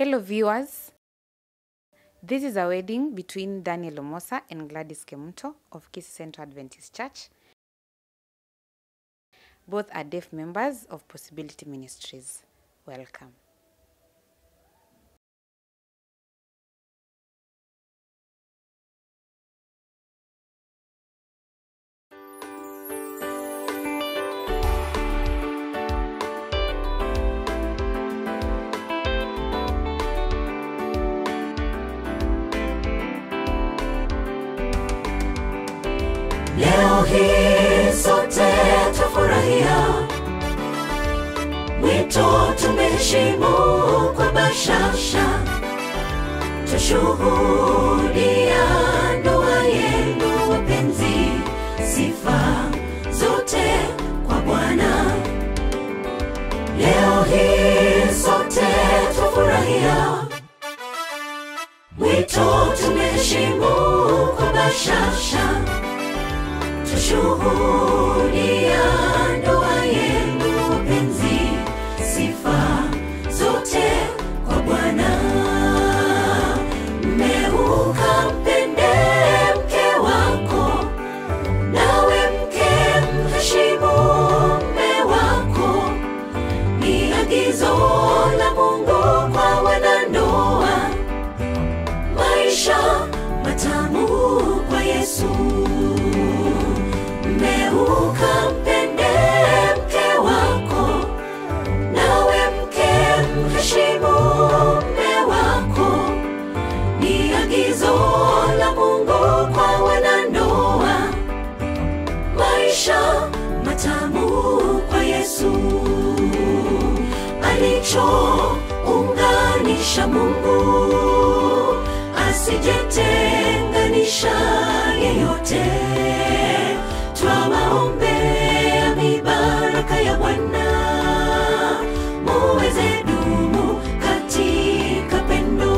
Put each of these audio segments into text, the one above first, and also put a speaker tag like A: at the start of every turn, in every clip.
A: Hello viewers, this is a wedding between Daniel Omosa and Gladys Kemunto of Kisii Central Adventist Church. Both are deaf members of Possibility Ministries. Welcome.
B: Leo hii sote tufurahia, wito tumeheshimu kwa bashasha, tushuhudia ndoa yenu wapenzi, sifa zote kwa Bwana. Leo hii sote tufurahia, wito tumeheshimu kwa bashasha, tushuhudia ndoa yenu wapenzi, sifa zote kwa Bwana. Mmeukampende mke wako, nawe mke mheshimu mume wako. Ni agizo la Mungu kwa wanandoa, maisha matamu kwa Yesu. Ukampende mke wako, nawe mke mheshimu mume wako. Ni agizo la Mungu kwa wanandoa, maisha matamu kwa Yesu. Alichounganisha Mungu, asijetenganisha yeyote. Twawaombea mibaraka ya Bwana, muweze dumu katika pendo.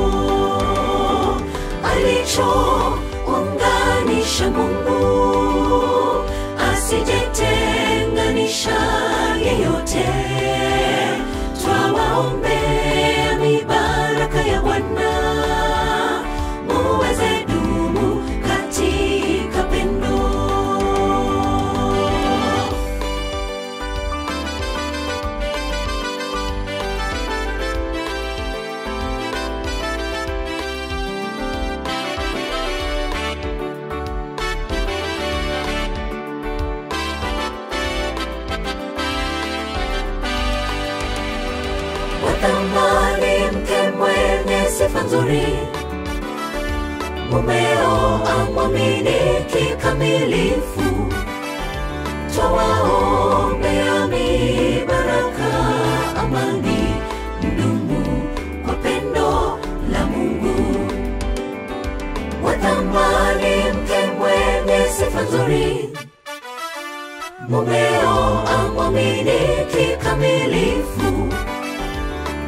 B: Alichounganisha Mungu, asijetenganisha yeyote. Twawaombea mibaraka ya Bwana, muweze dumu katika pendo. Watamani mke mwenye sifa nzuri, mumeo amwamini kikamilifu. Twawaombea mibaraka, amani mdumu kwa pendo la Mungu. Watamani mke mwenye sifa nzuri, mumeo amwamini kikamilifu.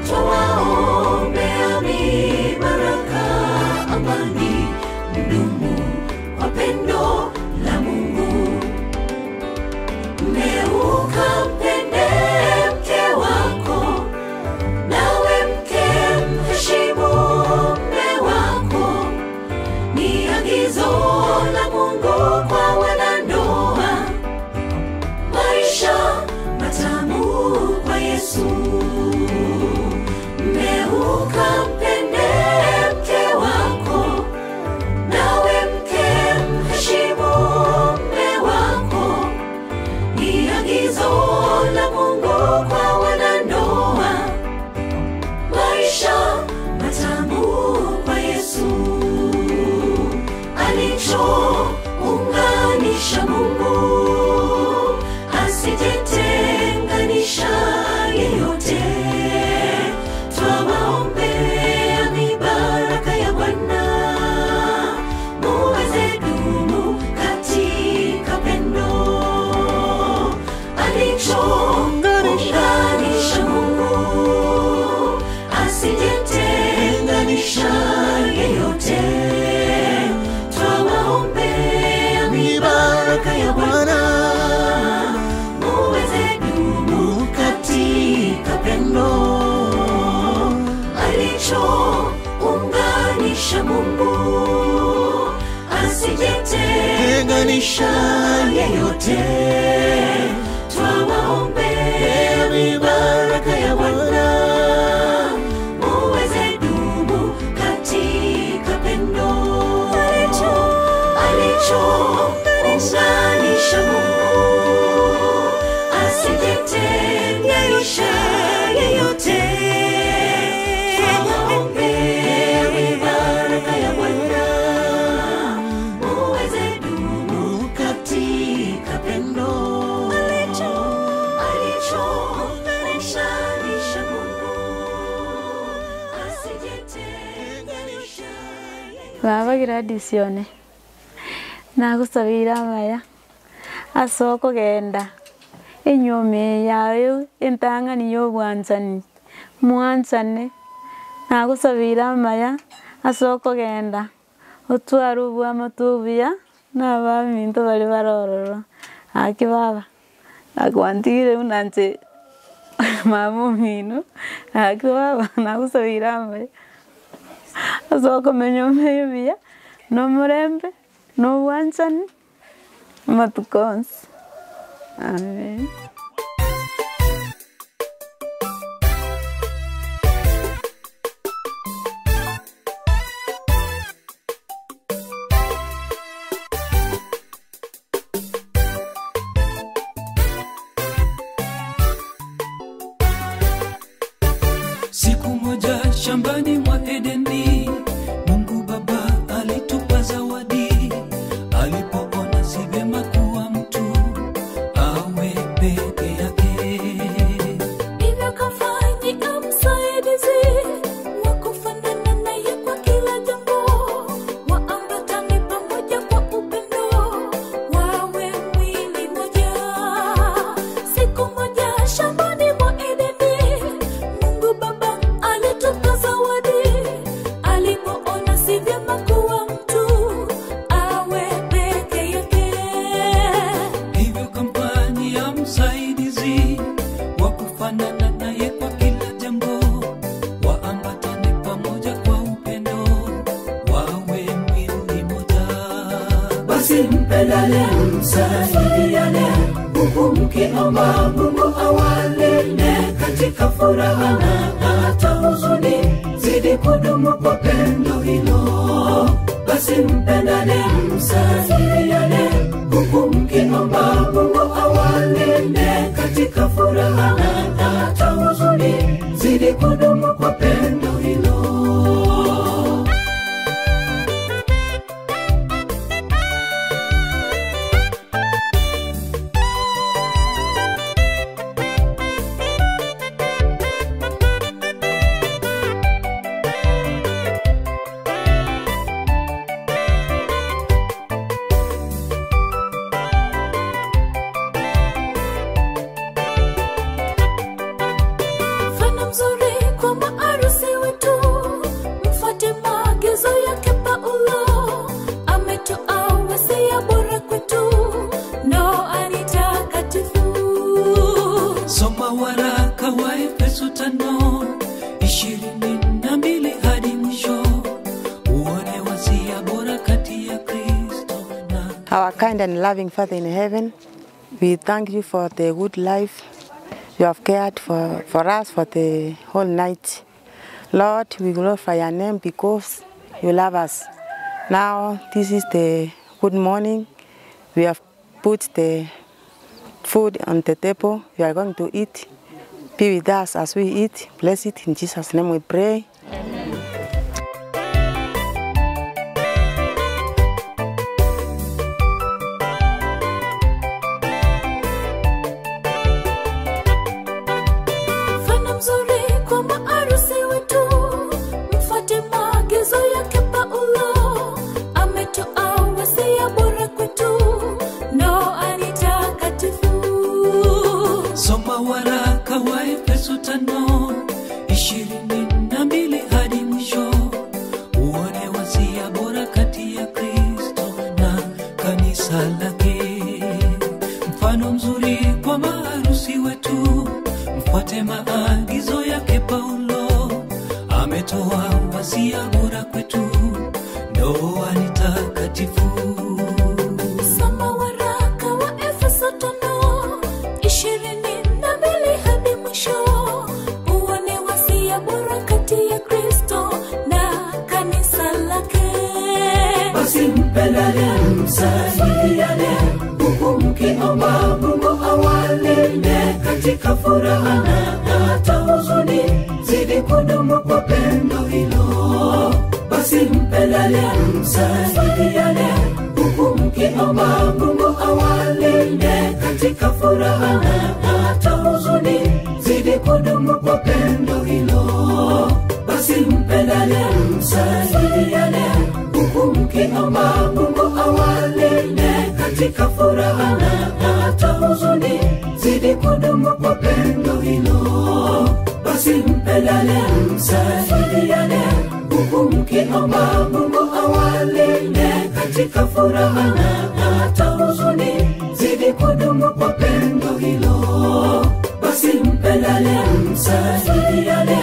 B: Twawaombea mibaraka, amani mdumu kwa pendo la Mungu. Mmeukampende mke wako, nawe mke mheshimu mume wako. Ni agizo la Mungu kwa wanandoa, maisha matamu kwa Yesu. Ukampende mke wako, nawe mke mheshimu mume wako. Ni agizo la Mungu kwa wanandoa, maisha matamu kwa Yesu. Alichounganisha Mungu, asijetenganisha yeyote. Twawaombea mibaraka ya Bwana, muweze dumu katika pendo. Alichounganisha Mungu, asijetenganisha yeyote. Twawaombea mibaraka ya Bwana, muweze dumu katika pendo.
C: Baba Gladys one nagusabira maya asoko genda enyome yawe entangani yobwanzani mwanzane nagusabira maya asoko genda otwara obwama tubia n'abaminto bari barororo aki baba agwantire unanje mama mino aki baba nagusabira maya asoko menyome bia no murembe no wanzani matukonsi. Amen.
D: Siku moja shambani mwa Edeni, Mungu Baba alitupa zawadi. Alipoona si vyema kuwa mtu awe peke yake,
B: hivyo kafanyika msaidizi wa kufanana naye kwa kila jambo, waambatane pamoja kwa upendo, wawe mwili mmoja. Siku moja shambani mwa Edeni, Mungu Baba alitupa zawadi. Alipoona si vyema kuwa mtu awe peke yake,
D: hivyo kamfanyia msaidizi wa kufanana naye kwa kila jambo, waambatane pamoja kwa upendo, wawe mwili mmoja.
B: Basi mpendane, msaidiane, huku mkiomba Mungu awalinde katika furaha na hata huzuni, zidi kudumu kwa pendo hilo. Basi mpendane, msaidiane, huku mkiomba Mungu awalinde katika furaha na hata huzuni, zidi kudumu kwa pendo hilo. Mfano mzuri kwa maarusi wetu, mfuate maagizo yake Paulo. Ametoa wasia bora kwetu, ndoa ni takatifu.
D: Soma waraka wa Efeso 5:22 hadi mwisho, uone wasia bora kati ya Kristo na
E: Our kind and loving Father in heaven, we thank you for the good life you have cared for us for the whole night. Lord, we glorify your name because you love us. Now, this is the good morning. We have put the food on the table. We are going to eat. Be with us as we eat. Bless it. In Jesus' name we pray.
C: Amen.
B: Mfano mzuri kwa maarusi wetu, mfuate maagizo yake Paulo. Ametoa wasia bora kwetu, ndoa ni takatifu.
D: Soma waraka wa Efeso 5:22 hadi mwisho, uone wasia bora kati ya Kristo na kanisa lake. Mfano mzuri kwa maharusi wetu, mfuate maagizo yake Paulo. Ametoa wasia bora kwetu, ndoa ni takatifu.
B: Soma waraka wa Efeso 5:22 hadi mwisho, uone wasia bora kati ya Kristo na kanisa lake. Basi mpendane, msaidiane, huku mkiomba Mungu awalinde katika furaha na hata huzuni, zidi kudumu kwa pendo hilo. Basi mpendane, msaidiane, huku mkiomba Mungu awalinde katika furaha na hata huzuni, zidi kudumu kwa pendo hilo. Basi mpendane, msaidiane, huku mkiomba Mungu awalinde katika furaha na hata huzuni, zidi kudumu kwa pendo hilo. Basi mpendane, msaidiane, huku mkiomba Mungu awalinde katika furaha na hata huzuni, zidi kudumu kwa pendo hilo. Basi mpendane, msaidiane,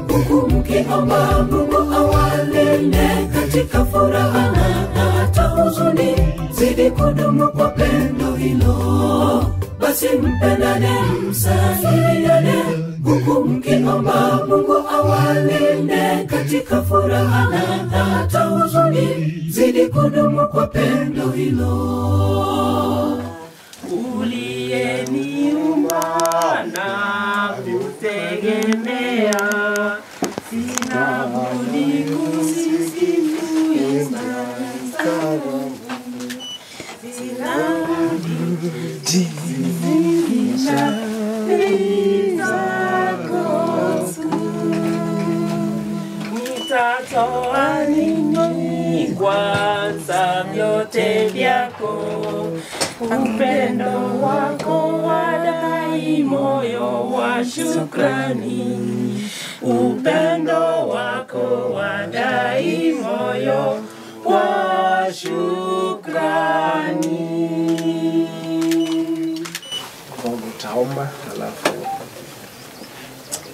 B: huku mkiomba Mungu awalinde katika furaha na hata huzuni, zidi kudumu kwa pendo hilo. Basi mpendane, msaidiane, huku mkiomba Mungu awalinde katika furaha na hata huzuni, zidi kudumu kwa pendo hilo.
F: Uliyeniumba na kutegemea, sina budi kusifu imani, sina budi kusifu zako kuu. Nitatoa nini kwanza vyote vyako? Upendo wako wadai moyo wa shukrani, upendo wako wadai moyo wa shukrani.
G: Mungu taomba alafu.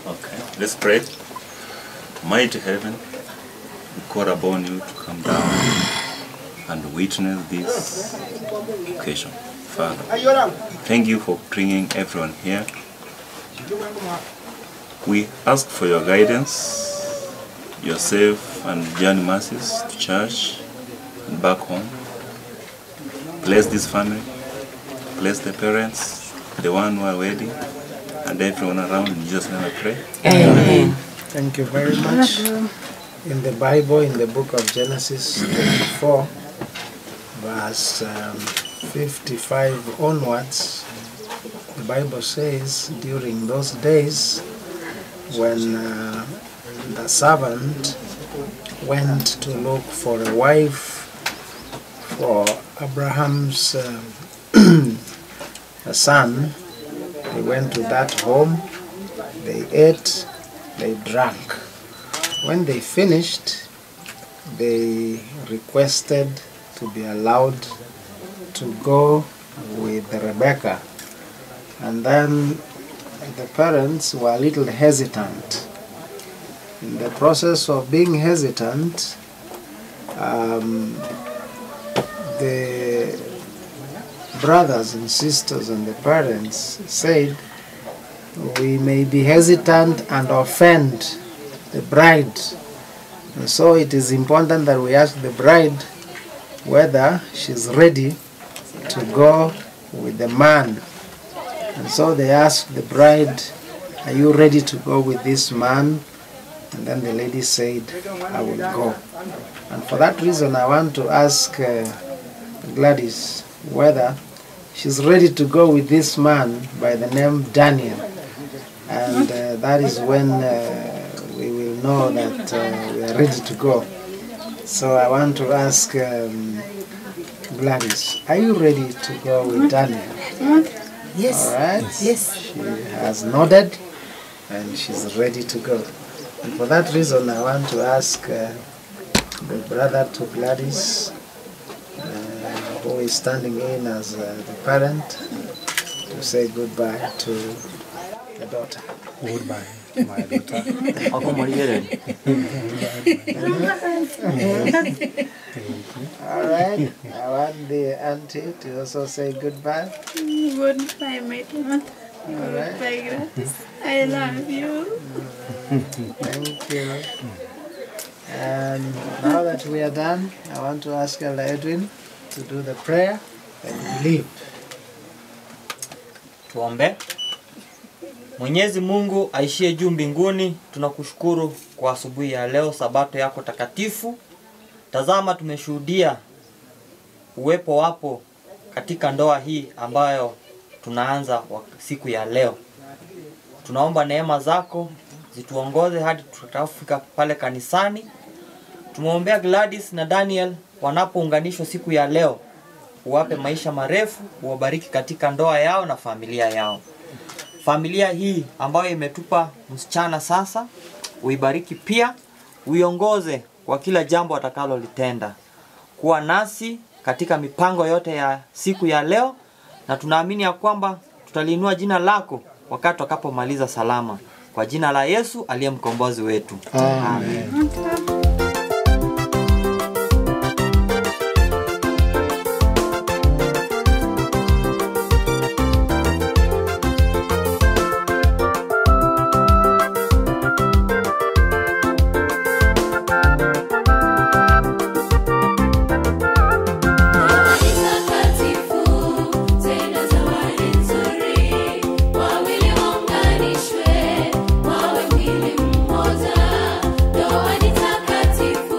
H: Okay, let's pray. Mighty heaven, we call upon you to come down and witness this occasion. Father, thank you for bringing everyone here. We ask for your guidance, your safe and journey mercies to church and back home. Bless this family, bless the parents, the one who are wedding, and everyone around. In Jesus' name I pray.
E: Amen.
G: Thank you very much. In the Bible, in the book of Genesis 24, verse 55 onwards, the Bible says, during those days when the servant went to look for a wife for Abraham's son, they went to that home, they ate, they drank. When they finished, they requested to be allowed to go with Rebecca. And then the parents were a little hesitant. In the process of being hesitant, the brothers and sisters and the parents said, we may be hesitant and offend the bride. And so it is important that we ask the bride whether she's ready to go with the man. And so they asked the bride, are you ready to go with this man? And then the lady said, I will go. And for that reason, I want to ask Gladys whether she's ready to go with this man by the name Daniel. And that is when we will know that we are ready to go. So I want to ask Gladys, are you ready to go with Daniel?
E: Yes.
G: All right.
E: Yes.
G: She has nodded and she's ready to go. And for that reason, I want to ask the brother to Gladys, who is standing in as the parent, to say goodbye to the daughter.
I: Goodbye, my daughter.
G: All right. I want the auntie to also say goodbye.
C: Goodbye, my daughter.
G: All right.
C: Goodbye, Gladys. I love you.
G: Thank you. And now that we are done, I want to ask Elder Edwin to do the prayer and leave.
J: Tuombe. Mwenyezi Mungu aishie juu mbinguni, tunakushukuru kwa asubuhi ya leo, sabato yako takatifu. Tazama, tumeshuhudia uwepo wako katika ndoa hii ambayo tunaanza siku ya leo. Tunaomba neema zako zituongoze hadi tutakapofika pale kanisani. Tumeombea Gladys na Daniel wanapounganishwa siku ya leo, uwape maisha marefu, uwabariki katika ndoa yao na familia yao. Familia hii ambayo imetupa msichana sasa, uibariki pia, uiongoze kwa kila jambo atakalolitenda. Kuwa nasi katika mipango yote ya siku ya leo, na tunaamini ya kwamba tutaliinua jina lako wakati tutakapomaliza salama. Kwa jina la Yesu aliye mkombozi wetu.
I: Amen.
B: Ndoa ni takatifu.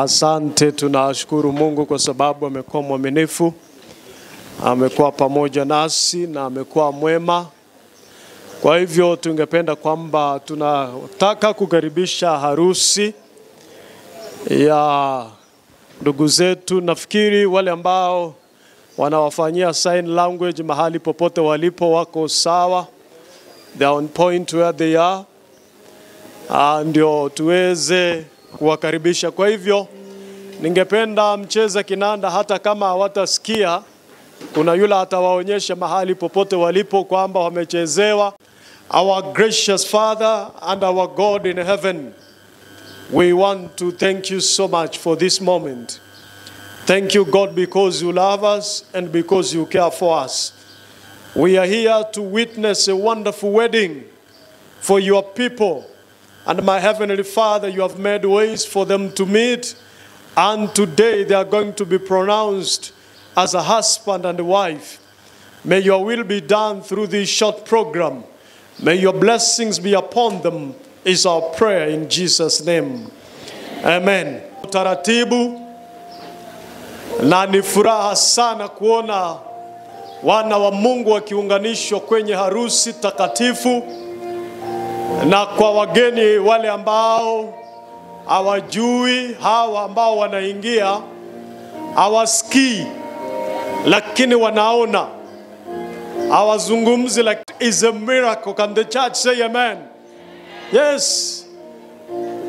K: Asante, tunashukuru Mungu kwa sababu amekuwa mwaminifu, amekuwa pamoja nasi na amekuwa mwema. Kwa hivyo tungependa kwamba tunataka kukaribisha harusi ya ndugu zetu. Nafikiri wale ambao wanawafanyia sign language mahali popote walipo wako sawa, they are on point where they are, ndio tuweze kuwakaribisha. Kwa hivyo ningependa mcheze kinanda, hata kama hawatasikia, kuna yule atawaonyesha mahali popote walipo kwamba wamechezewa. Our gracious Father and our God in heaven, we want to thank you so much for this moment. Thank you, God, because you love us and because you care for us. We are here to witness a wonderful wedding for your people. And my heavenly Father, you have made ways for them to meet. And today they are going to be pronounced as a husband and wife. May your will be done through this short program. May your blessings be upon them, is our prayer in Jesus' name. Amen. Taratibu, na ni furaha sana kuona wana wa Mungu wakiunganishwa kwenye harusi takatifu. Na kwa wageni wale ambao hawajui, hawa ambao wanaingia hawasikii lakini wanaona, hawazungumzi, like is a miracle. Can the church say amen? Yes,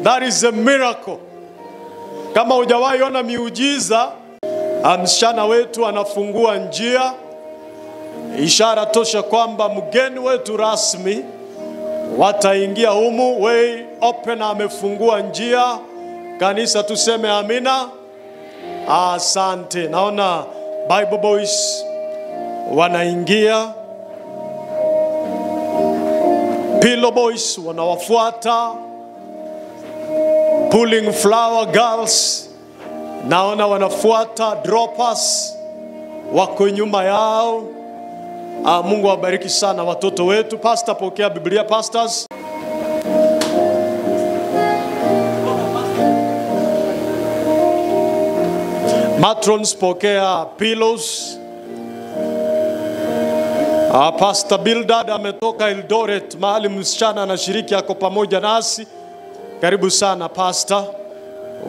K: that is a miracle. Kama hujawahi ona miujiza, msichana wetu anafungua njia, ishara tosha kwamba mgeni wetu rasmi wataingia humu. Way open, amefungua njia. Kanisa tuseme amina. Asante. Naona Bible Boys wanaingia, Pillow Boys wanawafuata, Pulling Flower Girls naona wanafuata, Droppers wako nyuma yao. Mungu awabariki sana watoto wetu. Pastor, pokea Biblia, pastors. Matrons, pokea pillows. Pastor Bildad ametoka Eldoret, mahali msichana anashiriki, ako pamoja nasi. Karibu sana pastor,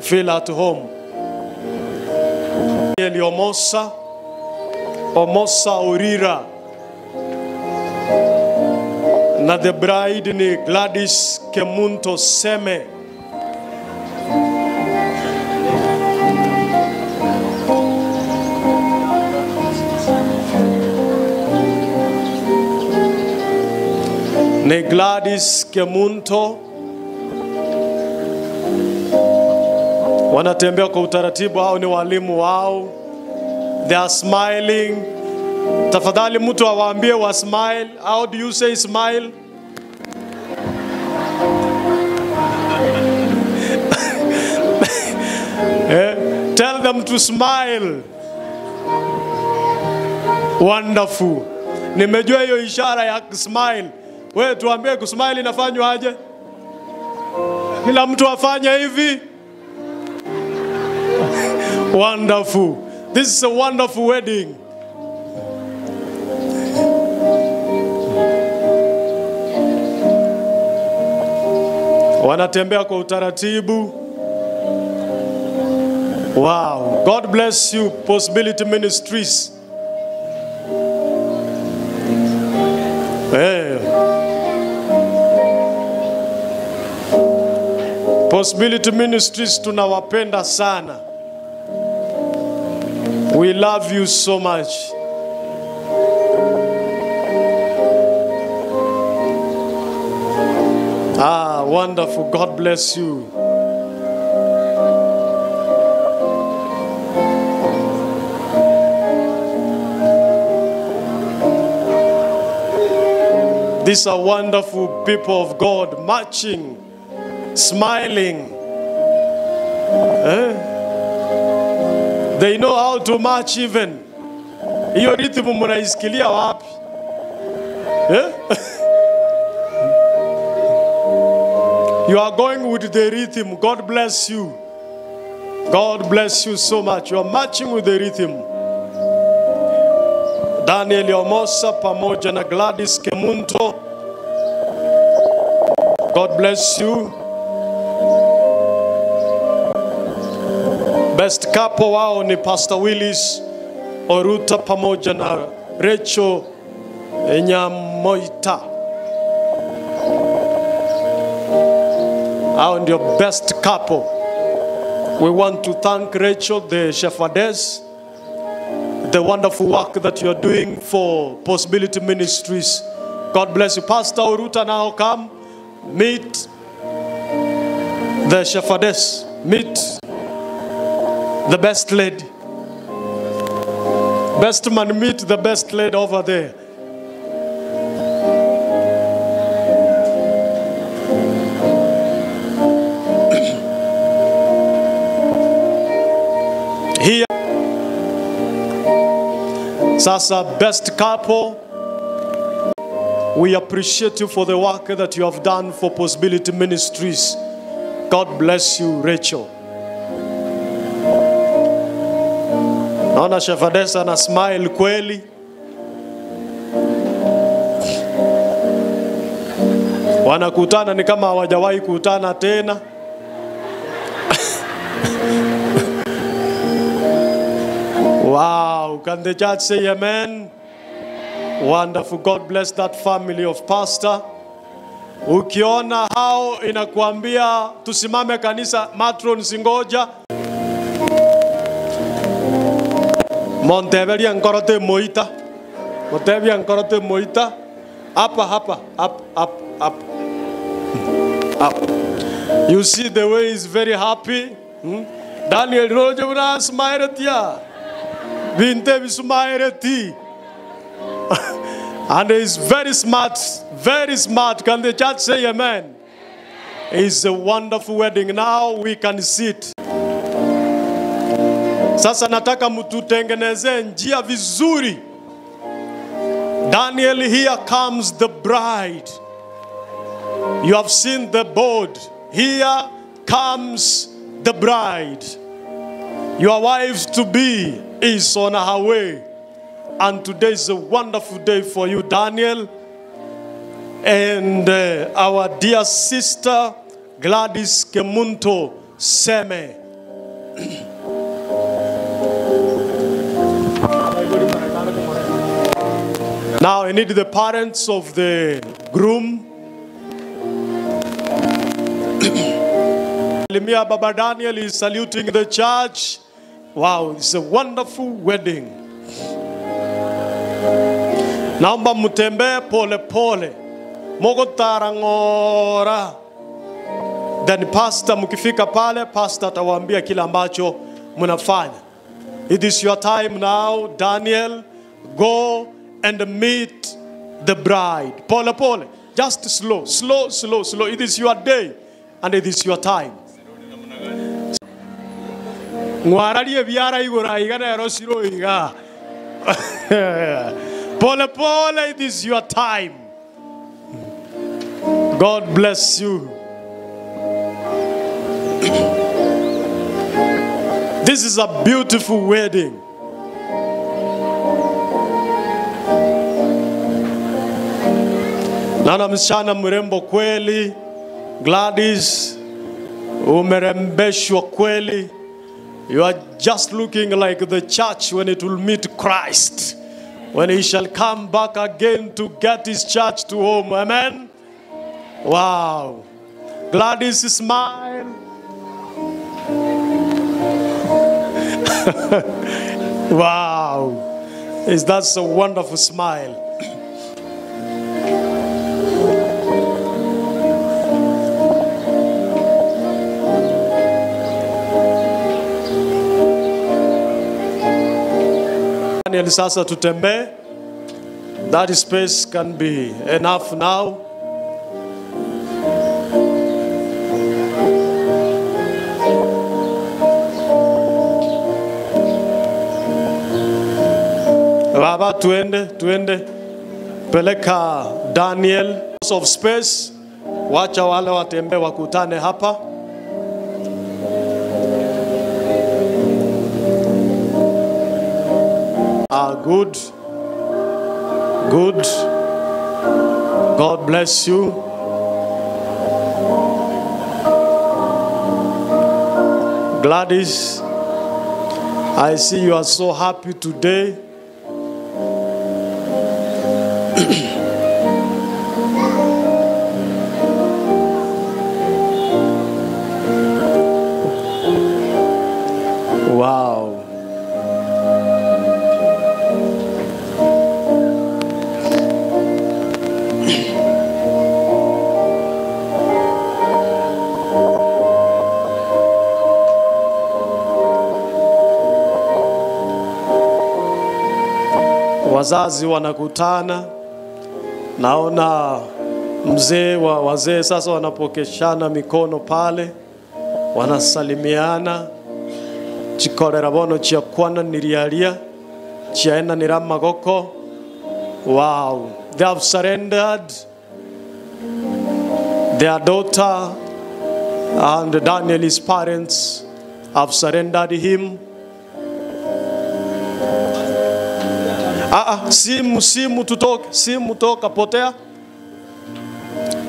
K: feel at home. Eli Omosa, Omosa Orira, na the bride ni Gladys Kemunto Seme. Ni Gladys Kemunto. Wanatembea kwa utaratibu, hao ni walimu wao. They are smiling. Tafadhali mtu awaambie wa smile. How do you say smile? Tell them to smile. Wonderful. Nimejua hiyo ishara ya smile. Wewe tuambie kusmile inafanywa aje? Kila mtu afanye hivi. Wonderful. This is a wonderful wedding. Wanatembea kwa utaratibu. Wow. God bless you, Possibility Ministries. Hey. Possibility Ministries tunawapenda sana. We love you so much. Ah, wonderful. God bless you. These are wonderful people of God, marching, smiling. Eh? They know how to march even. Hiyo rhythm mnaisikilia wapi? Eh? You are going with the rhythm. God bless you. God bless you so much. You are marching with the rhythm. Daniel Omosa pamoja na Gladys Kemunto. God bless you. Best couple wao ni Pastor Willis Oruta pamoja na Rachel Nyamoita. Hao ndio best couple. We want to thank Rachel, the shepherdess, the wonderful work that you are doing for Possibility Ministries. God bless you. Pastor Oruta, now come meet the shepherdess. Meet the best lady. Best man, meet the best lady over there. Here, Sasa, best couple, we appreciate you for the work that you have done for Possibility Ministries. God bless you, Rachel. Naona shepherdess ana smile kweli. Wanakutana ni kama hawajawahi kutana tena. Wow, can the church say amen? Wonderful. God bless that family of pastor. Ukiona hao inakuambia tusimame kanisa, matron singoja. Monteveria ancora te moita. Monteveria ancora te moita. Hapa, hapa, up, up, up. Up. You see the way he's very happy. Daniel Rojo una smile tia. Vinte smile ti. And he's very smart, very smart. Can the church say amen? It's a wonderful wedding. Now we can sit. Sasa nataka mtutengeneze njia vizuri. Daniel, here comes the bride. You have seen the board. Here comes the bride. Your wife to be is on her way. And today is a wonderful day for you, Daniel. And our dear sister, Gladys Kemunto Seme. Now I need the parents of the groom. Limia Baba Daniel is saluting the church. Wow, it's a wonderful wedding. Naomba mutembee pole pole. Mogotarangora. Then pastor, mukifika pale, pastor atawaambia kila ambacho mnafanya. It is your time now, Daniel. Go and meet the bride. Pole pole. Just slow, slow, slow, slow. It is your day and it is your time. Ngwararie biara igora igana erosiro iga. Pole pole, it is your time. God bless you. This is a beautiful wedding. Naona msichana mrembo kweli. Gladys, umerembeshwa kweli. You are just looking like the church when it will meet Christ. When he shall come back again to get his church to home. Amen? Wow. Gladys, smile. Wow. Is that a wonderful smile? Daniel, sasa tutembee. That space can be enough now. Baba, tuende, tuende. Peleka Daniel of space. Wacha wale watembee wakutane hapa. Good. Good. God bless you. Gladys, I see you are so happy today. Wow. Wazazi wanakutana, naona mzee wa wazee sasa wanapokeshana mikono pale, wanasalimiana. Chikorera bono chiakwana niriaria, chiaena niramagoko. Wow, they have surrendered their daughter, and Daniel's parents have surrendered him. Simu tutoke, simu toka potea.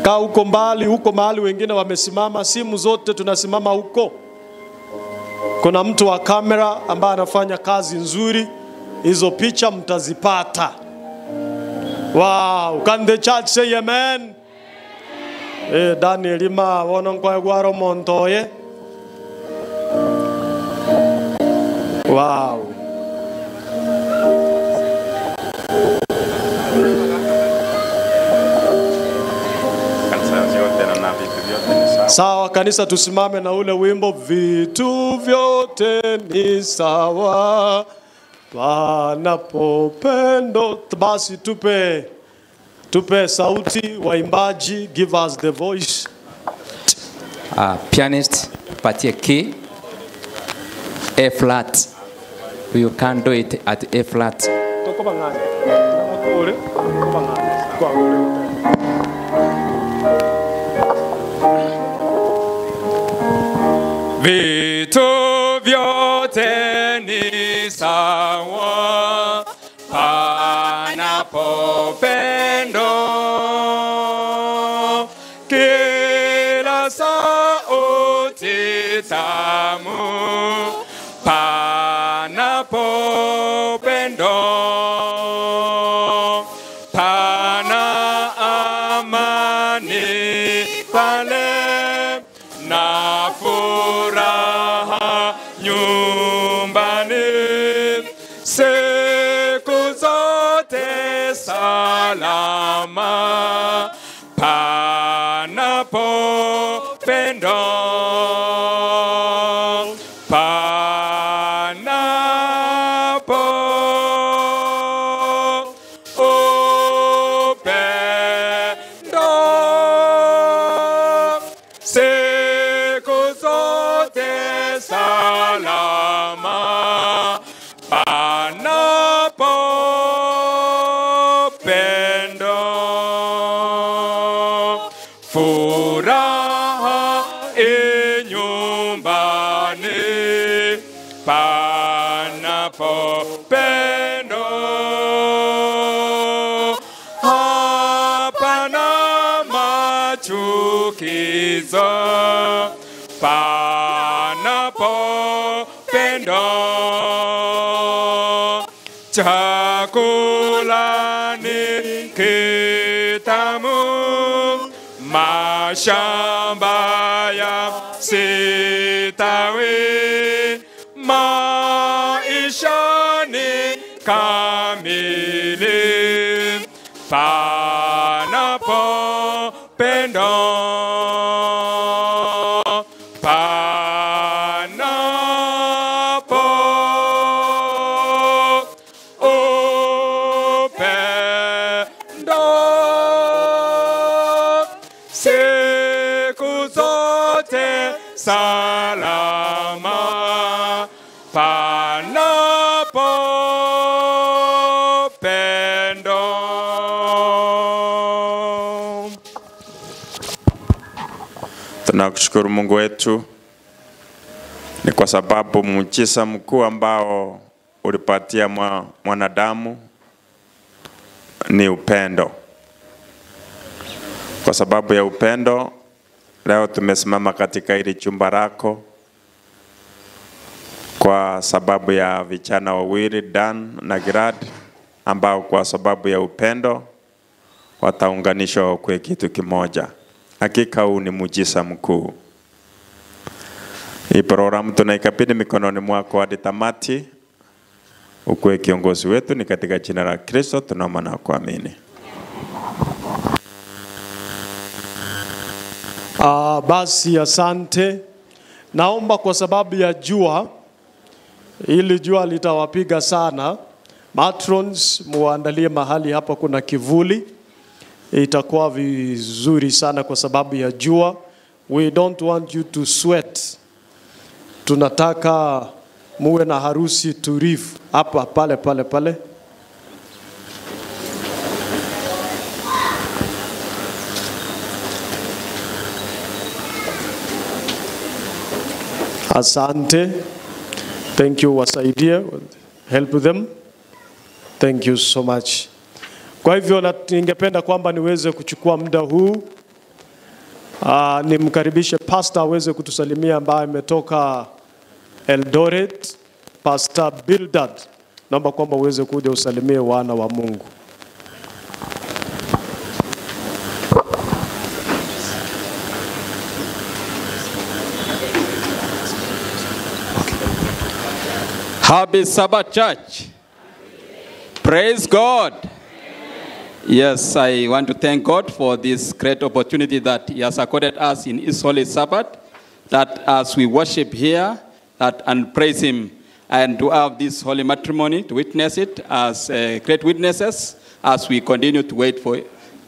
K: Kaa huko mbali, huko mahali wengine wamesimama, simu zote tunasimama huko. Kuna mtu wa kamera ambaye anafanya kazi nzuri, hizo picha mtazipata. Wow, can the church say amen? Daniel ima wono nkwa gwaro montoye. Wow. Sawa kanisa, tusimame na ule wimbo, vitu vyote ni sawa panapo pendo. Basi tupe sauti waimbaji, give us the voice.
L: Pianist, patie key A flat. You can't do it at A flat.
M: Vitu vyote ni sawa panapo pendo, kila sauti tamu panapo pendo, pana amani pale na furaha nyumbani, siku zote salama panapo pendo, panapo upendo, siku zote salama panapo pendo, furaha inyumbani panapo pendo, hapana machukizo panapo pendo, chakula ni kitamu, mashamba ya sitawi, maisha ni kamili panapo pendo, panapo upendo, siku zote salama panapo pendo.
N: Tunakushukuru Mungu wetu, ni kwa sababu muujiza mkuu ambao
M: ulipatia mwanadamu ni upendo. Kwa sababu ya upendo, leo tumesimama katika hili chumba lako kwa sababu ya vijana wawili, Dan na Girad, ambao kwa sababu ya upendo wataunganishwa kwa kitu kimoja. Hakika huu ni muujiza mkuu. Hii programu tunaikabidhi mikononi mwako hadi tamati. Ukuwe kiongozi wetu, ni katika jina la Kristo tunaomba na kuamini.
K: Basi asante. Naomba kwa sababu ya jua, ili jua litawapiga sana, matrons muandalie mahali hapa kuna kivuli. Itakuwa vizuri sana kwa sababu ya jua. We don't want you to sweat. Tunataka muwe na harusi tulivu hapa pale pale pale. Asante. Thank you, wasaidie. Help them. Thank you so much. Kwa hivyo ningependa kwamba niweze kuchukua muda huu, nimkaribishe pastor aweze kutusalimia ambaye ametoka Eldoret, Pastor Bildad. Naomba kwamba uweze kuja usalimie wana wa Mungu.
M: Happy Sabbath, Church. Praise God. Yes, I want to thank God for this great opportunity that He has accorded us in His Holy Sabbath, that as we worship here that and praise Him, and to have this holy matrimony, to witness it as great witnesses as we continue to wait for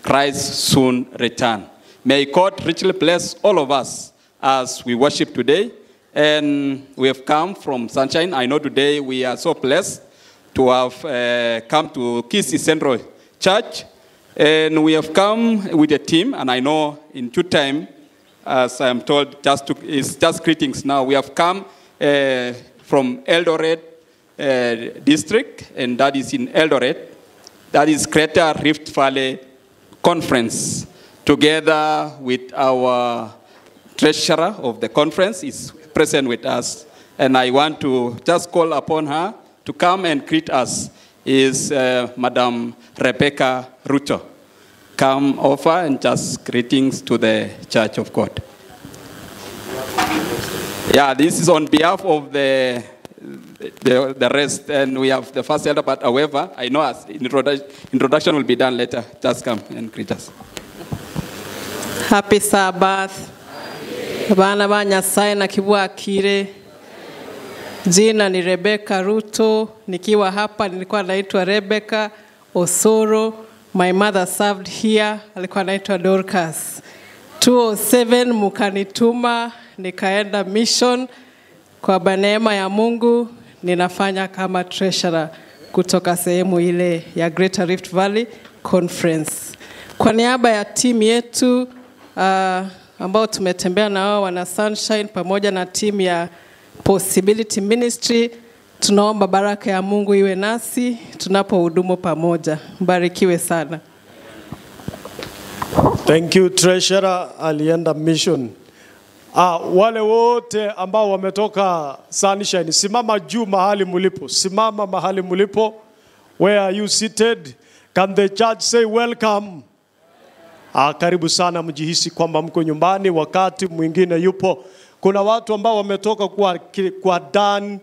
M: Christ's soon return. May God richly bless all of us as we worship today. And we have come from Sunshine. I know today we are so blessed to have come to Kisii Central Church. And we have come with a team, and I know in due time, as I am told, it's just greetings now. We have come from Eldoret district, and that is in Eldoret. That is Greater Rift Valley Conference, together with our treasurer of the conference is present with us. And I want to just call upon her to come and greet us, is Madam Rebecca Ruto. Come over and just greetings to the Church of God. Yeah, this is on behalf of the rest, and we have the first elder, but however, I know as introduction will be done later. Just come and greet us.
N: Happy Sabbath. Bana ba Nyasaye na kibwakire. Jina ni Rebecca Ruto. Nikiwa hapa nilikuwa naitwa Rebecca Osoro. My mother served here, alikuwa naitwa Dorcas. 207 mukanituma nikaenda mission. Kwa neema ya Mungu ninafanya kama treasurer kutoka sehemu ile ya Greater Rift Valley Conference. Kwa niaba ya timu yetu ambao tumetembea na wao wana Sunshine pamoja na timu ya Possibility Ministry, tunaomba baraka ya Mungu iwe nasi tunapohudumu pamoja. Mbarikiwe sana.
K: Thank you, treasurer alienda mission. Wale wote ambao wametoka Sunshine, simama juu mahali mulipo. Simama mahali mulipo. Where are you seated? Can the church say welcome? Karibu sana, mjihisi kwamba mko nyumbani. Wakati mwingine yupo. Kuna watu ambao wametoka kwa Dan,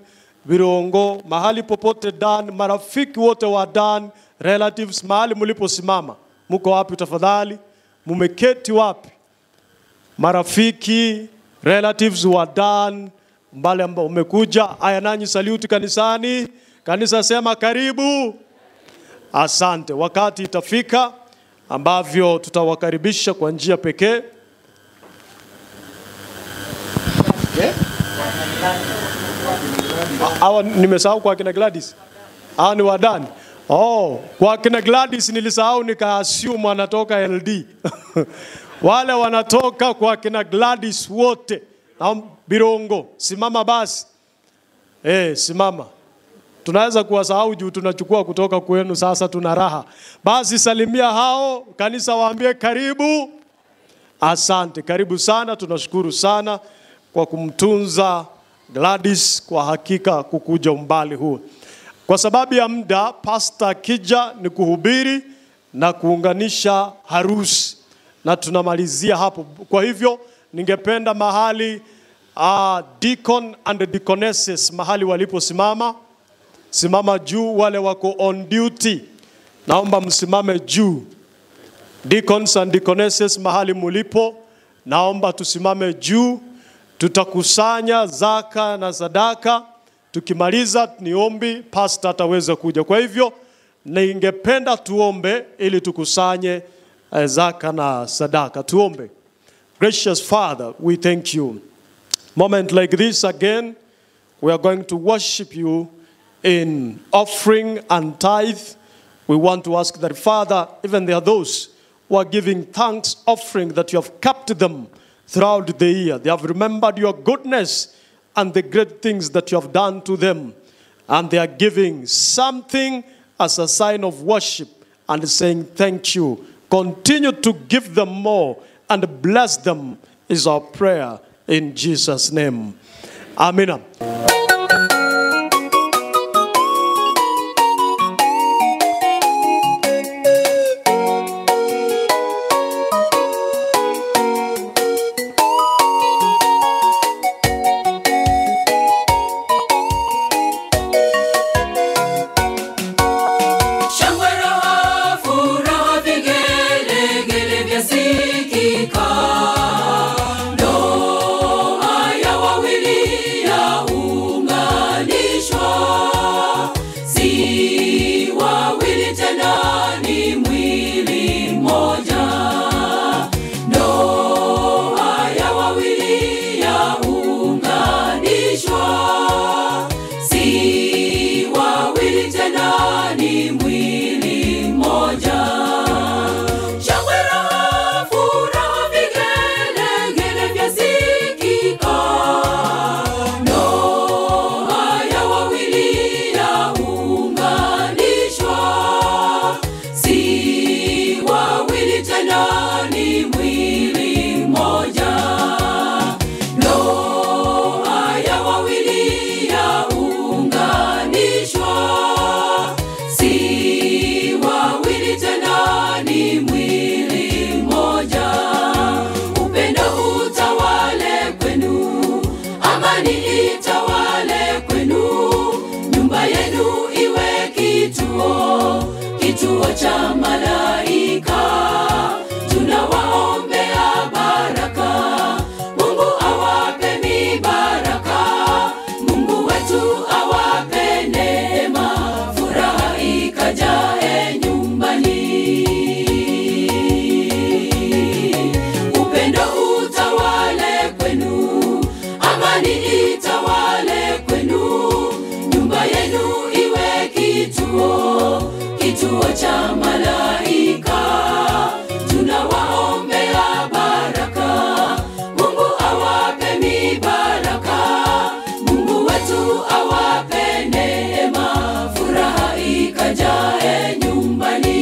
K: Virongo, mahali popote Dan, marafiki wote wa Dan, relatives, mahali muliposimama. Mko wapi tafadhali? Mumeketi wapi? Marafiki, relatives wa Dan, mbali ambao umekuja, haya nanyi salute kanisani. Kanisa sema karibu. Asante. Wakati itafika ambavyo tutawakaribisha kwa njia pekee. Hawa nimesahau kwa kina Gladys. Hawa ni wa Dan. Oh, kwa kina Gladys nilisahau nika assume wanatoka LD. Wale wanatoka kwa kina Gladys wote. Na Birongo, simama basi. Simama. Tunaweza kuwasahau juu tunachukua kutoka kwenu, sasa tuna raha. Basi salimia hao kanisa, waambie karibu. Asante, karibu sana, tunashukuru sana kwa kumtunza Gladys, kwa hakika kukuja umbali huu. Kwa sababu ya muda, Pastor akija ni kuhubiri na kuunganisha harusi, na tunamalizia hapo. Kwa hivyo ningependa mahali deacon and deaconesses mahali waliposimama, simama juu. Wale wako on duty, naomba msimame juu. Deacons and deaconesses mahali mulipo, naomba tusimame juu. Tutakusanya zaka na sadaka. Tukimaliza ni ombi, pastor ataweza kuja. Kwa hivyo ningependa tuombe ili tukusanye zaka na sadaka. Tuombe. Gracious Father, we thank you. Moment like this again, we are going to worship you in offering and tithe. We want to ask that, Father, even there are those who are giving thanks offering that you have kept them throughout the year. They have remembered your goodness and the great things that you have done to them. And they are giving something as a sign of worship and saying thank you. Continue to give them more and bless them is our prayer in Jesus' name. Amen.
B: Shangwe, raha, furaha, vigelegele vyasikika. Ndoa ya wawili yaunganishwa, si wawili tena, ni mwili mmoja. Ndoa ya wawili yaunganishwa, si wawili tena, ni mwili mmoja. Shangwe, raha, furaha, vigelegele vyasikika. Ndoa ya wawili yaunganishwa, si wawili tena, ni mwili mmoja. Ndoa ya wawili yaunganishwa, si wawili tena, ni mwili mmoja. Upendo utawale kwenu, amani itawale kwenu, nyumba yenu iwe kituo, kituo cha malaika. Tunawaombea baraka, Mungu awape mibaraka, Mungu wetu awape neema, furaha ikajae nyumbani. Upendo utawale kwenu, amani itawale kwenu, nyumba yenu iwe kituo, kituo cha malaika. Tunawaombea baraka, Mungu awape mibaraka, Mungu wetu awape neema, furaha ikajae nyumbani.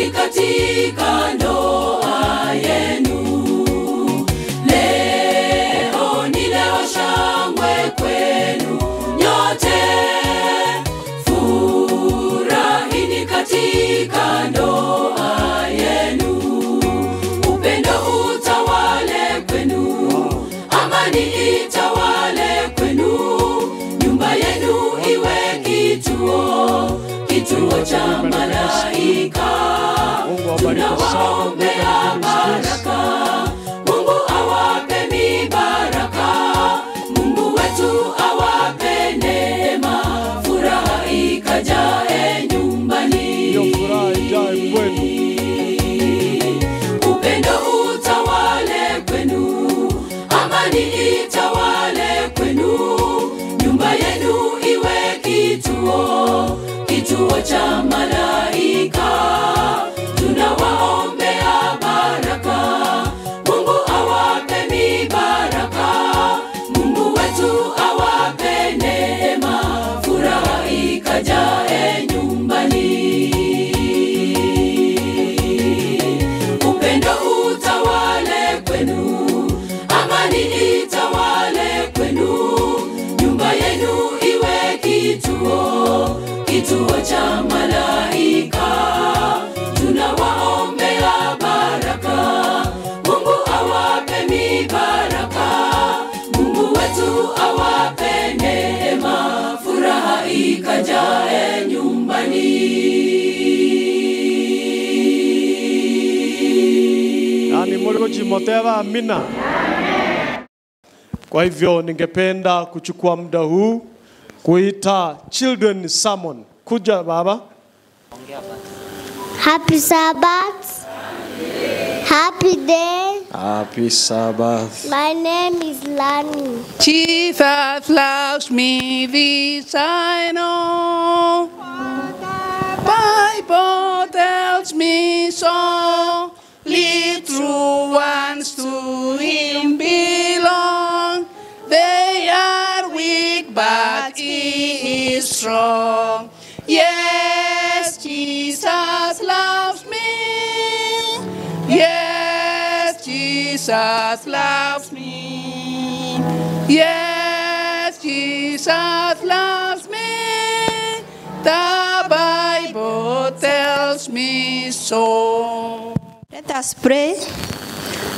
B: Furahini katika ndoa yenu. Leo ni leo, shangwe kwenu nyote. Furahini katika ndoa yenu. Upendo utawale kwenu, amani itawale kwenu. Nyumba yenu iwe kituo, kituo cha malaika. Tunawaombea baraka, Mungu awape mibaraka, Mungu wetu awape neema, furaha ikajae nyumbani.
K: Hiyo furaha ijae kwenu.
B: Upendo utawale kwenu, amani itawale kwenu. Nyumba yenu iwe kituo, kituo cha malaika. Tunawaombea baraka, Mungu awape mibaraka, Mungu wetu awape neema, furaha ikajae nyumbani. Upendo utawale kwenu, amani itawale kwenu. Nyumba yenu iwe kituo, kituo cha malaika. Tunawaombea baraka, Mungu awape mibaraka, Mungu wetu awape neema, furaha ikajae nyumbani.
K: Nani muliko chimoteva amina. Kwa hivyo ningependa kuchukua muda huu kuita children sermon. Kuja baba.
O: Happy Sabbath. Happy day.
I: Happy Sabbath.
O: My name is Lani.
P: Jesus loves me, this I know. Bible tells me so. Little ones to him belong. They are weak, but he is strong. Yes, Jesus loves me. Yes, Jesus loves me. Yes, Jesus loves me. The Bible tells me so.
C: Let us pray.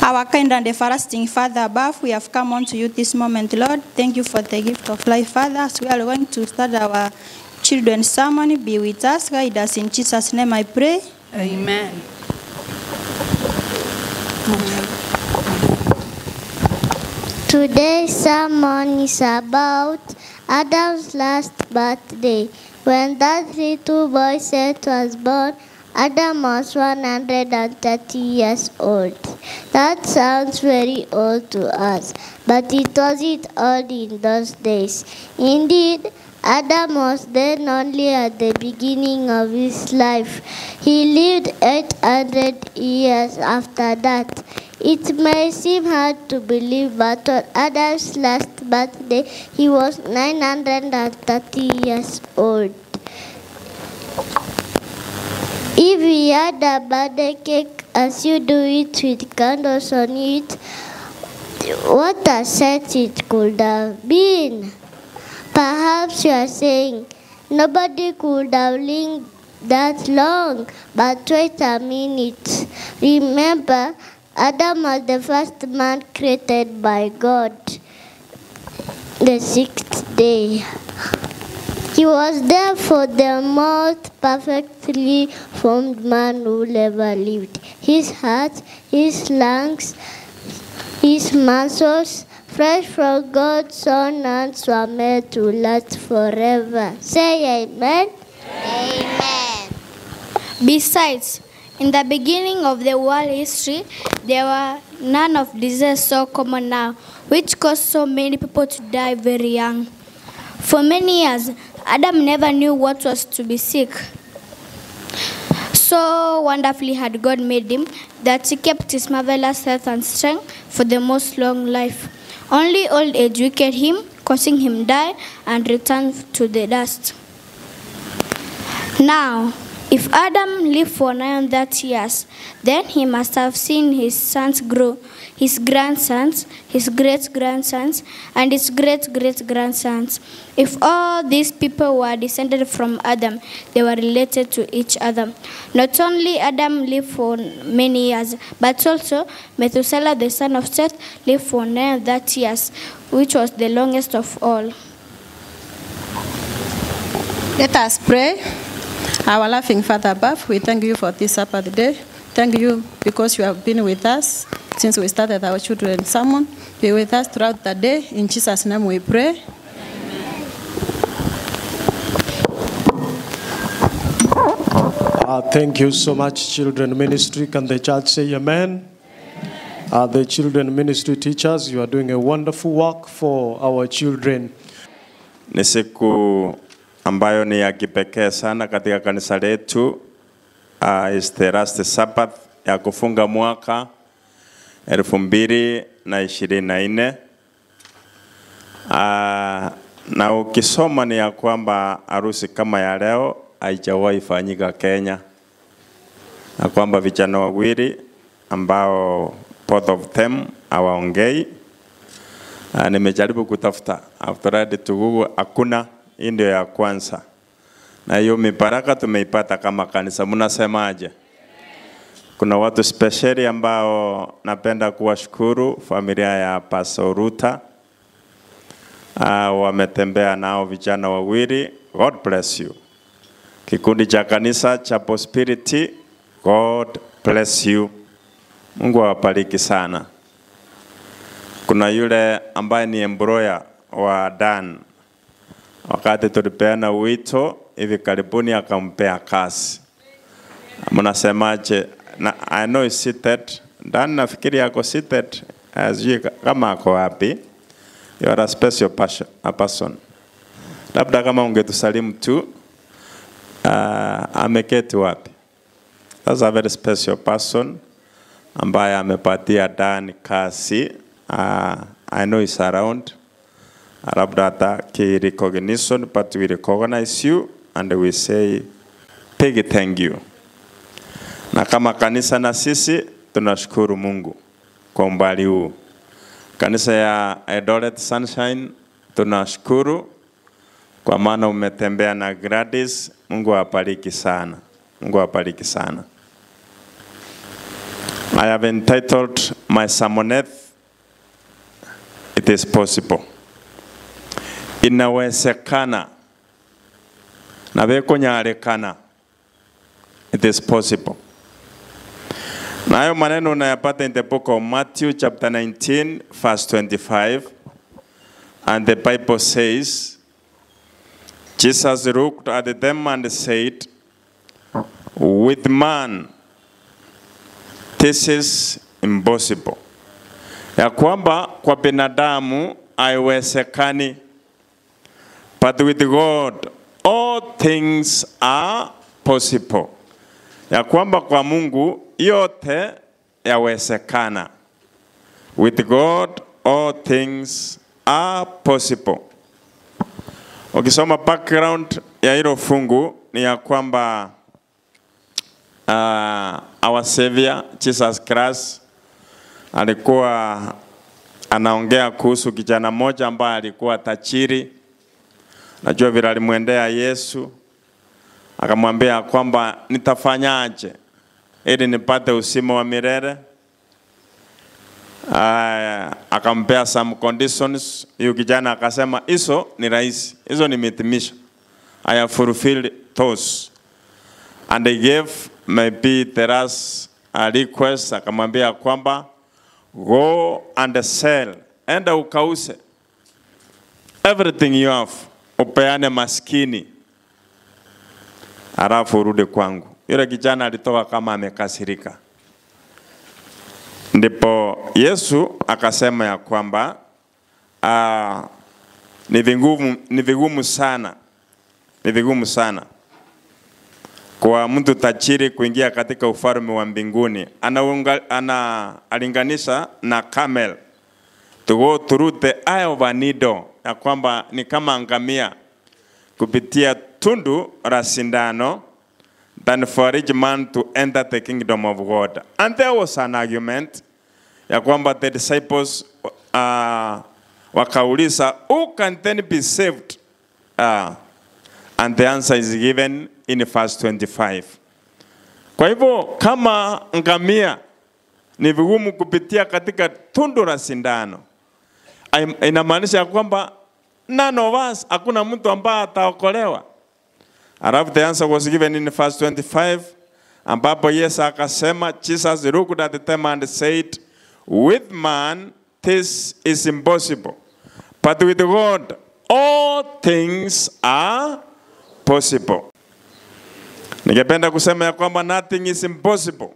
C: Our kind and everlasting Father above, we have come unto you this moment, Lord. Thank you for the gift of life, Father. As we are going to start our children's sermon, be with us, guide us. In Jesus' name I pray.
P: Amen.
O: Today's sermon is about Adam's last birthday. When that little boy Seth was born, Adam was 130 years old. That sounds very old to us, but it wasn't old in those days. Indeed, Adam was then only at the beginning of his life. He lived 800 years after that. It may seem hard to believe, but on Adam's last birthday, he was 930 years old. If we had a birthday cake as you do it with candles on it, what a set it could have been. Perhaps you are saying, nobody could have lived that long, but wait a minute. Remember, Adam was the first man created by God, the sixth day. He was therefore the most perfectly formed man who ever lived. His heart, his lungs, his muscles, fresh from God's own hands, were made to last forever. Say amen.
Q: Amen. Besides, in the beginning of the world history, there were none of diseases so common now, which caused so many people to die very young. For many years, Adam never knew what was to be sick. So wonderfully had God made him that he kept his marvelous health and strength for the most long life. Only old age weakened him, causing him die and return to the dust. Now, If Adam lived for 930 years, then he must have seen his sons grow, his grandsons, his great-grandsons, and his great-great-grandsons. If all these people were descended from Adam, they were related to each other. Not only Adam lived for many years, but also Methuselah, the son of Seth, lived for 930 years, which was the longest of all.
N: Let us pray. Our loving Father above, we thank you for this Sabbath day. Thank you because you have been with us since we started our children's sermon. Be with us throughout the day. In Jesus' name we pray.
K: Thank you so much, Children Ministry. Can the church say amen? Amen. The Children Ministry teachers, you are doing a wonderful work for our children.
R: Ni siku ambayo ni ya kipekee sana katika kanisa letu. Is the last Sabbath ya kufunga mwaka 2024. Na ukisoma ni ya kwamba harusi kama ya leo haijawahi fanyika Kenya, na kwamba vijana wawili ambao both of them hawaongei. Nimejaribu kutafuta after to Google, hakuna. Hii ndio ya kwanza. Na hiyo mibaraka tumeipata kama kanisa. Mnasemaje? Kuna watu speciali ambao napenda kuwashukuru, familia ya Pastor Ruta. Wametembea nao vijana wawili. God bless you. Kikundi cha kanisa cha Prosperity, God bless you. Mungu awabariki sana. Kuna yule ambaye ni employer wa Dan. Wakati tulipeana wito hivi karibuni akampea kazi. Mnasemaje? Na I know is seated. Dan nafikiri ako seated. Sijui kama ako wapi. You are a special person. Labda kama ungetusalimu tu. Ameketi wapi? That's a very special person ambaye amepatia Dan kazi. I know is around. Labda hata ki recognition, but we recognize you and we say big thank you. Na kama kanisa na sisi tunashukuru Mungu kwa umbali huu. Kanisa ya Eldoret Sunshine tunashukuru kwa maana umetembea na Gladys. Mungu awabariki sana. Mungu awabariki sana. I have entitled my sermonette, It is Possible. Inawezekana. Na bekonyarekana. It is possible. Na hayo maneno unayapata in the book of Matthew chapter 19 verse 25. And the Bible says, Jesus looked at them and said, with man this is impossible. Ya kwamba kwa binadamu haiwezekani. But with God all things are possible. Ya kwamba kwa Mungu yote yawezekana. With God all things are possible. Ukisoma background ya hilo fungu ni ya kwamba our Savior Jesus Christ alikuwa anaongea kuhusu kijana mmoja ambaye alikuwa tajiri. Najua vile alimwendea Yesu akamwambia kwamba nitafanyaje ili nipate uzima wa milele. Akampea some conditions. Huyu kijana akasema hizo ni rahisi, hizo nimetimisha. I have fulfilled those. And they gave maybe the last request. Akamwambia kwamba go and sell, enda ukause everything you have, upeane maskini, alafu urudi kwangu. Yule kijana alitoka kama amekasirika. Ndipo Yesu akasema ya kwamba ni vigumu sana, ni vigumu sana kwa mtu tajiri kuingia katika ufalme wa mbinguni. Analinganisha na camel to go through the eye of a needle, ya kwamba ni kama ngamia kupitia tundu la sindano. than for a rich man to enter the kingdom of God. And there was an argument ya kwamba the disciples wakauliza, who can then be saved? And the answer is given in verse 25. Kwa hivyo kama ngamia ni vigumu kupitia katika tundu la sindano, inamaanisha kwamba none of us, hakuna mtu ambaye ataokolewa. Alafu the answer was given in verse 25, ambapo Yesu akasema, Jesus looked at them and said, with man this is impossible, but with God all things are possible. Ningependa kusema ya kwamba nothing is impossible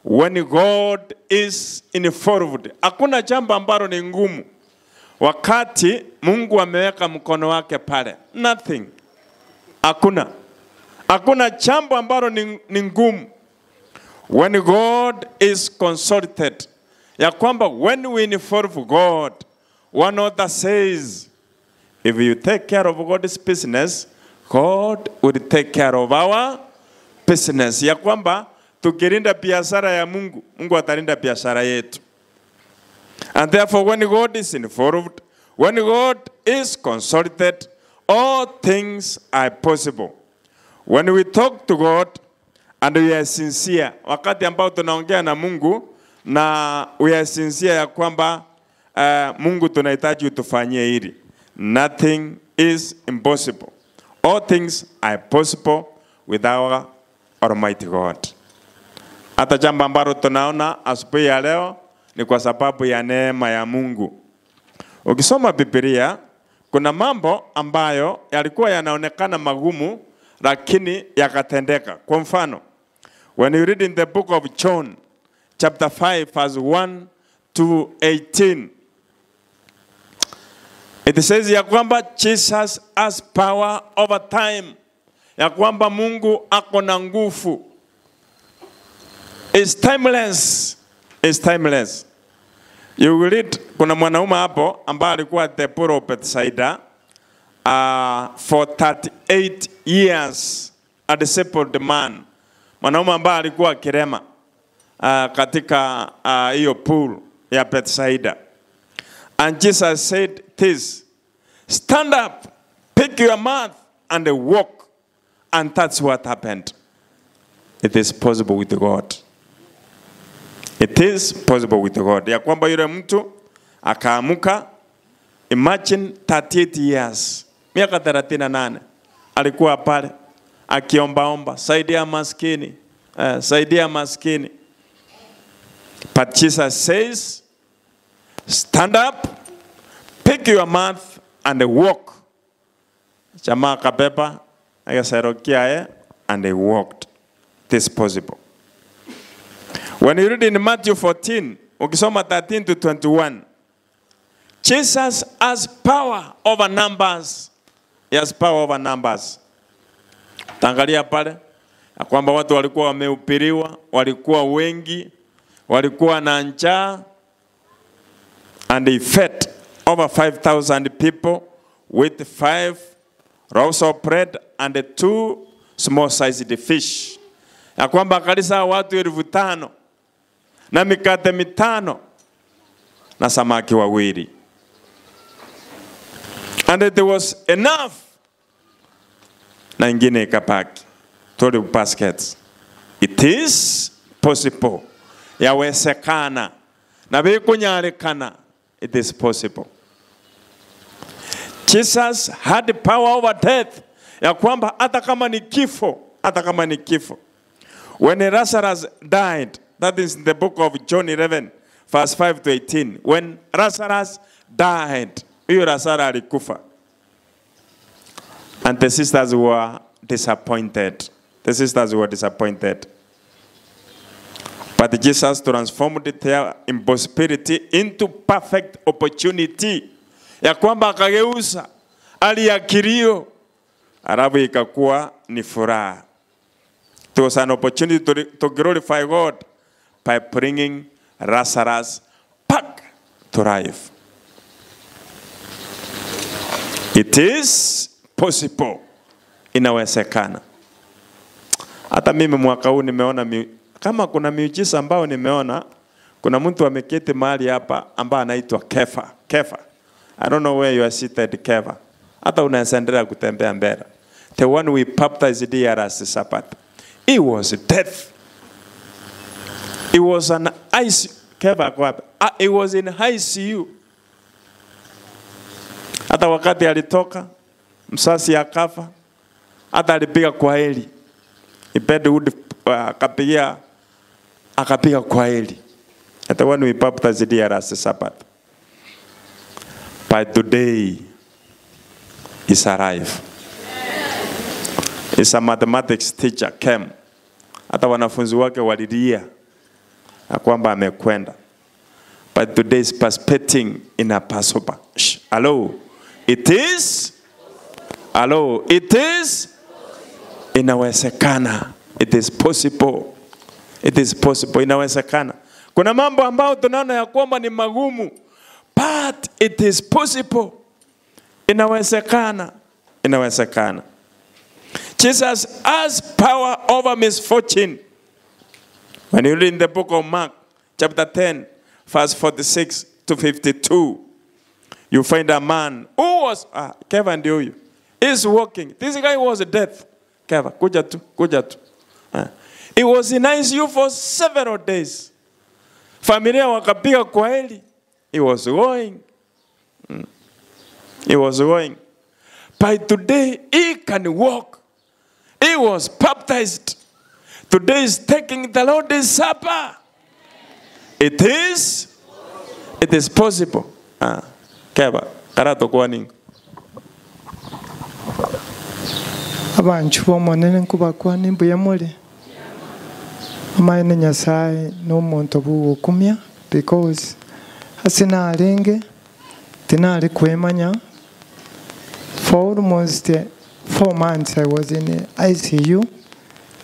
R: when God is involved. Hakuna jambo ambalo ni ngumu wakati Mungu ameweka mkono wake pale. Nothing. Hakuna. Hakuna jambo ambalo ni ngumu when God is consulted. Ya kwamba when we involve God, one author says, if you take care of God's business, God will take care of our business. Ya kwamba tukilinda biashara ya Mungu, Mungu atalinda biashara yetu. And therefore when God is involved, when God is consulted, all things are possible. When we talk to God and we are sincere, wakati ambao tunaongea na Mungu na we are sincere ya kwamba Mungu tunahitaji utufanyie hili, nothing is impossible. All things are possible with our Almighty God. Hata jambo ambalo tunaona asubuhi ya leo ni kwa sababu ya neema ya Mungu. Ukisoma Biblia, kuna mambo ambayo yalikuwa yanaonekana magumu lakini yakatendeka. Kwa mfano, when you read in the book of John chapter 5 verse 1 to 18, it says ya kwamba Jesus has power over time. Ya kwamba Mungu ako na nguvu. It's timeless. It's timeless. You will read, kuna mwanaume hapo ambaye alikuwa the pool of Bethsaida for 38 years, a disabled man. Mwanaume ambaye alikuwa kirema katika hiyo pool ya Bethsaida. And Jesus said this, stand up, pick your mat and walk. And that's what happened. It is possible with God. It is possible with God. Ya kwamba yule mtu akaamuka, imagine 38 years, miaka 38, alikuwa pale akiombaomba, saidia maskini, saidia maskini. But Jesus says, stand up, pick your mat and walk. Jamaa akabeba akaserokia, and they walked. It is possible. When you read in Matthew 14, ukisoma 13 to 21, Jesus has power over numbers. He has power over numbers. Tangalia pale ya kwamba watu walikuwa wameupiriwa, walikuwa wengi, walikuwa na njaa, and he fed over 5,000 people with 5 loaves of bread and 2 small-sized fish. Ya kwamba akalisa watu 5,000 na mikate 5 na samaki 2. And it was enough. Na ingine ikapaki 12 baskets. It is possible. Yawezekana. Na bikunyalikana. It is possible. Jesus had the power over death. Ya kwamba hata kama ni kifo, hata kama ni kifo. When Lazarus died, that is in the book of John 11, verse 5 to 18. When Lazarus died, huyo Lazarus alikufa. And the sisters were disappointed. The sisters were disappointed. But Jesus transformed their impossibility into perfect opportunity. Ya kwamba akageuza hali ya kilio, alafu ikakuwa ni furaha. It was an opportunity to glorify God by bringing Lazarus back to life. It is possible. Inawezekana. Hata mimi mwaka huu nimeona kama kuna miujiza ambao nimeona, kuna mtu ameketi mahali hapa ambaye anaitwa Kefa. Kefa. I don't know where you are seated, Kefa. Hata unaweza endelea kutembea mbele. The one we baptized here as Sabbath. It was death. It was an ICU. Kefa kwa hapa. It was in ICU. Hata wakati alitoka, msasi akafa, hata alipiga kwa heli. Ibedwood akapiga kwa heli. At the one we baptized here as Sabbath. But today is arrived. It's a mathematics teacher came. Hata wanafunzi wake walilia na kwamba amekwenda. But today is participating in a Passover. Shh. Hello. It is. Hello. It is. Inawezekana. It is possible. It is possible. Inawezekana. Kuna mambo ambayo tunaona ya kwamba ni magumu. But it is possible. Inawezekana. Inawezekana. Jesus has power over misfortune. When you read in the book of Mark, chapter 10, verse 46 to 52, you find a man who was, Kevin ndio huyu, is walking. This guy was dead. Kevin, kuja tu, kuja tu. He was in ICU for several days. Familia wakapiga kwa heli. He was going. He was going. But today, he can walk. He was baptized. Today is taking the Lord's Supper. It is possible. Keba, karato kwa ningo.
S: Abantu bomonene nkubakwa nimbuya muli. Amaene Nyasaye n'omuntu bugukumya because asina alenge tinali kwemanya. For almost 4 months I was in ICU,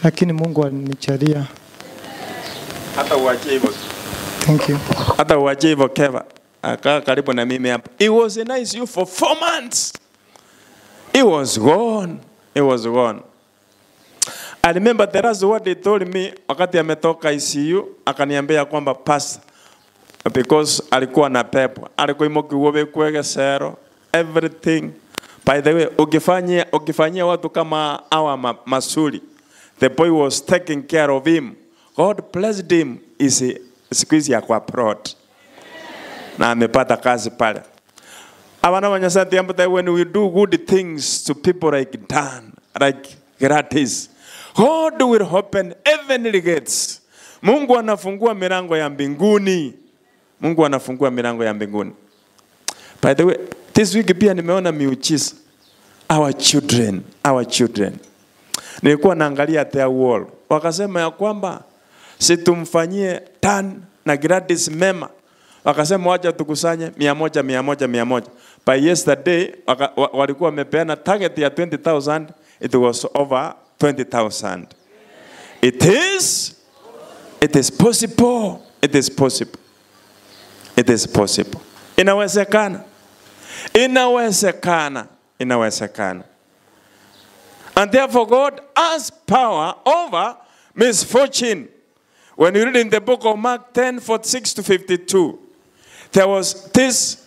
S: lakini Mungu alinijalia.
R: Hata uache hivyo.
S: Thank you.
R: Hata uache hivyo Keva. Akaa karibu na mimi hapa. He was in ICU for 4 months. He was gone. He was gone. I remember the last word they told me wakati ametoka ICU, akaniambia kwamba pastor, because alikuwa na pepo, alikuwa imokiwobe kwegesero, everything. By the way, ukifanyia watu kama hawa masuri, the boy was taking care of him. God blessed him. Siku hizi ako abroad. Na amepata kazi pale. Abana wa Nyasaye ambaye when we do good things to people like Dan, like Gladys, God will open heavenly gates. Mungu anafungua milango ya mbinguni. Mungu anafungua milango ya mbinguni. By the way, this week pia nimeona miujiza. Our children. Nilikuwa naangalia their wall. Wakasema ya kwamba situmfanyie Dan na Gladys mema. Wakasema wacha tukusanye 100 100 100. By yesterday walikuwa wamepeana target ya 20,000, it was over 20,000. It is possible. It is possible. It is possible. Inawezekana. Inawezekana. Inawezekana. And therefore God has power over misfortune. When you read in the book of Mark 10, 46 to 52, there was this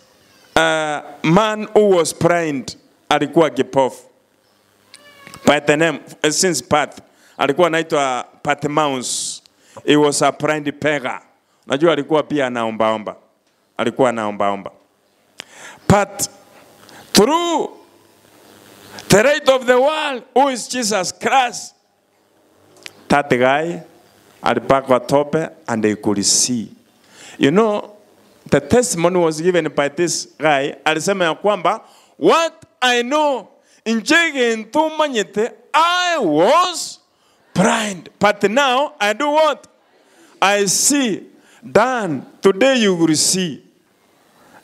R: man who was blind, alikuwa kipofu. By the name, since birth, alikuwa anaitwa Bartimaeus. He was a blind beggar. Najua alikuwa pia anaombaomba. Alikuwa anaombaomba. But through the right of the world, who is Jesus Christ, that guy alipakwa tope and they could see. You know, the testimony was given by this guy. Alisema ya kwamba, what I know, njege ntumanyete, I was blind. But now I do what? I see. Dan, today you will see.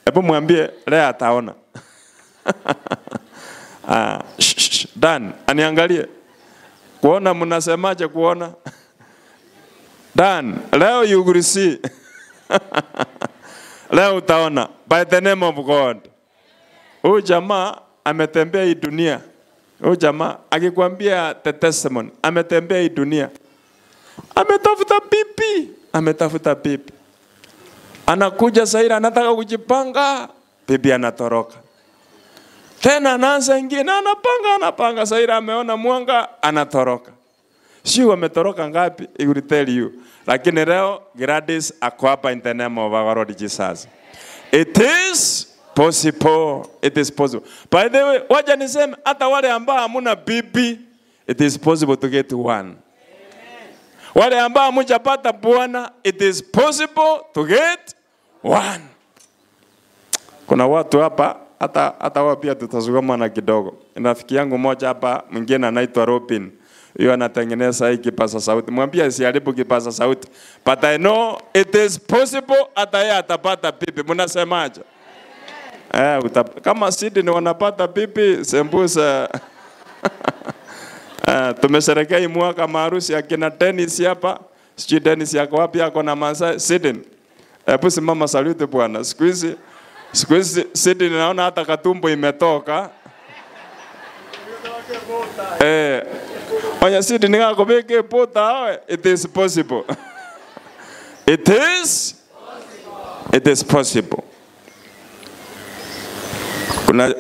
R: Ebu mwambie, leo ataona. Dan, aniangalie. Kuona mnasemaje kuona? Dan, leo you will see. Leo utaona. By the name of God. Huyu jamaa ametembea hii dunia. Huyu jamaa akikwambia the testimony, ametembea hii dunia. Ametafuta bibi, ametafuta bibi. Anakuja Saira anataka kujipanga, bibi anatoroka. Tena anaanza ingine, anapanga, Saira ameona mwanga, anatoroka. Sio ametoroka ngapi, I will tell you. Lakini leo Gladys ako hapa in the name of our Lord Jesus. It is possible. It is possible. By the way, wacha niseme hata wale ambao hamuna bibi, it is possible to get one. Wale ambao hamjapata bwana, it is possible to get one. Kuna watu hapa hata wao pia tutazungumza kidogo. Rafiki yangu mmoja hapa, mwingine anaitwa Robin. Yeye anatengeneza hii kipaza sauti. Mwambie asiharibu kipaza sauti. But I know it is possible hata yeye atapata bibi. Mnasemaje? Kama Sydney wanapata bibi, sembuse. Tumesherehekea hii mwaka maharusi akina Dennis hapa. Sijui Dennis yako wapi, yako na Masai Sydney. Hebu simama salute bwana. Siku hizi Sydney naona hata katumbo imetoka. Oya Sydney ngakobeke pota, it is possible. It is possible.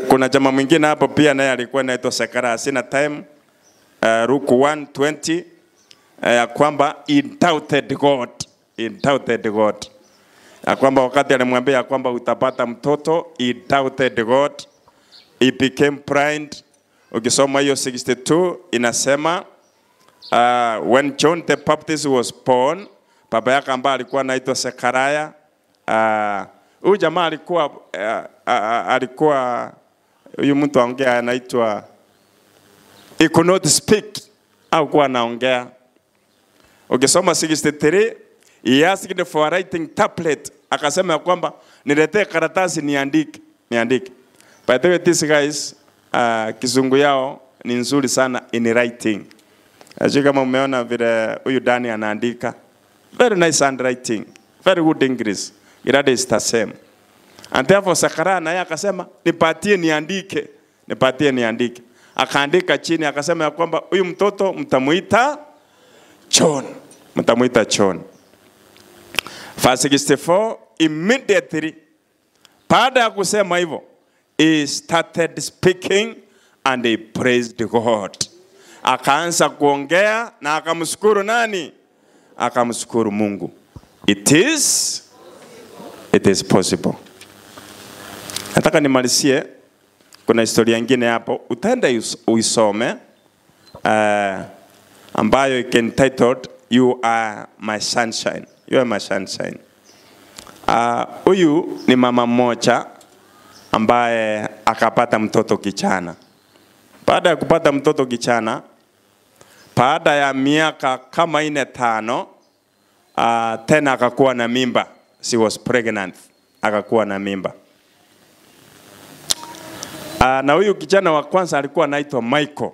R: Kuna jamaa mwingine hapo pia naye alikuwa anaitwa Sakara, sina time. Luke 1:20 ya kwamba he doubted God. He doubted God. Ya kwamba wakati alimwambia kwamba utapata mtoto, he doubted God. He became blind. Ukisoma hiyo 62 inasema when John the Baptist was born, baba yake ambaye alikuwa anaitwa Zekaria, huyu jamaa alikuwa huyu mtu anaongea anaitwa, he could not speak, hakuwa anaongea. Ukisoma 63, he asked for a writing tablet, akasema kwamba niletee karatasi niandike. By the way, these guys kizungu yao ni nzuri sana in writing. Sio kama umeona vile huyu Dani anaandika. Very nice handwriting, very good English. It is the same. And therefore Zakaria naye akasema nipatie niandike. Akaandika chini akasema ya kwamba huyu mtoto mtamuita John. Mtamuita John. Verse 64, immediately baada ya kusema hivyo, he started speaking and he praised God. Akaanza kuongea na akamshukuru nani? Akamshukuru Mungu. It is possible. Nataka nimalizie, kuna historia nyingine hapo utaenda uisome, ambayo entitled You Are My Sunshine. You Are My Sunshine. Huyu ni mama mmoja ambaye akapata mtoto kichana. Baada ya kupata mtoto kichana, baada ya miaka kama 4 5, tena akakuwa na mimba. She was pregnant. Akakuwa na mimba. Na huyu kijana wa kwanza alikuwa anaitwa Michael.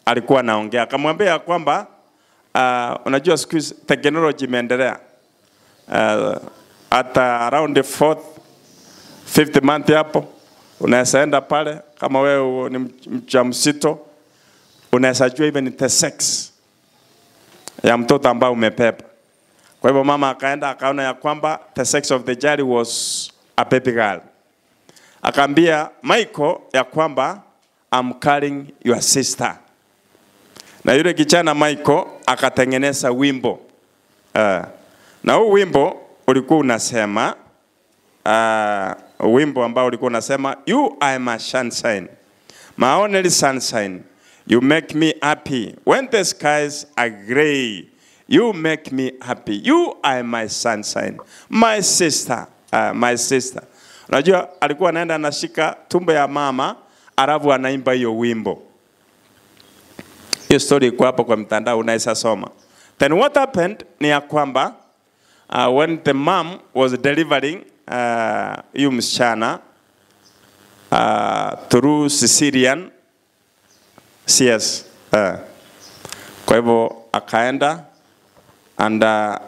R: Alikuwa anaongea. Akamwambia kwamba unajua siku hizi technology imeendelea. At around the 4th 5th month hapo unaweza enda pale kama wewe ni mjamzito, unaweza jua even the sex ya mtoto ambaye umepepa. Kwa hivyo mama akaenda akaona ya kwamba the sex of the child was a baby girl. Akaambia Michael ya kwamba I'm carrying your sister. Na yule kijana Michael akatengeneza wimbo. Na huu wimbo ulikuwa unasema, wimbo ambao ulikuwa unasema, you are my sunshine, my only sunshine. You make me happy when the skies are gray. You make me happy. You are my sunshine, my sister, my sister. Unajua alikuwa anaenda anashika tumbo ya mama, alafu anaimba hiyo wimbo. Hiyo story iko hapo kwa mtandao, unaweza soma. Then what happened ni ya kwamba when the mom was delivering huyu msichana through Caesarean CS. Kwa hivyo akaenda, and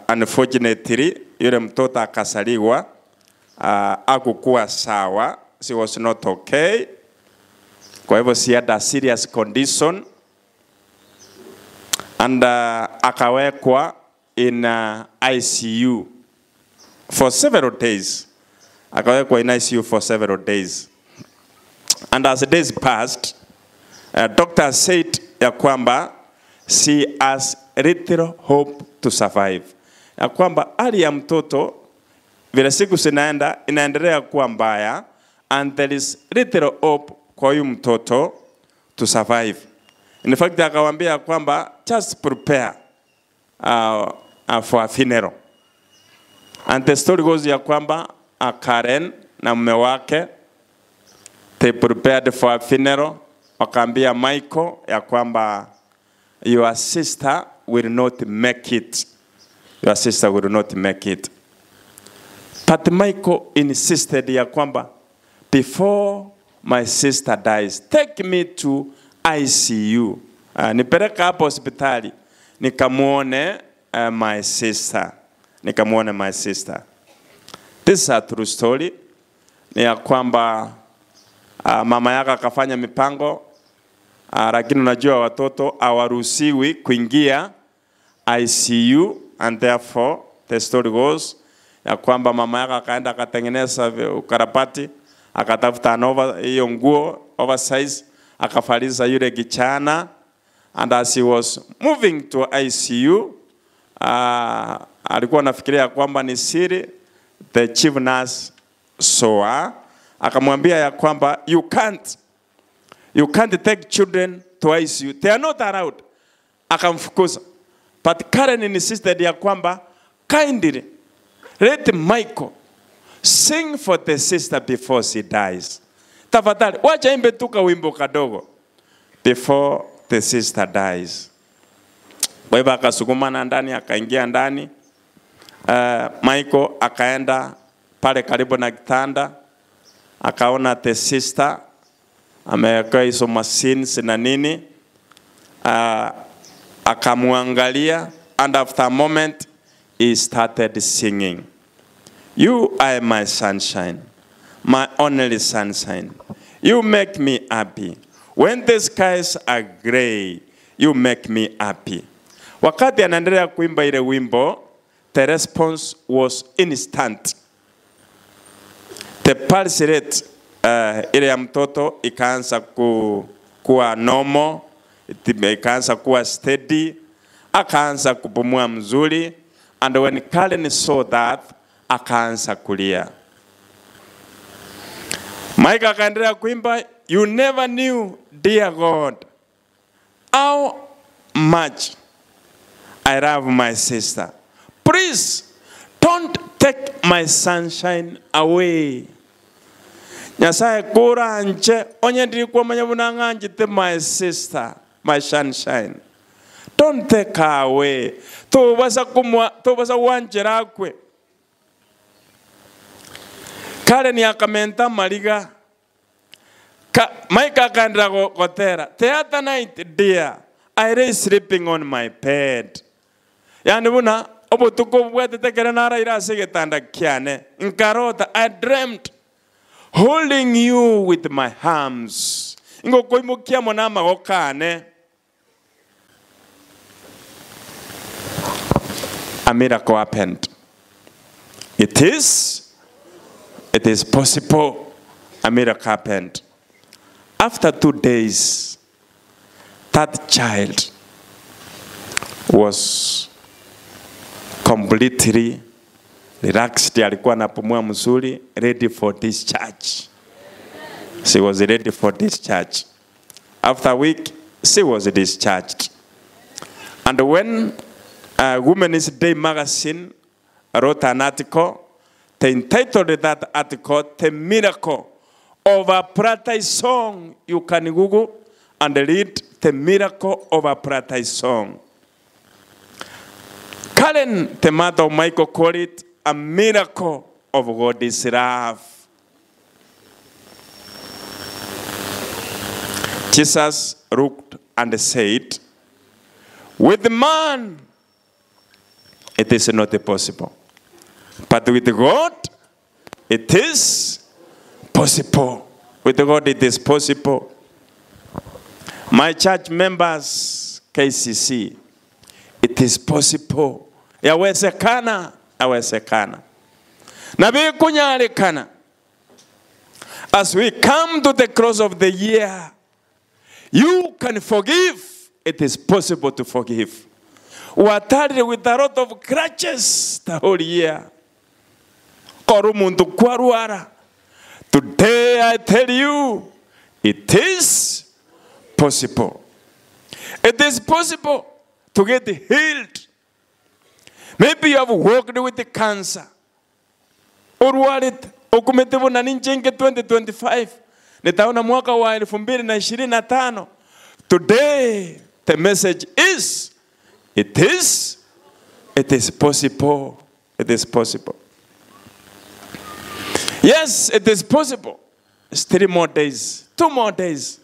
R: unfortunately yule mtoto akasaliwa, hakukuwa sawa, she was not okay. Kwa hivyo she had a serious condition and akawekwa in ICU for several days. Akawekwa in ICU for several days. And as the days passed, doctor said ya kwamba she has little hope to survive. Ya kwamba hali ya mtoto vile siku zinaenda inaendelea kuwa mbaya, and there is little hope kwa huyu mtoto to survive. In fact, akawaambia kwamba just prepare for a funeral. And the story goes ya kwamba Karen na mume wake, they prepared for a funeral. Wakaambia Michael ya kwamba your sister will not make it. Your sister will not make it. But Michael insisted ya kwamba before my sister dies, take me to ICU. Nipeleka hapo hospitali nikamuone my sister. Nikamuone my sister. This is a true story. Ni ya kwamba mama yake akafanya mipango, lakini unajua watoto hawaruhusiwi kuingia ICU, and therefore the story goes ya kwamba mama yake akaenda akatengeneza ukarabati, akatafuta nova hiyo nguo oversize, akafaliza yule kichana, and as he was moving to ICU, alikuwa anafikiria kwamba ni siri. The chief nurse saw her, akamwambia ya kwamba you can't take children to ICU, they are not allowed. Akamfukuza. But Karen insisted ya kwamba kindly let Michael sing for the sister before she dies. Tafadhali wacha imbe tuka wimbo kadogo before the sister dies. Kwa hivyo akasukumana ndani, akaingia ndani. Michael akaenda pale karibu na kitanda, akaona the sister ameweka hizo machines na nini, akamwangalia, and after a moment he started singing. You are my sunshine, my only sunshine. You make me happy. When the skies are gray, you make me happy. Wakati anaendelea kuimba ile wimbo, the response was instant. The pulse rate ile ya mtoto ikaanza kuwa normal, ikaanza kuwa steady, akaanza kupumua mzuri. And when Karen saw that, akaanza kulia. Mike akaendelea kuimba, you never knew, dear God, how much I love my sister. Please don't take my sunshine away. Nyasaye kura nche, onye ndilikuwa mwenye bunang'anjite my sister, my sunshine. Don't take her away. Tubasa wanjera kwe. Karen akamenta mariga. Mike akaendelea gotera. The other night, dear, I lay sleeping on my bed. Yani buna obutuko bwetetekere naraira ase getanda kiane. Nkarota, I dreamt holding you with my arms. Ngokoimukia mona magokane. A miracle happened. It is possible. A miracle happened. After 2 days, that child was completely relaxed. Alikuwa anapumua mzuri, ready for discharge. She was ready for discharge. After a week, she was discharged. And when Women's Day magazine wrote an article, they entitled that article, The Miracle of a Paradise Song. You can Google and read The Miracle of a Paradise Song. Karen, the mother of Michael, called it a miracle of God's love. Jesus looked and said, with man, it is not possible. But with God, it is possible. With God, it is possible. My church members, KCC, it is possible. Yawezekana, yawezekana. Na bikunyalikana. As we come to the cross of the year, you can forgive. It is possible to forgive. We are tired with a lot of crutches the whole year. Today I tell you, it is possible. It is possible to get healed. Maybe you have worked with the cancer. Urwalit, ukumetevu na ninjenge 2025. Nitaona mwaka wa 2025. Today, the message is, it is possible. It is possible. Yes, it is possible. It's 3 more days, 2 more days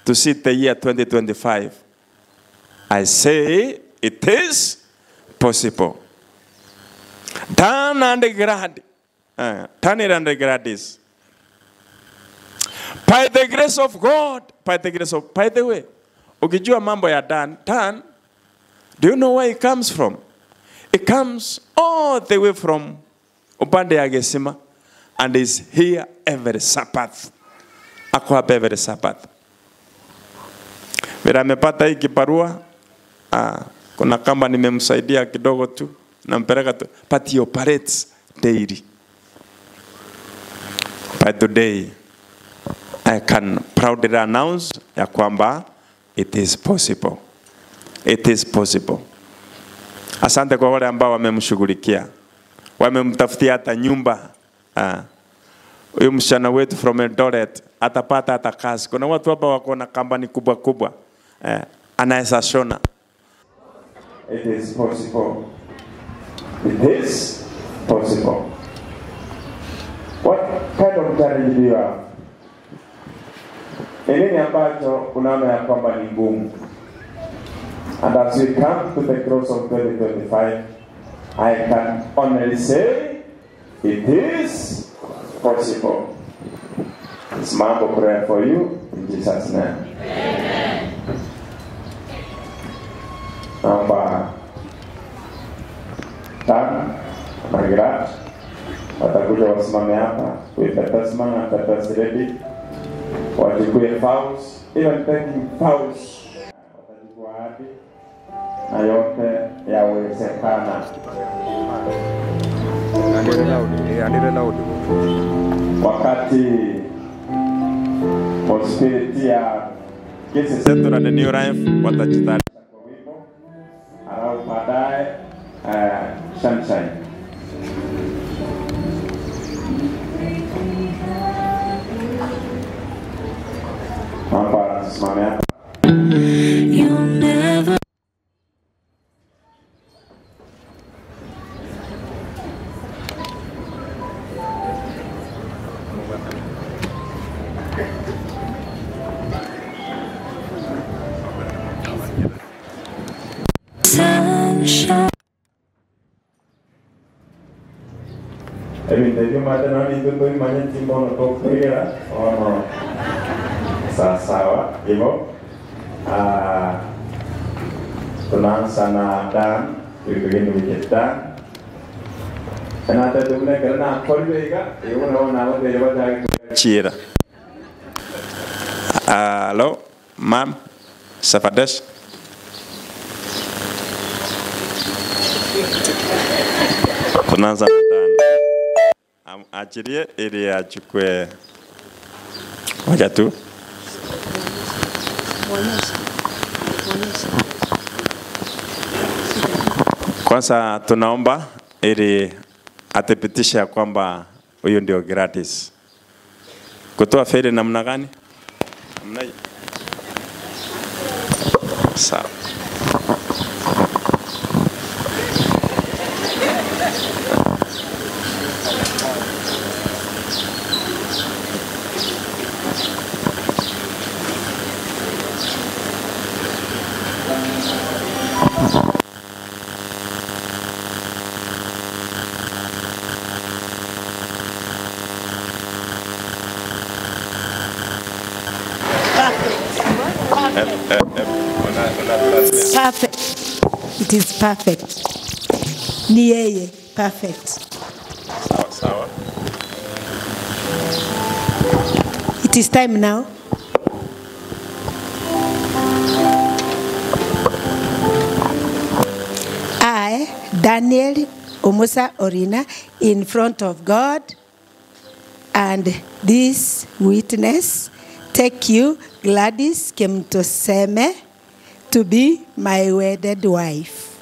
R: to see the year 2025. I say it is possible. Dan and Grad, Tanir and Gladys. By the grace of God, by the grace of, by the way, ukijua mambo ya Dan, do you know where it comes from? It comes all the way from upande ya Gesima and is here every Sabbath. Ako hapa every Sabbath. Bila amepata hii kibarua, kuna kamba nimemsaidia kidogo tu, nampeleka tu, but he operates daily. By today, I can proudly announce ya kwamba it is possible. It is possible. Asante kwa wale ambao wamemshughulikia. Wamemtafutia hata nyumba. Huyu msichana wetu from Eldoret atapata hata kazi. Kuna watu hapa wako na kampani kubwa kubwa. Anaweza shona. It is possible. It is possible. What kind of challenge do you have? Ni nini ambacho unaona ya kwamba ni ngumu? And as we come to the cross of 2025, I can only say it is possible. It's my prayer for you in Jesus' name. Amen. Naomba Dan na Grad watakuja wasimame hapa with the best man and the best lady, wachukue vows, even taking vows, watachukua ahadi na yote yawezekana. Wakati possibility ya Kisii Central na New Life watajitayarisha kwa wimbo, alafu baadaye Sunshine. Naomba tusimame hapa. Sawa sawa, hivyo tunaanza na Dan, we begin with Dan. Chira. Hello, ma'am, Safadesh. Tunaanza na Dan. Achilie ili achukue moja tu. Kwanza tunaomba ili athibitishe ya kwamba huyu ndio gratis. Kutoa feri namna gani? Namna hii. Sawa.
T: Perfect. It is perfect. Ni yeye, perfect.
R: Sawa sawa.
T: It is time now. I, Daniel Omosa Orina, in front of God and this witness, take you, Gladys Kemunto Seme, to be my wedded wife.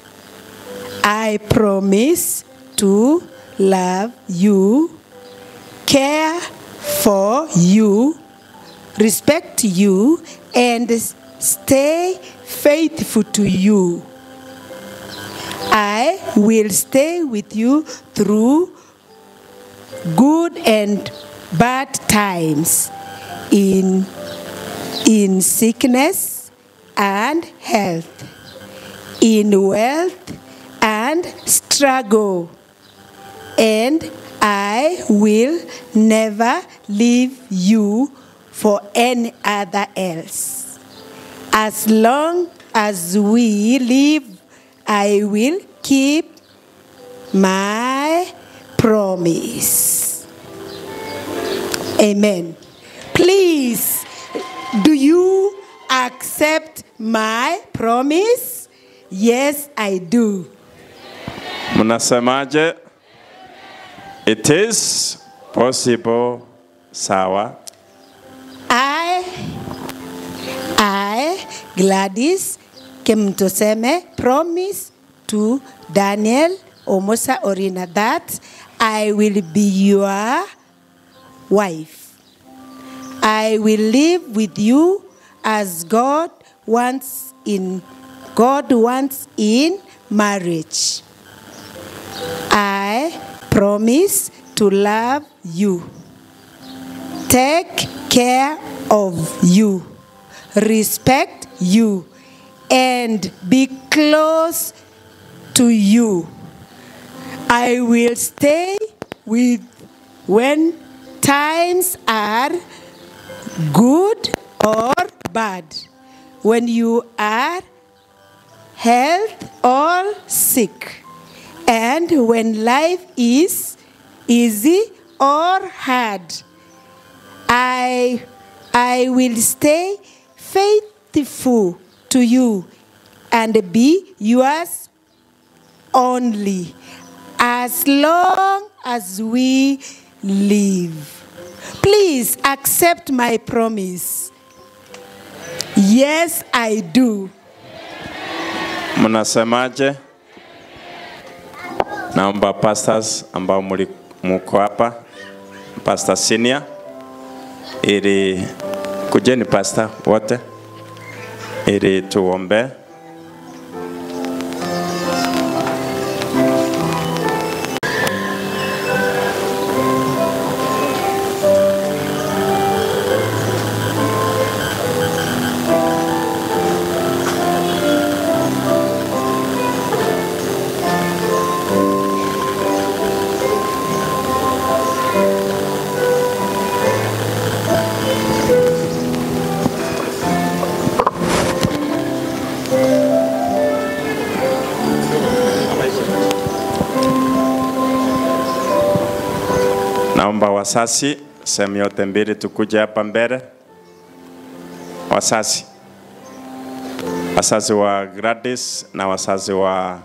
T: I promise to love you, care for you, respect you, and stay faithful to you. I will stay with you through good and bad times, in sickness and health, in wealth and struggle, and I will never leave you for any other else. As long as we live, I will keep my promise. Amen. Please, do you accept my promise? Yes, I do.
R: Mnasemaje? It is possible. Sawa.
T: I, Gladys Kemunto Seme, promise to Daniel Omosa Orina that I will be your wife. I will live with you as God wants in marriage. I promise to love you, take care of you, respect you, and be close to you. I will stay with when times are good or bad, when you are health or sick, and when life is easy or hard. I will stay faithful to you and be yours only as long as we live. Please accept my promise. Yes, I do.
R: Mnasemaje? Naomba pastors ambao mko hapa, Pastor Senior, ili kujeni pastor wote ili tuombe. Naomba wasasi sehemu yote mbili tukuje hapa mbele. Wasasi. Wasasi wa Gladys na wasasi wa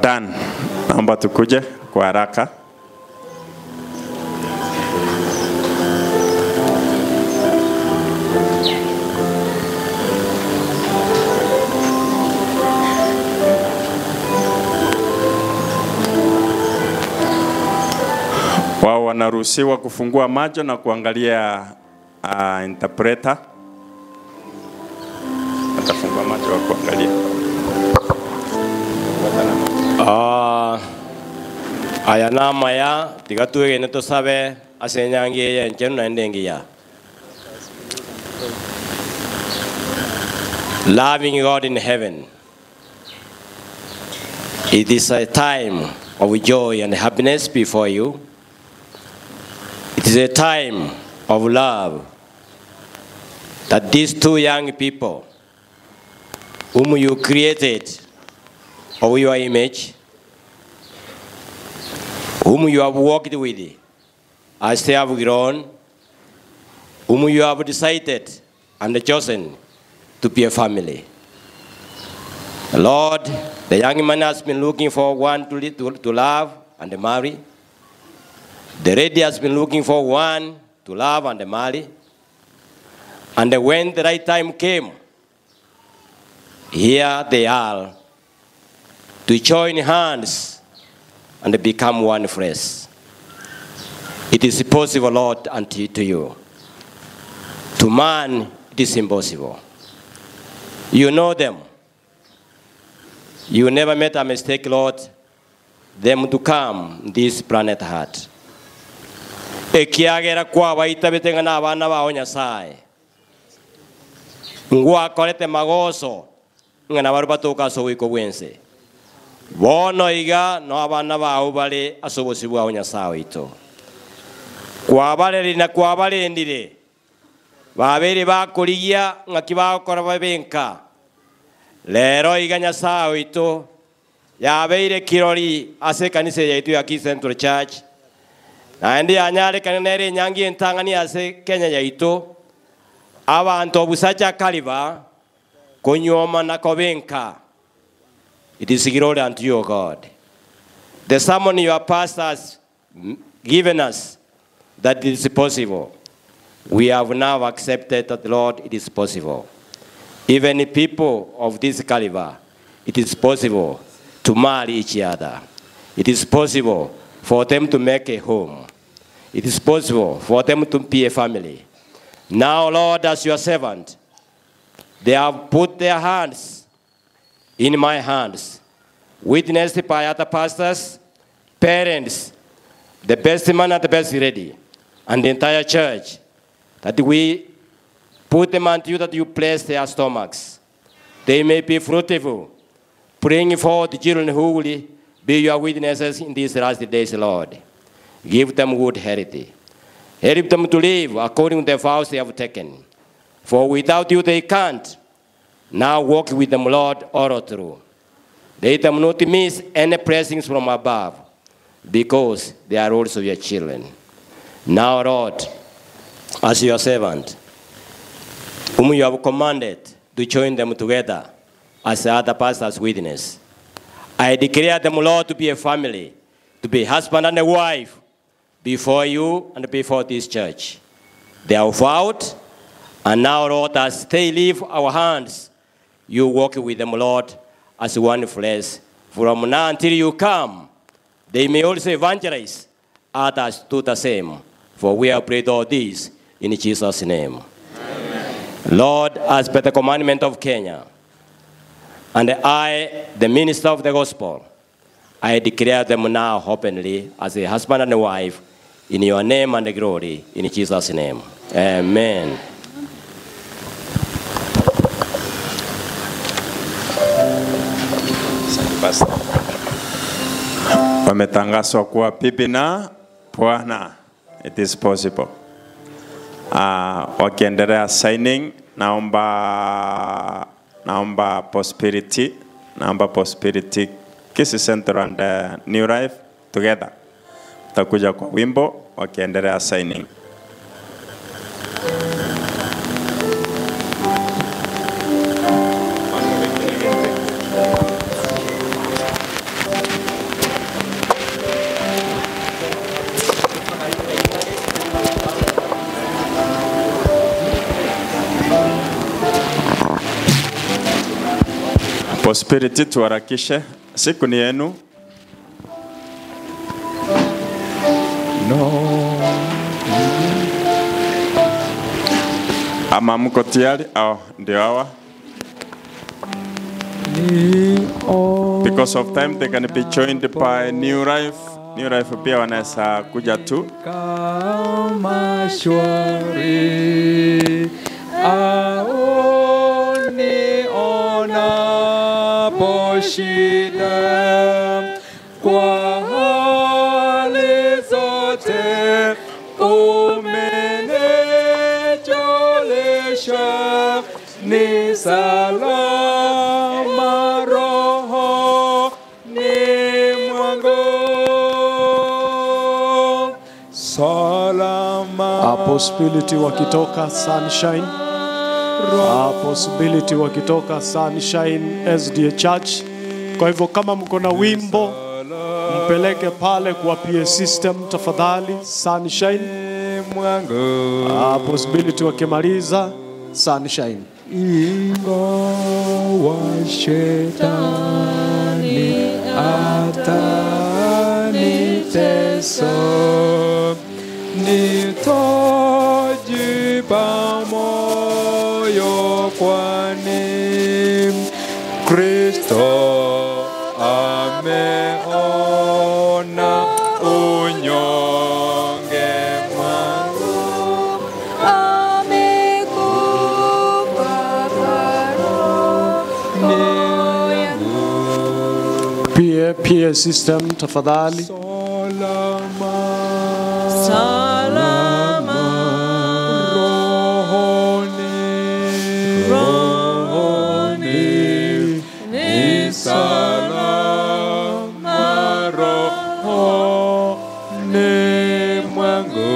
R: Dan. Naomba tukuje kwa haraka. Wao wanaruhusiwa kufungua macho na kuangalia interpreter. Atafungua macho wa kuangalia.
I: Aya na maya tigatuege neto sabe asenyangi ye nchenu na ndengi ya. Loving God in heaven. It is a time of joy and happiness before you. It is a time of love. that these two young people whom you created of your image, whom you have walked with as they have grown, whom you have decided and chosen to be a family. Lord, the young man has been looking for one to love and marry. The lady has been looking for one to love and marry. And when the right time came, here they are to join hands and become one flesh. It is possible, Lord, unto you. To man, it is impossible. You know them. You never made a mistake, Lord, them to come this planet heart. Ekiagera kwa baitabete ngana abana bao Nyasaye. Ngwakorete magoso ngana baru batoka so wiko bwense. Bono iga no abana bao bale asobosi bwao Nyasaye ito. Kwa bareri na kwa barendire. Babere bakorigia ngaki bakora babenka. Lero iga Nyasaye ito yabeire kirori ase kanisa yaitu ya Kisii Central Church. Naende anyare kanere nyangi entangani ase Kenya yaitu. Abantu obusacha kaliba kunyoma na kobenka. It is glory unto you, God. The sermon your pastors given us that it is possible. We have now accepted that, Lord, it is possible. Even the people of this caliber, it is possible to marry each other. It is possible for them to make a home. It is possible for them to be a family. Now, Lord, as your servant, they have put their hands in my hands, witnessed by other pastors, parents, the best man and the best lady, and the entire church, that we put them unto you, that you bless their stomachs. They may be fruitful, bring forth children who will be your witnesses in these last days, Lord. Give them good heritage. Help them to live according to the vows they have taken. For without you they can't. Now walk with them, Lord, all through. Let them not miss any blessings from above, because they are also your children. Now, Lord, as your servant, whom you have commanded to join them together as other pastors' witness, I declare them, Lord, to be a family, to be husband and a wife before you and before this church. They are vowed, and now, Lord, as they leave our hands, you walk with them, Lord, as one flesh. From now until you come, they may also evangelize others to the same. For we have prayed all this in Jesus' name. Amen. Lord, as per the commandment of Kenya, and I, the minister of the gospel, I declare them now openly as a husband and a wife in your name and the glory, in Jesus' name. Amen.
R: Wametangazwa kuwa bibi na bwana. It is possible. Wakiendelea signing, naomba prosperity, Kisii Central and New Life together. Tutakuja kwa wimbo wakiendelea signing. Prosperity tuharakishe, siku ni yenu. No. Ama mko tayari? Oh, ndio hawa. Because of time they can be joined by New Life. New Life pia wanaweza kuja tu.
D: Kama shwari aoni shida kwa hali zote umenijolesha.
U: mwangu, salama
K: Possibility wakitoka Sunshine, Possibility wakitoka Sunshine SDA Church. Kwa hivyo kama mko na wimbo mpeleke pale kwa PA system tafadhali. Sunshine
U: mwangu,
K: Possibility wakimaliza Sunshine.
U: Ingawa shetani atanitesa, nitajipa moyo kwani Kristo ameona unyonge mwangu.
B: Amekufa kwa roho yangu.
K: PA system tafadhali.
B: Salama
U: rohoni, rohoni ni salama rohoni mwangu.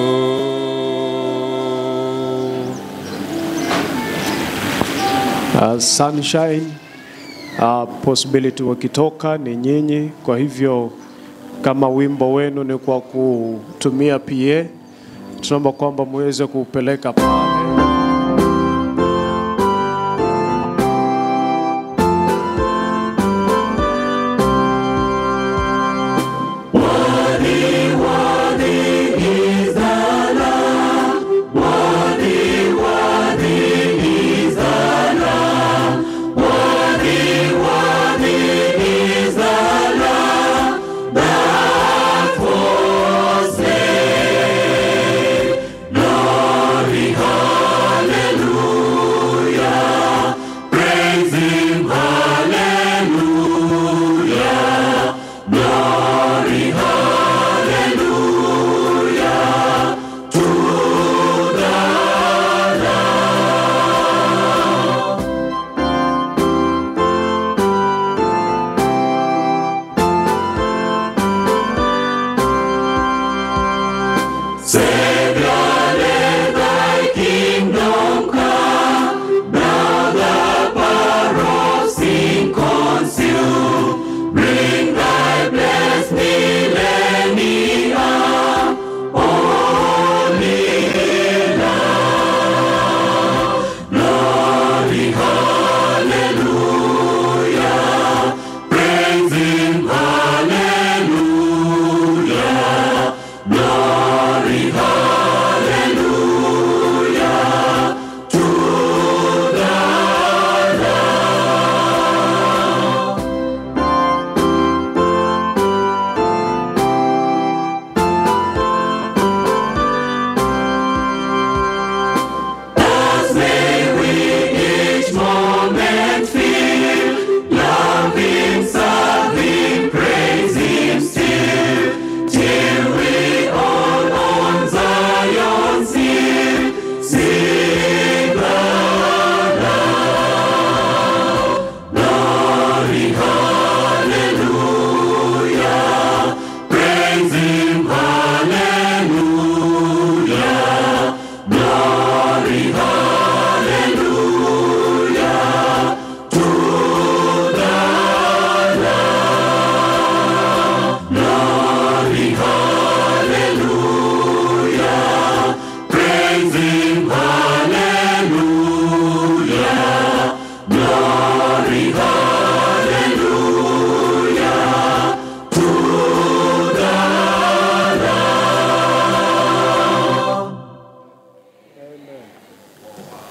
K: Sunshine, Possibility wakitoka ni nyinyi. Kwa hivyo kama wimbo wenu ni kwa kutumia PA, tunaomba kwamba muweze kupeleka pale.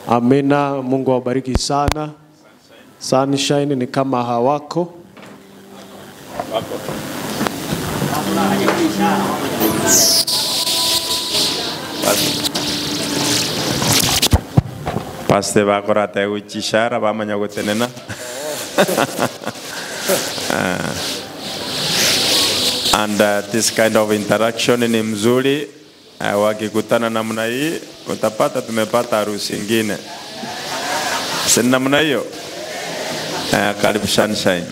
K: Amina, Mungu awabariki sana. Sunshine ni kama hawako.
R: Paste bakora teguchishara bamanya gutenena. And this kind of interaction ni mzuri. Wakikutana namna hii utapata tumepata harusi ingine. Si namna hiyo? Karibu Sunshine.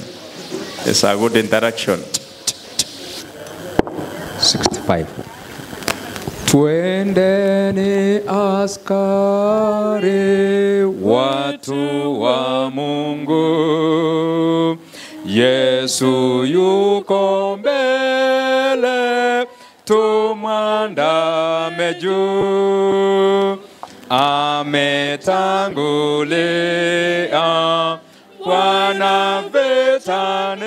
R: It's a good interaction.
L: 65.
U: Twendeni askari watu wa Mungu, Yesu yuko mbele, tumwandame juu. Ametangulia Bwana vitani,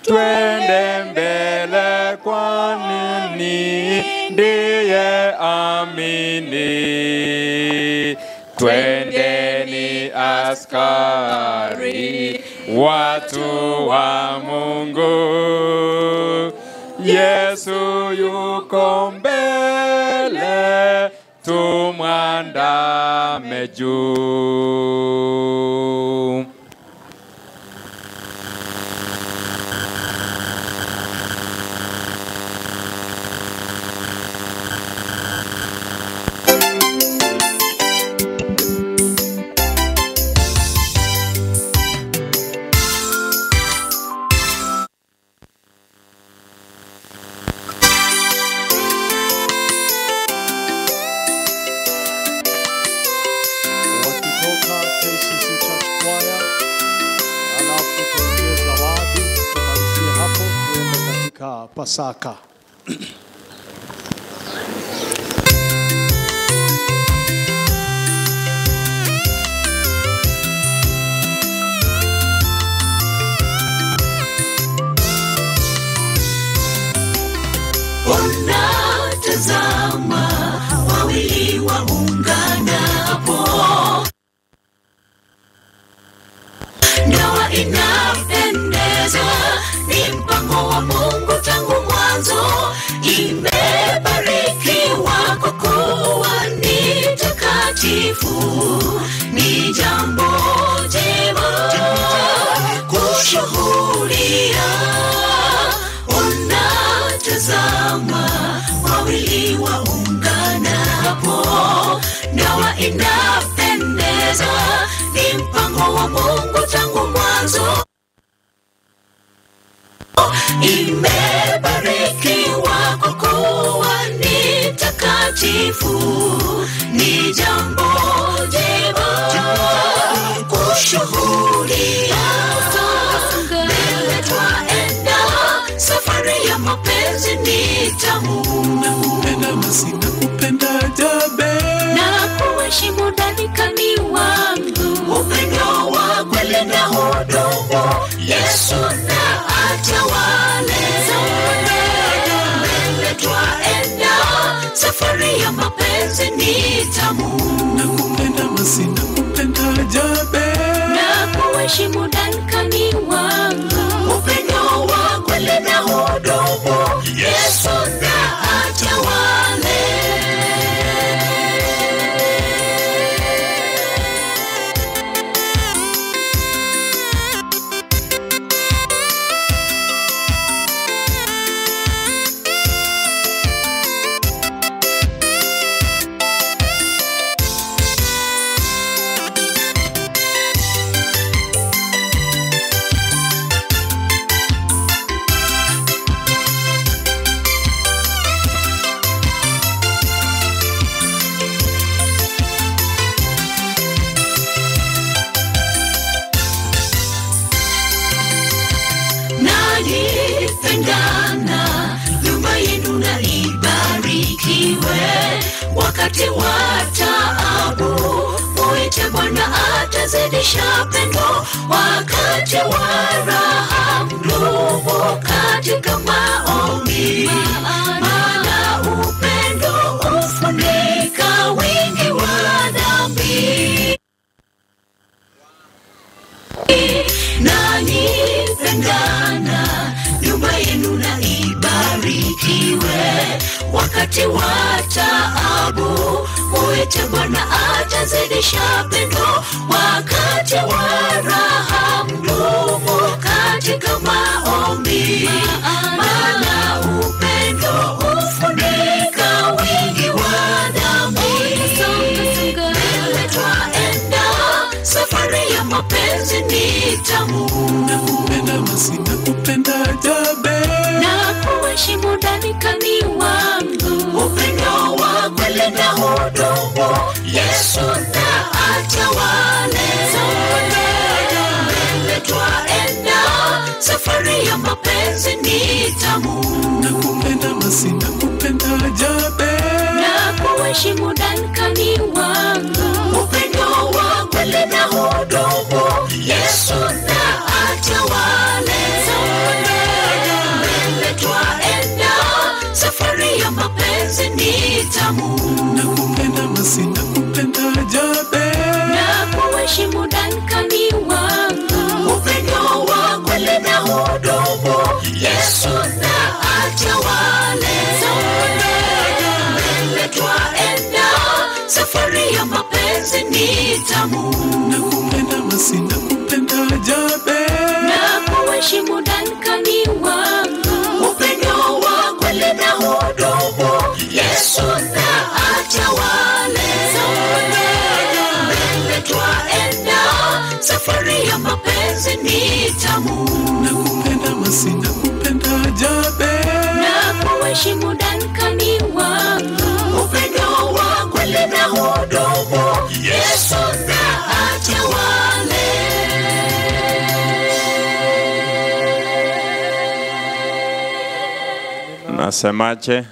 U: twende mbele kwani ndiye amini. Twendeni askari watu wa Mungu, Yesu yuko mbele, tumwandame juu.
K: Wakitoka KCC Church Choir, alafu tuingie zawadi, tumalizie hapo tuende katika Pasaka.
B: Unatazama wawili waunganapo, ndoa inapendeza, ni mpango wa Mungu tangu mwanzo, imebarikiwa kwa kuwa ni takatifu, ni jambo jema kushuhudia. Unatazama wawili waunganapo, ndoa inapendeza, ni mpango wa Mungu tangu mwanzo, imebarikiwa kwa kuwa ni takatifu, ni jambo jema kushuhudia. Mbele twaenda, safari ya mapenzi ni tamu.
D: Nakupenda masi, nakupenda jabe,
B: na kuheshimu danikani wangu, upendo wa kweli na hudumu, Yesu na atawale. Mbele twaenda, safari ya mapenzi ni tamu.
D: Nakupenda masi, nakupenda jabe,
B: na kuheshimu danikani wangu, upendo wa kweli na hudumu, Yesu na atawale. Nanyi nyumba yenu na ibarikiwe, wakati wa taabu muite Bwana atazidisha pendo, wakati wa raha mdumu katika maombi, maana upendo hufunika wingi wa dhambi. Nanyi pendana, nyumba yenu na ibarikiwe, wakati wa taabu muite Bwana atazidisha pendo, wakati wa raha mdumu katika maombi, maana upendo hufunika wingi wa dhambi. Mbele twaenda, safari ya mapenzi ni tamu.
D: Nakupenda masi, nakupenda jabe,
B: na kuheshimu kuheshimu Dankani wangu. Upendo wa kweli na hudumu, Yesu na atawale. Mbele twaenda, safari ya mapenzi ni tamu.
D: Nakupenda masi, nakupenda jabe.
B: Na kuheshimu Dankani wangu. Upendo wa kweli na hudumu, Yesu na atawale. Mbele twaenda, safari ya mapenzi ni tamu.
D: Nakupenda masi, nakupenda jabe.
B: Na kuheshimu Dankani wangu. Upendo wa kweli na hudumu, Yesu na atawale. Mbele twaenda, safari ya mapenzi ni tamu.
D: Nakupenda masi, nakupenda jabe.
B: Na kuheshimu Dankani wangu. Upendo wa kweli na hudumu, Yesu na atawale.
R: Nasemaje?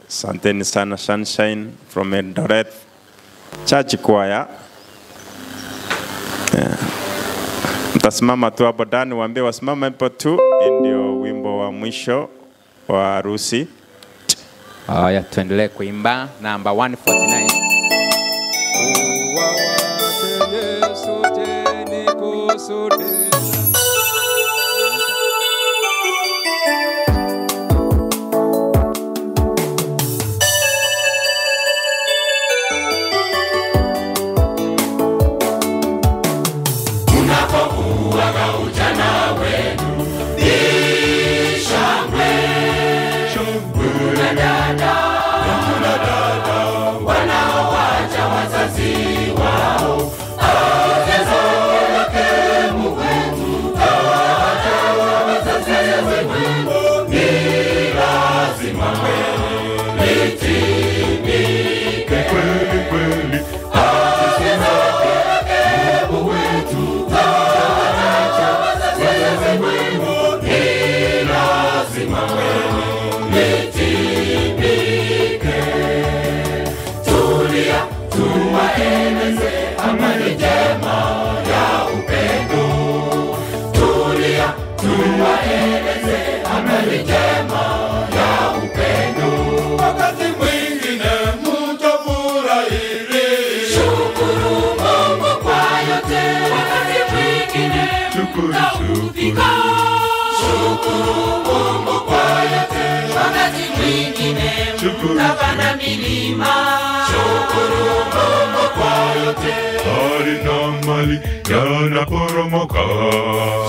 R: Asanteni sana Sunshine from Eldoret Church Choir. Yeah. Mtasimama tu hapo ndani, waambie wasimame hapo tu. Ndio wimbo wa mwisho wa harusi.
L: Haya, tuendelee kuimba namba 149.
U: Yesu teni kusudi.
B: Shukuru Mungu kwa yote, wakati mwingine mtapanda milima. Shukuru Mungu kwa yote,
A: hali na mali yanaporomoka.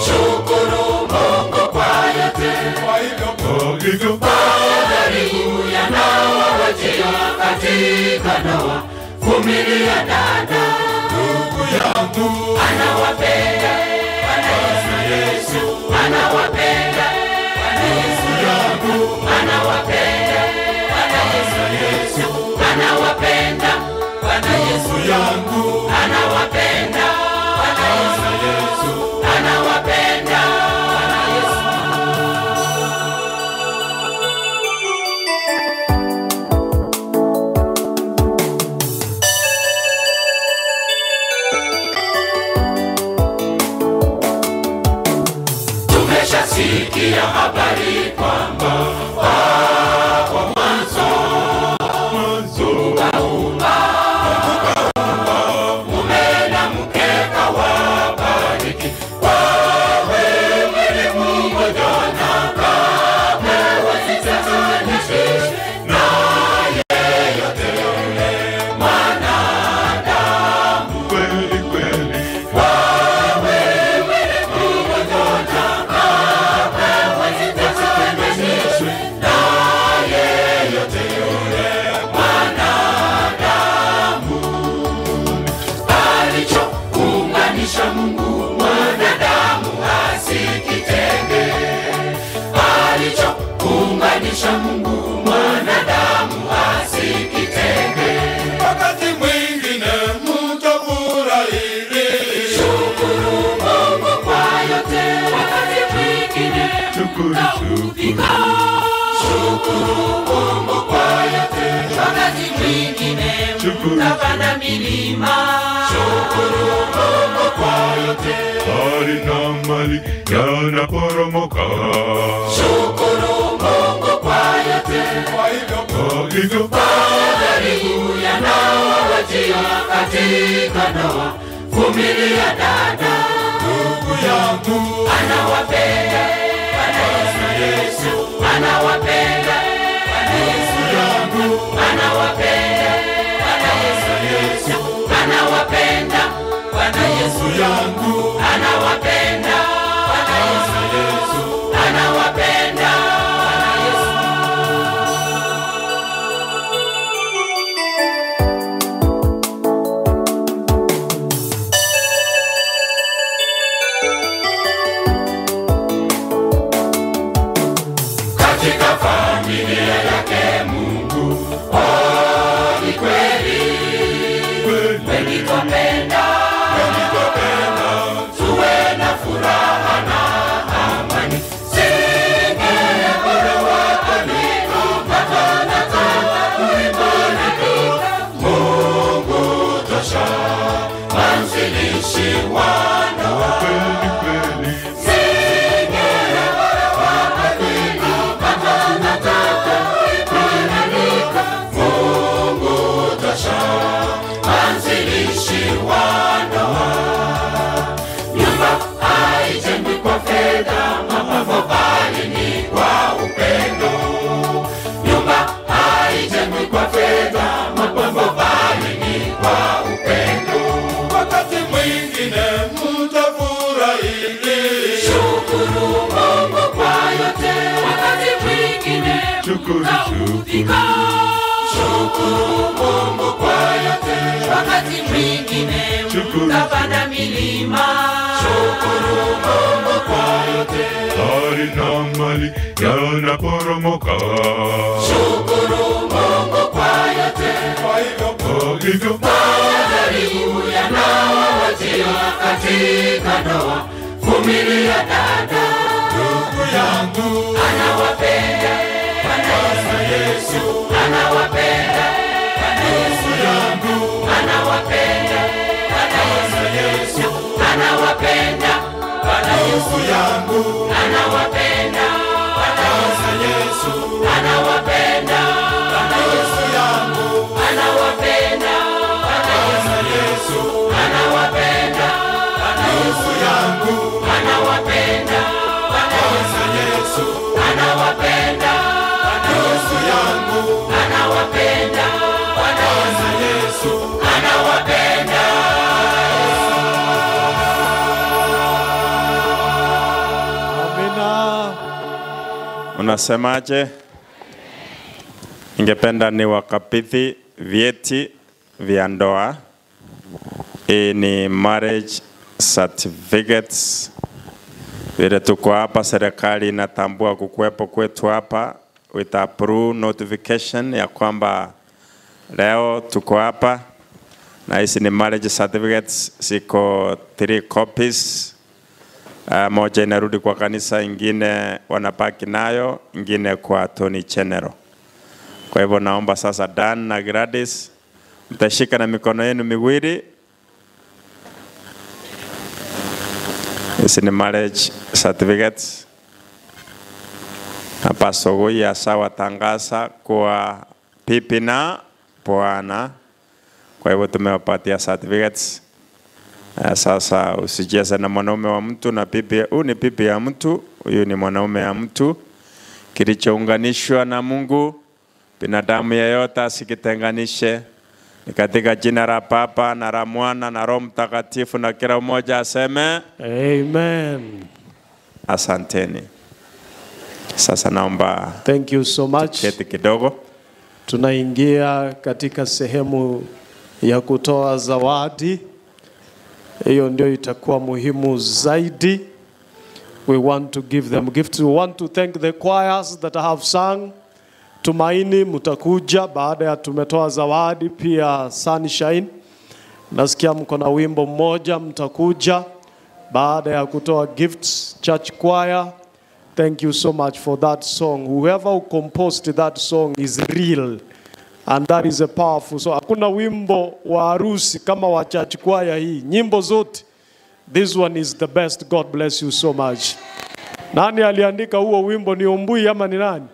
B: Shukuru Mungu kwa yote,
A: kwa hivyo
B: majaribu yanawawajia katika ndoa. Vumilia dada,
A: ndugu yangu
B: anawapenda. Yesu anawapenda, Yesu yangu anawapenda, Yesu anawapenda, Yesu yangu anawapenda, Yesu anawapenda. Sikia habari kwamba hapo mwanzo Mungu kaumba mume na mke kawabariki, wawe mwili mmoja na kamwe wasitenganishwe na yeyote yule mwanadamu.
A: Kweli kweli,
B: wawe mwili mmoja na kamwe wasitenganishwe na yeyote yule mwanadamu. Alichounganisha Mungu mwanadamu asikitenge. Alichounganisha Mungu mwanadamu asikitenge.
A: Wakati mwingine mtafurahi.
B: Shukuru Mungu kwa yote, wakati mwingine mtaudhika. Shukuru Mungu kwa yote. Wakati mwingine mtapanda milima. Shukuru Mungu kwa yote.
A: Hali na mali yanaporomoka.
B: Shukuru Mungu kwa yote.
A: Kwa hivyo
B: majaribu yanawajia katika ndoa. Vumilia dada,
A: ndugu yangu.
B: Anawapenda Bwana Yesu, anawapenda Bwana Yesu yangu, anawapenda Bwana Yesu, anawapenda Bwana Yesu
A: yangu,
B: anawapenda Bwana Yesu, anawapenda Bwana Yesu. Katika familia yake Mungu, oh, ni kweli wengi twapenda, tuwe na furaha na amani. Singine bora watamiko, patana kuimarika. Mungu tosha, mwanzilishi wa ndoa. Singine bora watamiko, patana kuimarika. Mungu tosha, mwanzilishi wa ndoa. Nyumba haijengwi kwa fedha, mapambo bali ni kwa upendo. Nyumba haijengwi kwa fedha, mapambo bali ni kwa upendo.
A: Wakati mwingine mtafurahi.
B: Shukuru Mungu kwa yote. Wakati mwingine mtaudhika. Shukuru Mungu kwa yote. Wakati mwingine mtapanda milima. Shukuru Mungu kwa yote.
A: Hali na mali yanaporomoka.
B: Shukuru Mungu kwa yote.
A: Kwa hivyo
B: majaribu yanawajia katika ndoa. Vumilia dada,
A: ndugu yangu.
B: Anawapenda Bwana Yesu, anawapenda Bwana Yesu yangu, anawapenda Bwana Yesu, anawapenda Bwana Yesu
A: yangu,
B: anawapenda Bwana Yesu, anawapenda Bwana Yesu
A: yangu,
B: anawapenda Bwana Yesu, anawapenda Bwana Yesu
A: yangu,
B: anawapenda Bwana Yesu, anawapenda Bwana Yesu
A: yangu,
B: anawapenda Bwana Yesu, anawapenda.
K: Amina.
R: Unasemaje? Ningependa ni wakabidhi vyeti vya ndoa. Hii ni marriage certificates. Vile tuko hapa, serikali inatambua kukuwepo kwetu hapa with approve notification ya kwamba leo tuko hapa, na hizi ni marriage certificates, ziko 3 copies. Moja inarudi kwa kanisa, ingine wanabaki nayo, ingine kwa Attorney General. Kwa hivyo naomba sasa Dan na Gladys mtashika na mikono yenu miwili. Hizi ni marriage certificates. Na Pastor Gui ashawatangaza kwa pipi na bwana. Kwa hivyo tumewapatia certificates. Sasa usicheze na mwanaume wa mtu na pipi. Huyu ni pipi ya mtu, huyu ni mwanaume ya mtu. Kilichounganishwa na Mungu, binadamu yeyote asikitenganishe. Ni katika jina la Baba na la Mwana na Roho Mtakatifu, na kila mmoja aseme
K: Amen.
R: Asanteni. Sasa naomba
K: Thank you so much.
R: Keti kidogo.
K: Tunaingia katika sehemu ya kutoa zawadi. Hiyo ndio itakuwa muhimu zaidi. We want to give them gifts. We want to thank the choirs that have sung. Tumaini mtakuja baada ya tumetoa zawadi, pia Sunshine. Nasikia mko na wimbo mmoja, mtakuja baada ya kutoa gifts. Church choir. Thank you so much for that song. Whoever who composed that song is real. And that is a powerful song. Hakuna wimbo wa harusi kama wa church choir hii. Nyimbo zote. This one is the best. God bless you so much. Nani aliandika huo wimbo, ni Ombui ama ni nani?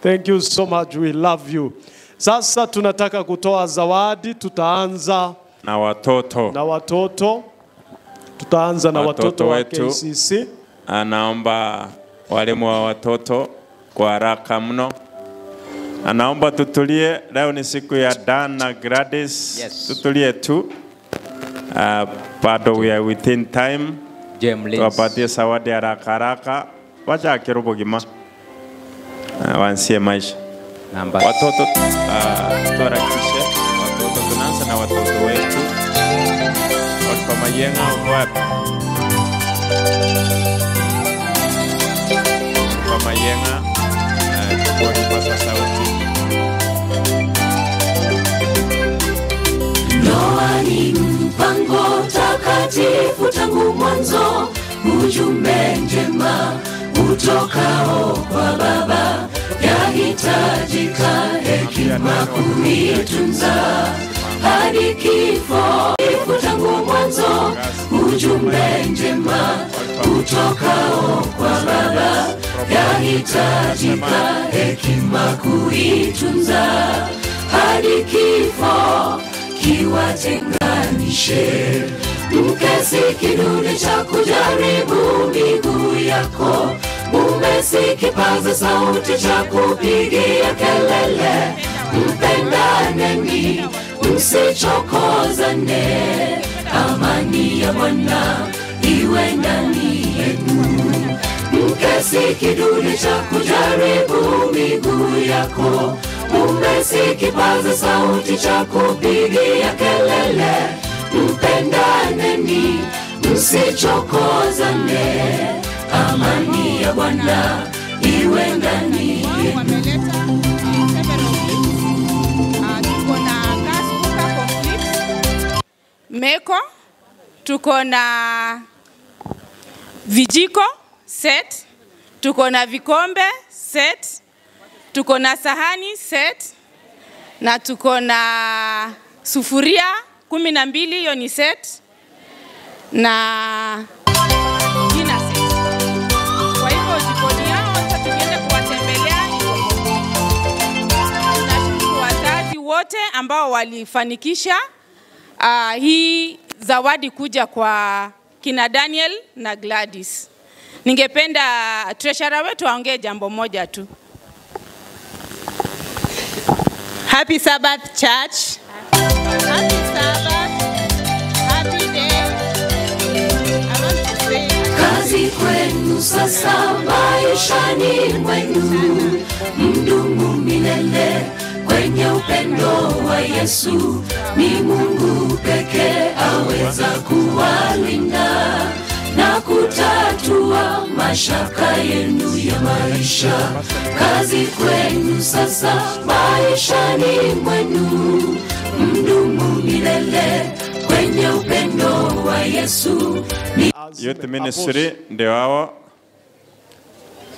K: Thank you so much. We love you. Sasa tunataka kutoa zawadi. Tutaanza
R: na watoto.
K: Na watoto. Tutaanza na watoto wa KCC.
R: Anaomba walimu wa watoto kwa haraka mno. Anaomba tutulie. Leo ni siku ya Dan na Gladys.
L: Yes.
R: Tutulie tu. Bado we are within time. Tuwapatie zawadi haraka haraka. Wacha akirubu gima. Waanzie maisha. Watoto tuharakishe. Watoto tunaanza na watoto wetu. Watu Mayenga uko wapi? Kwa Mayenga chukua kipaza sauti.
B: Ndoa ni mpango takatifu tangu mwanzo, ujumbe njema utokao kwa Baba, yahitajika hekima kuitunza hadi kifo. Tangu mwanzo, ujumbe njema utokao kwa Baba, yahitajika hekima kuitunza hadi kifo kiwatenganishe. Mke si kidude cha kujaribu miguu yako, mume si kipaza sauti cha kupigia kelele. Mpendaneni, msichokozane, amani ya Bwana iwe ndani yenu. Mke si kidude cha kujaribu miguu yako, mume si kipaza sauti cha kupigia kelele. Mpendaneni, msichokozane, amani ya Bwana iwe ndani yenu.
F: Meko, tuko na vijiko set, tuko na vikombe set, tuko na sahani set, na tuko na sufuria 12, hiyo ni set, na jina set. Kwa hivyo jikoni yao sasa tukienda kuwatembelea. Tunashukuru wazazi wote ambao walifanikisha hii zawadi kuja kwa kina Daniel na Gladys. Ningependa treasurer wetu aongee jambo moja tu.
V: Happy Sabbath, church. Happy Sabbath. Happy day. I want to say
B: kazi kwenu sasa maishani mwenu, mdumu milele kwenye upendo wa Yesu. Ni Mungu pekee aweza kuwalinda na kutatua mashaka yenu ya maisha. Kazi kwenu sasa maishani mwenu, mdumu milele kwenye upendo wa Yesu.
R: Youth Ministry ndio hao.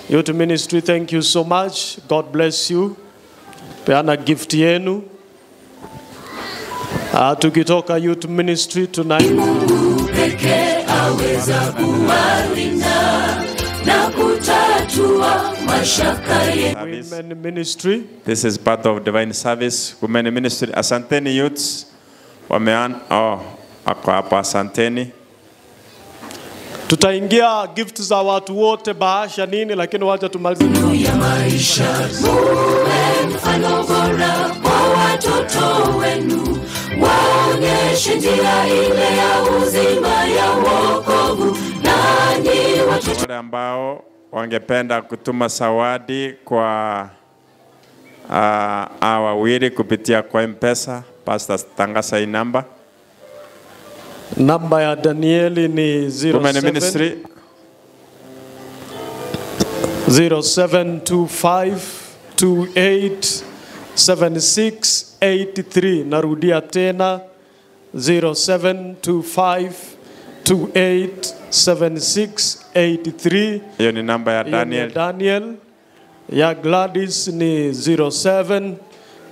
K: Youth Ministry, thank you so much. God bless you. Peana gift yenu. Tukitoka Youth Ministry tonight.
B: Mungu pekee aweza kuwalinda na kutatua mashaka yenu.
K: Women Ministry.
R: This is part of divine service. Women Ministry. Asanteni youths. Wamean, oh, ako hapa, asanteni.
K: Tutaingia gift za watu wote, bahasha nini, lakini wacha tumalize.
B: Ya maisha, muwe mfano bora kwa watoto wenu, waonyeshe njia ile ya uzima ya wokovu. Nanyi watoto
R: wale ambao wangependa kutuma zawadi kwa hawa wawili kupitia kwa M-Pesa, Pastor tangaza hii namba.
K: Namba ya Danieli ni
R: 07 Ministry
K: 0725287683. Narudia tena 072528 76 83.
R: Hiyo ni namba ya
K: Hiyo ni
R: Daniel.
K: Daniel. Ya Gladys ni 07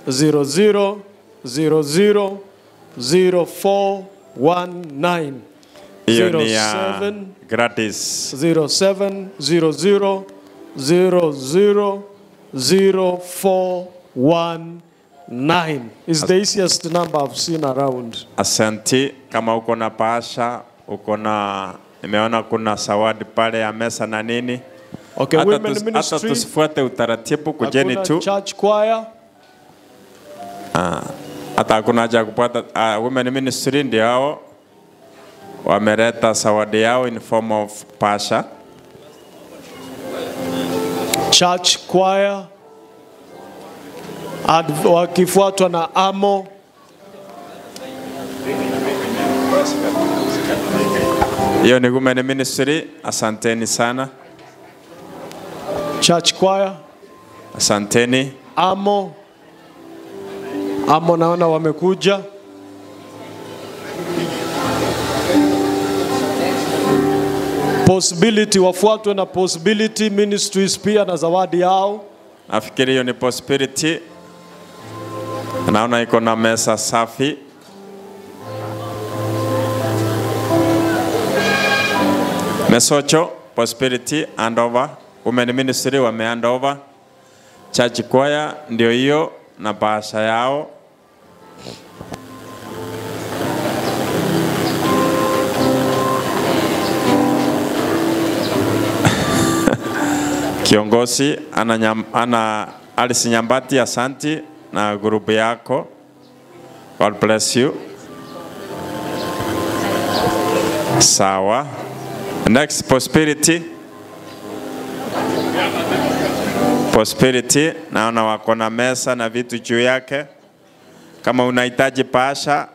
K: 00 00 0419.
R: Hiyo ni ya Gladys.
K: 07 00 00 0419 is the easiest number I've seen around.
R: Asanti. Kama uko na pasha, uko na, nimeona kuna zawadi pale ya mesa na nini.
K: Okay,
R: hata
K: women ministry.
R: Hata tusifuate utaratibu, kujeni
K: Hakuna
R: tu.
K: Church choir.
R: Hata hakuna haja ya kupata. Women ministry ndio hao wameleta zawadi yao in form of pasha.
K: Church choir wakifuatwa na Amo.
R: Hiyo ni women ministry, asanteni sana.
K: Church choir.
R: Asanteni.
K: Amo. Amo naona wamekuja. Possibility wafuatwe na Possibility Ministries pia na zawadi yao.
R: Nafikiri hiyo ni Possibility. Naona iko na mesa safi. Mesocho, Possibility, hand over. Women Ministry wame hand over. Church choir ndio hiyo na bahasha yao. Kiongozi ana Alice Nyambati, asanti na grupu yako. God bless you. Sawa. Next, Prosperity. Prosperity, naona wako na mesa na vitu juu yake. Kama unahitaji pasha,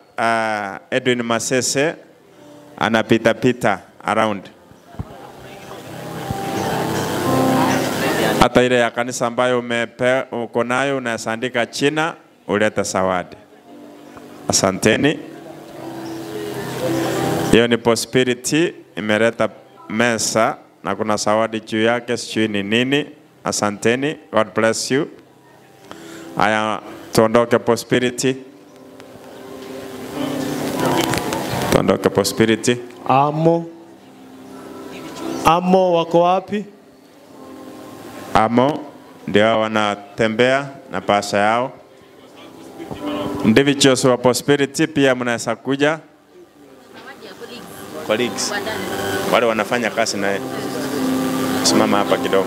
R: Edwin Masese anapita pita around. Hata ile ya kanisa ambayo uko nayo unasandika China, uleta zawadi. Asanteni. Hiyo ni Prosperity, imeleta mesa na kuna zawadi juu yake, sijui ni nini. Asanteni, God bless you. Aya, tuondoke Prosperity. Tuondoke Prosperity.
K: Amo. Amo wako wapi?
R: Amo ndio wanatembea na pasha yao. Individuals wa Prosperity pia mnaweza kuja. Colleagues wale wanafanya kazi naye. Simama hapa kidogo.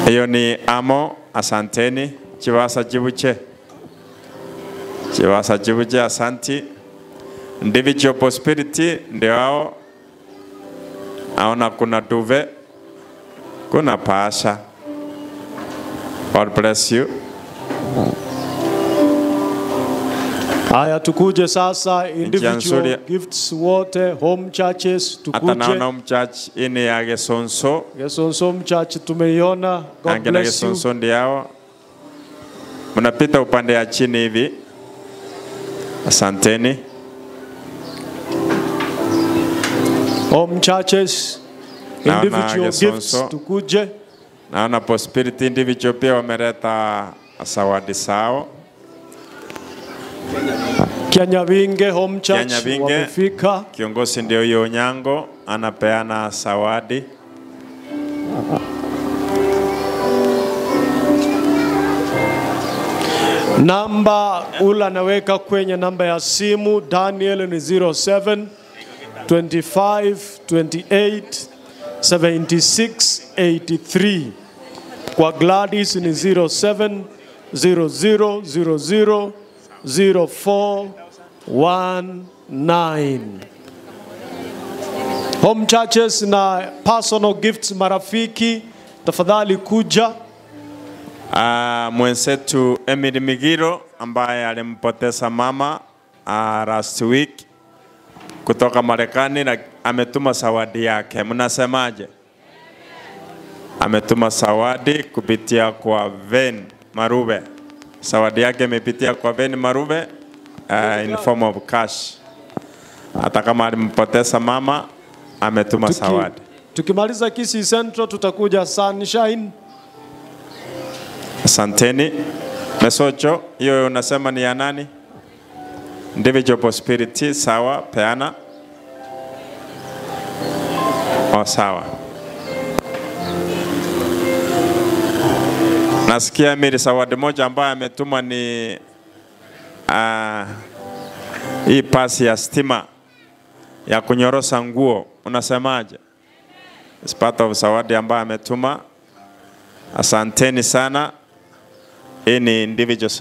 R: Hiyo ni Amo, asanteni. Chivasa Chibuche. Chivasa Chibuche, asanti. Individual Prosperity ndio hao. Naona kuna duve, kuna pasha. God bless you.
K: Haya, tukuje sasa individual gifts wote, home churches tukuje.
R: Hata naona home church ini ya Gesonso.
K: Gesonso home church tumeiona. God bless you.
R: Gesonso ndio. Mnapita upande ya chini hivi. Asanteni.
K: Home churches, individual gifts tukuje.
R: Naona Prosperity individual pia wameleta zawadi zao.
K: Kianyabinge home church wamefika.
R: Kiongozi ndio hiyo Nyango anapeana zawadi.
K: Namba ula naweka kwenye namba ya simu Daniel ni 07 25 28 76 83. Kwa Gladys ni 07 00 00 0419. Home churches na personal gifts, marafiki tafadhali kuja.
R: Mwenzetu Emily Migiro ambaye alimpoteza mama last week kutoka Marekani na ametuma zawadi yake. Mnasemaje? Ametuma zawadi kupitia kwa Ven Marube. Zawadi yake imepitia kwa Ven Marube in form of cash. Hata kama alimpoteza mama, ametuma zawadi.
K: Tukimaliza Kisii Central tutakuja Sunshine.
R: Asanteni. Mesocho, hiyo unasema ni ya nani? Individual possibility, sawa, peana. Oh, sawa. Nasikia Miri zawadi moja ambayo ametuma ni hii pasi ya stima ya kunyorosa nguo. Unasemaje? It's part of zawadi ambayo ametuma. Asanteni sana. Hii ni individual.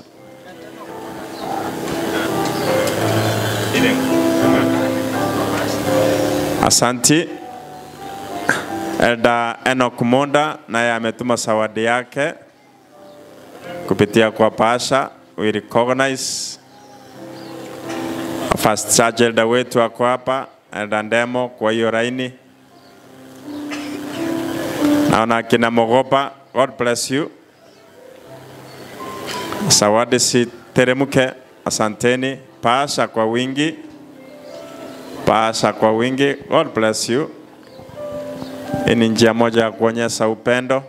R: Asanti. Elda Enoch Monda naye ametuma zawadi yake kupitia kwa Pasha. We recognize First Church elda wetu wako hapa, Elda Ndemo kwa hiyo raini. Naona kina Mogopa, God bless you. Zawadi si teremuke, asanteni. Pasha kwa wingi. Pasha kwa wingi, God bless you. Hii ni njia moja ya kuonyesha upendo.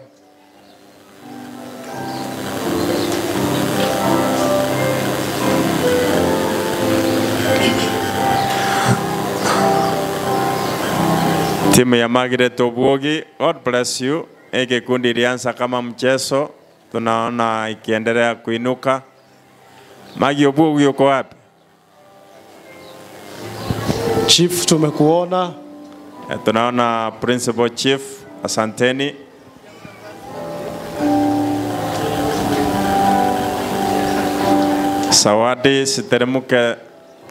R: Timu ya Margaret Obwogi, God bless you. Hii kikundi ilianza kama mchezo, tunaona ikiendelea kuinuka. Magi Obwogi uko wapi?
K: Chief, tumekuona.
R: Tunaona Principal Chief, asanteni. Zawadi siteremuke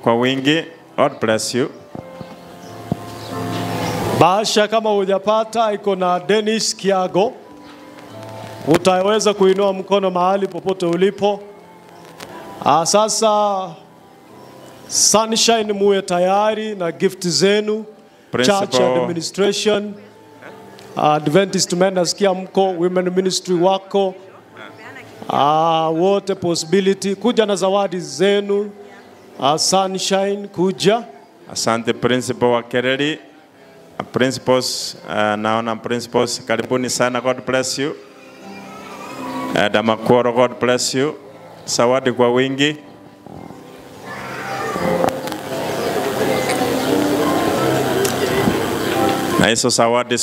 R: kwa wingi. God bless you.
K: Bahasha kama hujapata iko na Dennis Kiago. Utaweza kuinua mkono mahali popote ulipo. Sasa Sunshine muwe tayari na gift zenu.
R: Principal.
K: Church administration, Adventist men nasikia mko, women ministry wako, wote possibility kuja na zawadi zenu. Sunshine kuja.
R: Asante Principal wa Kereri. Principals, naona principals karibuni sana, God bless you. Damakworo, God bless you. Zawadi kwa wingi. Na hizo zawadi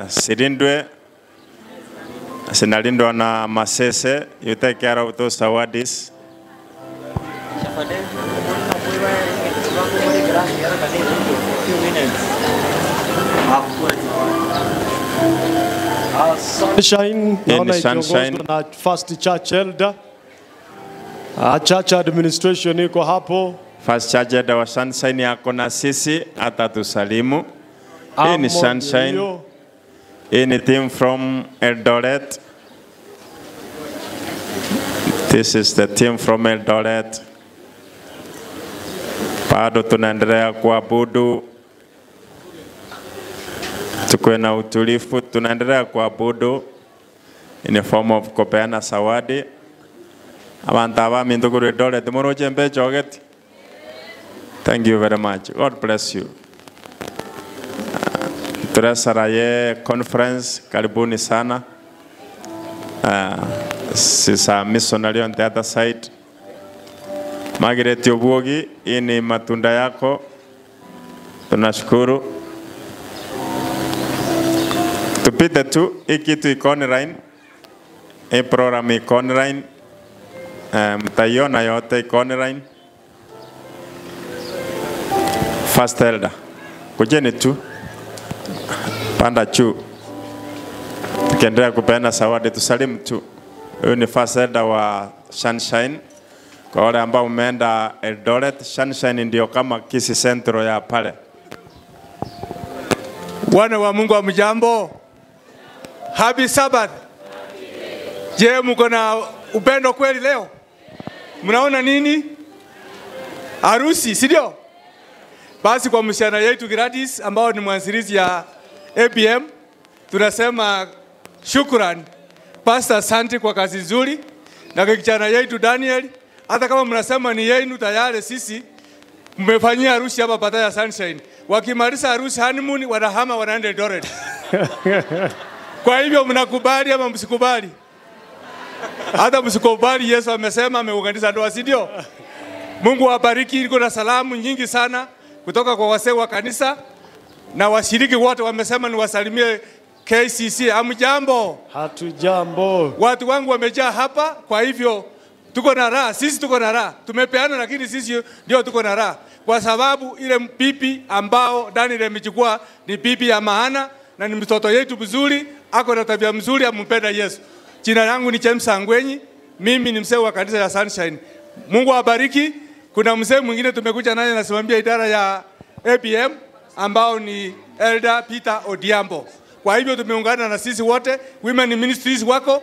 R: silindwe, sinalindwa na Masese. You take care of those zawadis.
K: Sunshine, naona ikiongozwa na First Church Elder. Church administration iko hapo.
R: First Church Elder wa Sunshine yako na sisi atatusalimu. Hii ni Sunshine. Hii ni team from Eldoret. This is the team from Eldoret. Bado tunaendelea kuabudu. Tukuwe na utulivu, tunaendelea kuabudu in a form of kupeana zawadi. Abantu abami nduguru Eldoret muroche mbecho. Thank you very much. God bless you. Turesaraye conference, karibuni sana. Sisa missionary on the other side. Margaret Obwogi, hii ni matunda yako. Tunashukuru. Tupite tu, hii kitu iko online. Hii program iko online. Mtaiona yote iko online. First Elder, kujeni tu. Panda juu. Tukiendelea kupeana zawadi, tusalimu tu. Huyu ni First Elder wa Sunshine. Kwa wale ambao umeenda Eldoret, Sunshine ndio kama Kisii Central ya pale.
E: Wana wa Mungu hamjambo? Happy Sabbath. Je, mko na upendo kweli leo? Mnaona nini? Harusi, si ndio? Basi kwa msichana yetu Gladys ambao ni mwanzilishi ya ABM, tunasema shukrani. Pastor, asante kwa kazi nzuri. Na kwa kijana yetu Daniel, hata kama mnasema ni yenu tayari, sisi Mmefanyia harusi hapa Pataya ya Sunshine. Wakimaliza harusi honeymoon wanahama wanaenda Eldoret. Kwa hivyo mnakubali ama msikubali? Hata msikubali, Yesu amesema ameunganisha ndoa, si ndio? Mungu awabariki. Niko na salamu nyingi sana kutoka kwa wasee wa kanisa na washiriki wote, wamesema niwasalimie KCC. Hamjambo?
K: Hatujambo.
E: Watu wangu wamejaa hapa, kwa hivyo tuko na raha. Sisi tuko na raha, tumepeana, lakini sisi ndio tuko na raha kwa sababu ile pipi ambao Daniel amechukua ni pipi ya maana na ni mtoto yetu mzuri, ako na tabia mzuri, ampenda Yesu. Jina langu ni James Angwenyi, mimi ni mzee wa kanisa ya Sunshine. Mungu awabariki. Kuna mzee mwingine tumekuja naye anasimamia idara ya ABM ambao ni Elder Peter Odiambo. Kwa hivyo tumeungana na sisi wote, Women Ministries wako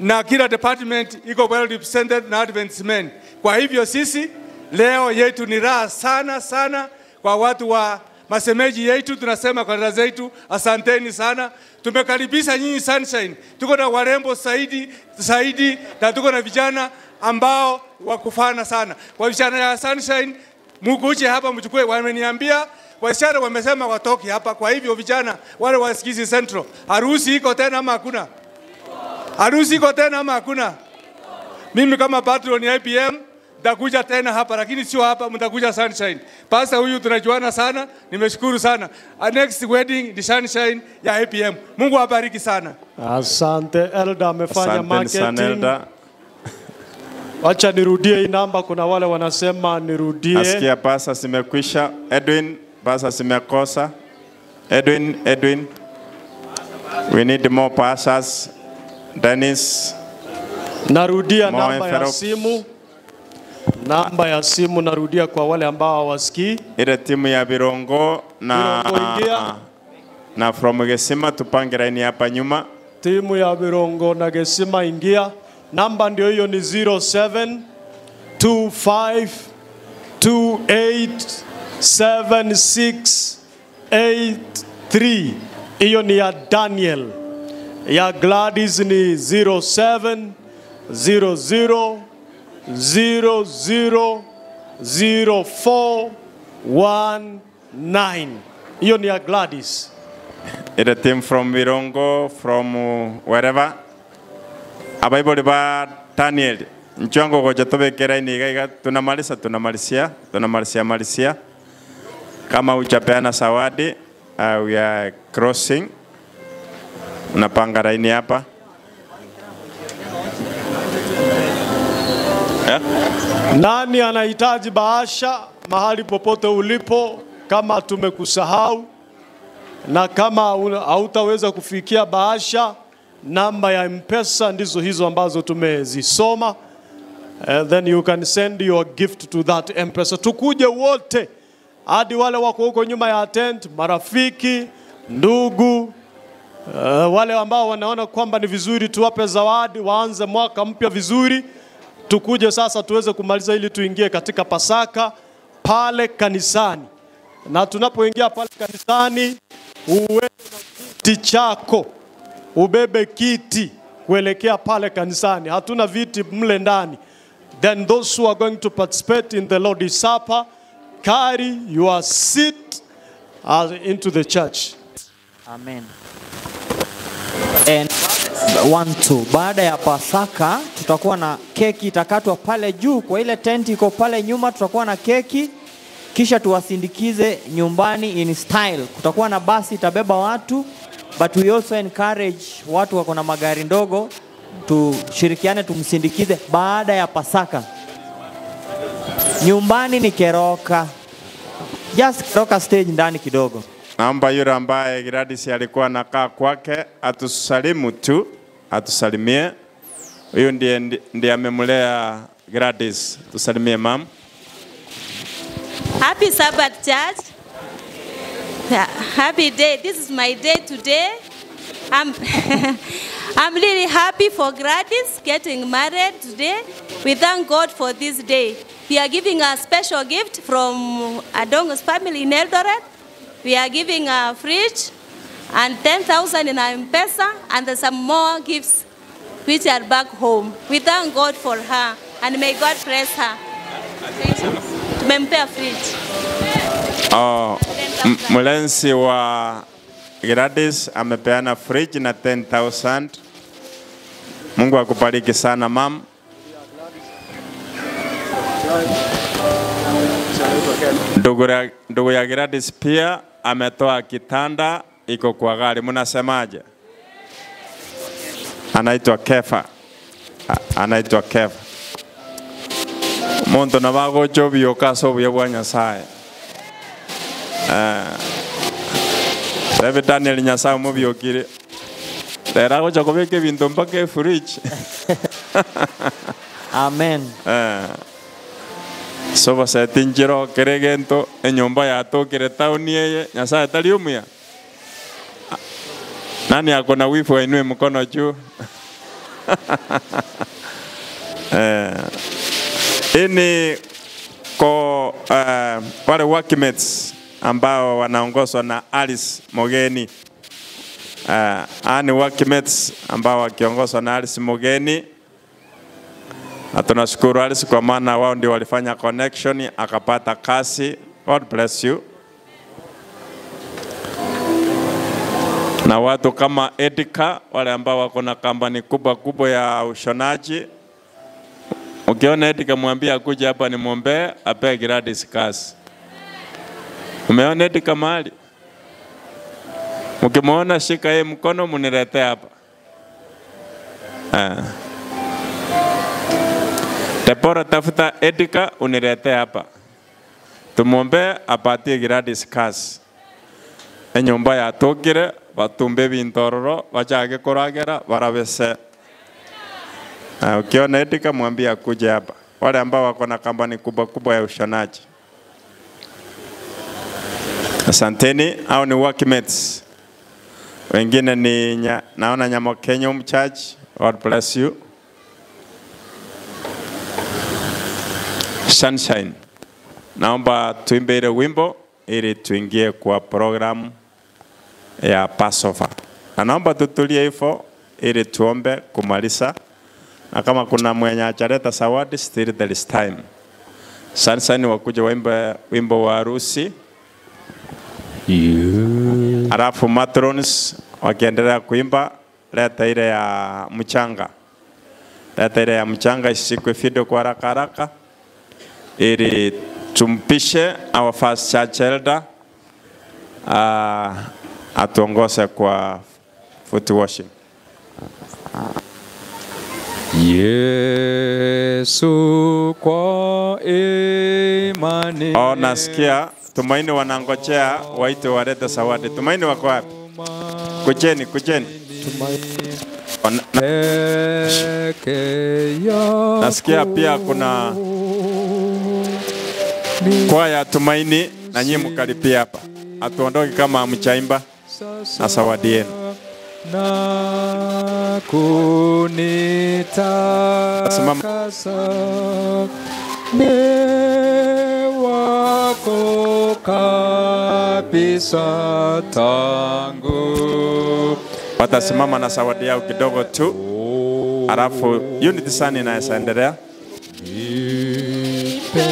E: na kila department iko well represented na Adventist men. Kwa hivyo sisi leo yetu ni raha sana sana kwa watu wa masemeji yetu, tunasema kwa raha zetu, asanteni sana. Tumekaribisha nyinyi Sunshine. Tuko na warembo zaidi zaidi na tuko na vijana ambao wakufana sana. Kwa vijana ya Sunshine mkuje hapa mchukue, wameniambia wasichana wamesema watoki hapa. Kwa hivyo vijana wale wa Kisii Central, harusi iko tena ama hakuna? Harusi iko tena ama hakuna? Mimi kama patron ya IPM nitakuja tena hapa, lakini sio hapa, mtakuja Sunshine. Pastor huyu tunajuana sana, nimeshukuru sana. Our next wedding ni Sunshine ya IPM. Mungu awabariki sana.
K: Asante Elder, amefanya
R: Asanteni sana
K: marketing.
R: Elder.
K: Wacha nirudie hii namba, kuna wale wanasema nirudie.
R: Nasikia pasa zimekwisha. Edwin, pasa zimekosa. Edwin, Edwin. We need more pastors. Dennis.
K: Narudia
R: More
K: namba ya
R: envelopes.
K: simu. Namba ya simu narudia kwa wale ambao hawasikii.
R: Ile timu ya Birongo na
K: Birongo ingia.
R: na from Gesima tupange laini hapa nyuma.
K: Timu ya Birongo na Gesima ingia. Namba ndio hiyo ni 07 25 28 76 83. Hiyo ni ya Daniel. Ya Gladys ni 07 00 00 04 19. Hiyo ni ya Gladys.
R: Ile team from Birongo, from wherever. Abaiboli ba Daniel. Nchwango goja tubeke laini iga iga tunamaliza tunamalizia tunamalizia malizia. Kama hujapeana zawadi, we are crossing. Unapanga laini hapa. Yeah?
K: Nani anahitaji bahasha mahali popote ulipo, kama tumekusahau na kama hautaweza kufikia bahasha, namba ya M-Pesa ndizo hizo ambazo tumezisoma. Then you can send your gift to that M-Pesa. Tukuje wote hadi wale wako huko nyuma ya tent, marafiki, ndugu, wale ambao wanaona kwamba ni vizuri tuwape zawadi, waanze mwaka mpya vizuri. Tukuje sasa tuweze kumaliza ili tuingie katika Pasaka pale kanisani. Na tunapoingia pale kanisani, uwe na kiti chako, ubebe kiti kuelekea pale kanisani. Hatuna viti mle ndani. Then those who are going to participate in the Lord's Supper, carry your seat into the church.
J: Amen. And 1 2. Baada ya Pasaka tutakuwa na keki itakatwa pale juu kwa ile tenti iko pale nyuma, tutakuwa na keki kisha tuwasindikize nyumbani in style. Kutakuwa na basi itabeba watu, but we also encourage watu wako na magari ndogo tushirikiane tumsindikize baada ya Pasaka. Nyumbani ni Keroka. Just Keroka stage ndani kidogo.
R: Naomba yule ambaye Gladys alikuwa anakaa kwake atusalimu tu, atusalimie. Huyu ndiye amemlea Gladys. Tusalimie mam.
G: Happy Sabbath, church. Happy day. This is my day today. I'm really happy for Gladys getting married today. We thank God for this day. We are giving a special gift from Adongo's family in Eldoret. We are giving a fridge and 10,000 in M-Pesa, and there's some more gifts which are back home. We thank God for her, and may God bless her. Thank you. Tumempea fridge.
R: Oh, mlenzi wa Gladys amepeana fridge na 10,000. Mungu akubariki sana mam. Ndugu ya Gladys pia ametoa kitanda iko kwa gari. Mnasemaje? Anaitwa Kefa. Anaitwa Kefa. Muntu na bagocho biokaso bya bwa Nyasaye. David Daniel Nyasaye mubyokire. Rera gocha kobeka ebinto mpaka efridge.
J: Amen.
R: So basetinjiro keregento enyomba yatokire tauni eye Nyasaye tali omuya. Nani ako na wifu ainue mkono juu? Ini ko wale workmates ambao wanaongozwa na Alice Mogeni. Ani workmates ambao wakiongozwa na Alice Mogeni. Na tunashukuru Alice kwa maana wao ndio walifanya connection akapata kazi. God bless you. Na watu kama Edika wale ambao wako na kampani kubwa kubwa ya ushonaji. Ukiona Edika mwambie akuje hapa nimwombee apewe Gladys kazi. Umeona Edika mahali? Mkimuona shika yeye mkono mniletee hapa. Debora tafuta Edika uniletee hapa. Tumuombe apatie Gladys kazi. Enyomba yatokire batumbe bintororo bachake kuragera barabese. Ukiona Edika mwambie akuje hapa. Wale ambao wako na kampani kubwa kubwa ya ushonaji. Asanteni, hao ni workmates. Wengine ni naona Nyamokenyo Church. God bless you. Sunshine. Naomba tuimbe ile wimbo ili tuingie kwa program ya Passover. Na naomba tutulie hivyo ili tuombe kumaliza. Na kama kuna mwenye hajaleta zawadi, still there is time. Sunshine wakuja waimbe wimbo wa harusi. Alafu matrons wakiendelea kuimba, leta ile ya mchanga. Leta ile ya mchanga isikwe video kwa haraka haraka ili tumpishe our first church elder atuongoze kwa foot washing.
U: Yesu kwa imani.
R: Oh, nasikia Tumaini wanangojea waite walete zawadi. Tumaini wako wapi? Kujeni, kujeni. Nasikia pia kuna kwaya Tumaini na nyinyi mkaribia hapa. Atuondoke kama hamjaimba na zawadi yenu.
U: Na kunitakasa ni wako kabisa tangu.
R: Watasimama na zawadi yao kidogo tu, alafu unity sana inaweza endelea.
U: Nipe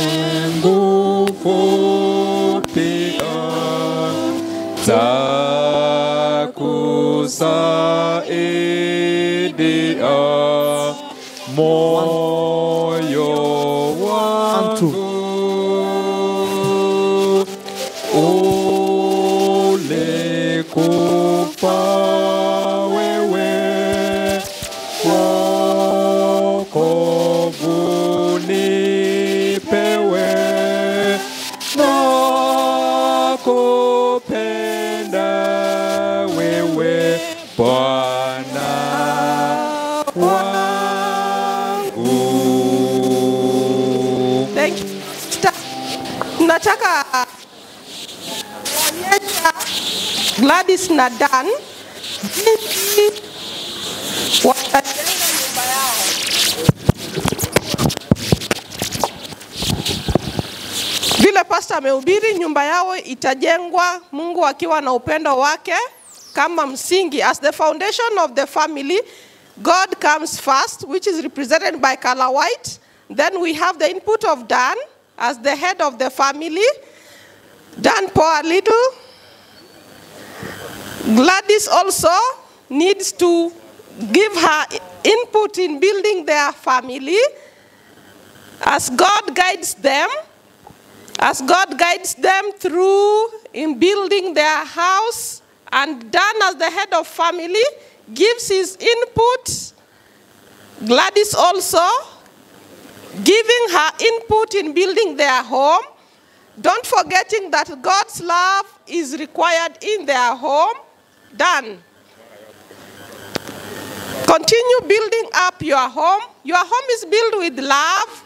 U: nguvu pia za kusaidia moyo wangu ulikufa wewe, wokovu nipewe na kupenda wewe Bwana wangu.
H: Thank you. Nataka kuonyesha Gladys na Dan jinsi watajenga nyumba yao. Vile pastor amehubiri, nyumba yao itajengwa Mungu akiwa na upendo wake kama msingi. As the foundation of the family, God comes first, which is represented by color white. Then we have the input of Dan. as the head of the family. Dan, pour a little. Gladys also needs to give her input in building their family. As God guides them, as God guides them through in building their house, and Dan as the head of family gives his input. Gladys also giving her input in building their home. Don't forgetting that God's love is required in their home. Dan, continue building up your home. Your home is built with love,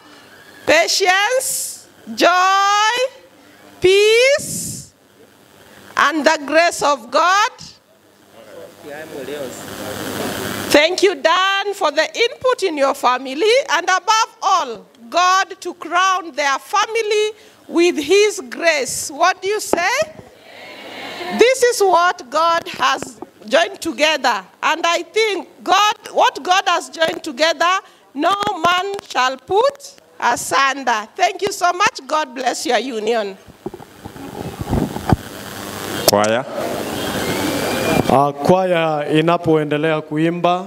H: patience, joy, peace, and the grace of God. Thank you, Dan, for the input in your family, and above all, God to crown their family with his grace. What do you say? Amen. This is what God has joined together. And I think God, what God has joined together, no man shall put asunder. Thank you so much. God bless your union.
R: Kwaya.
K: Kwaya inapoendelea kuimba,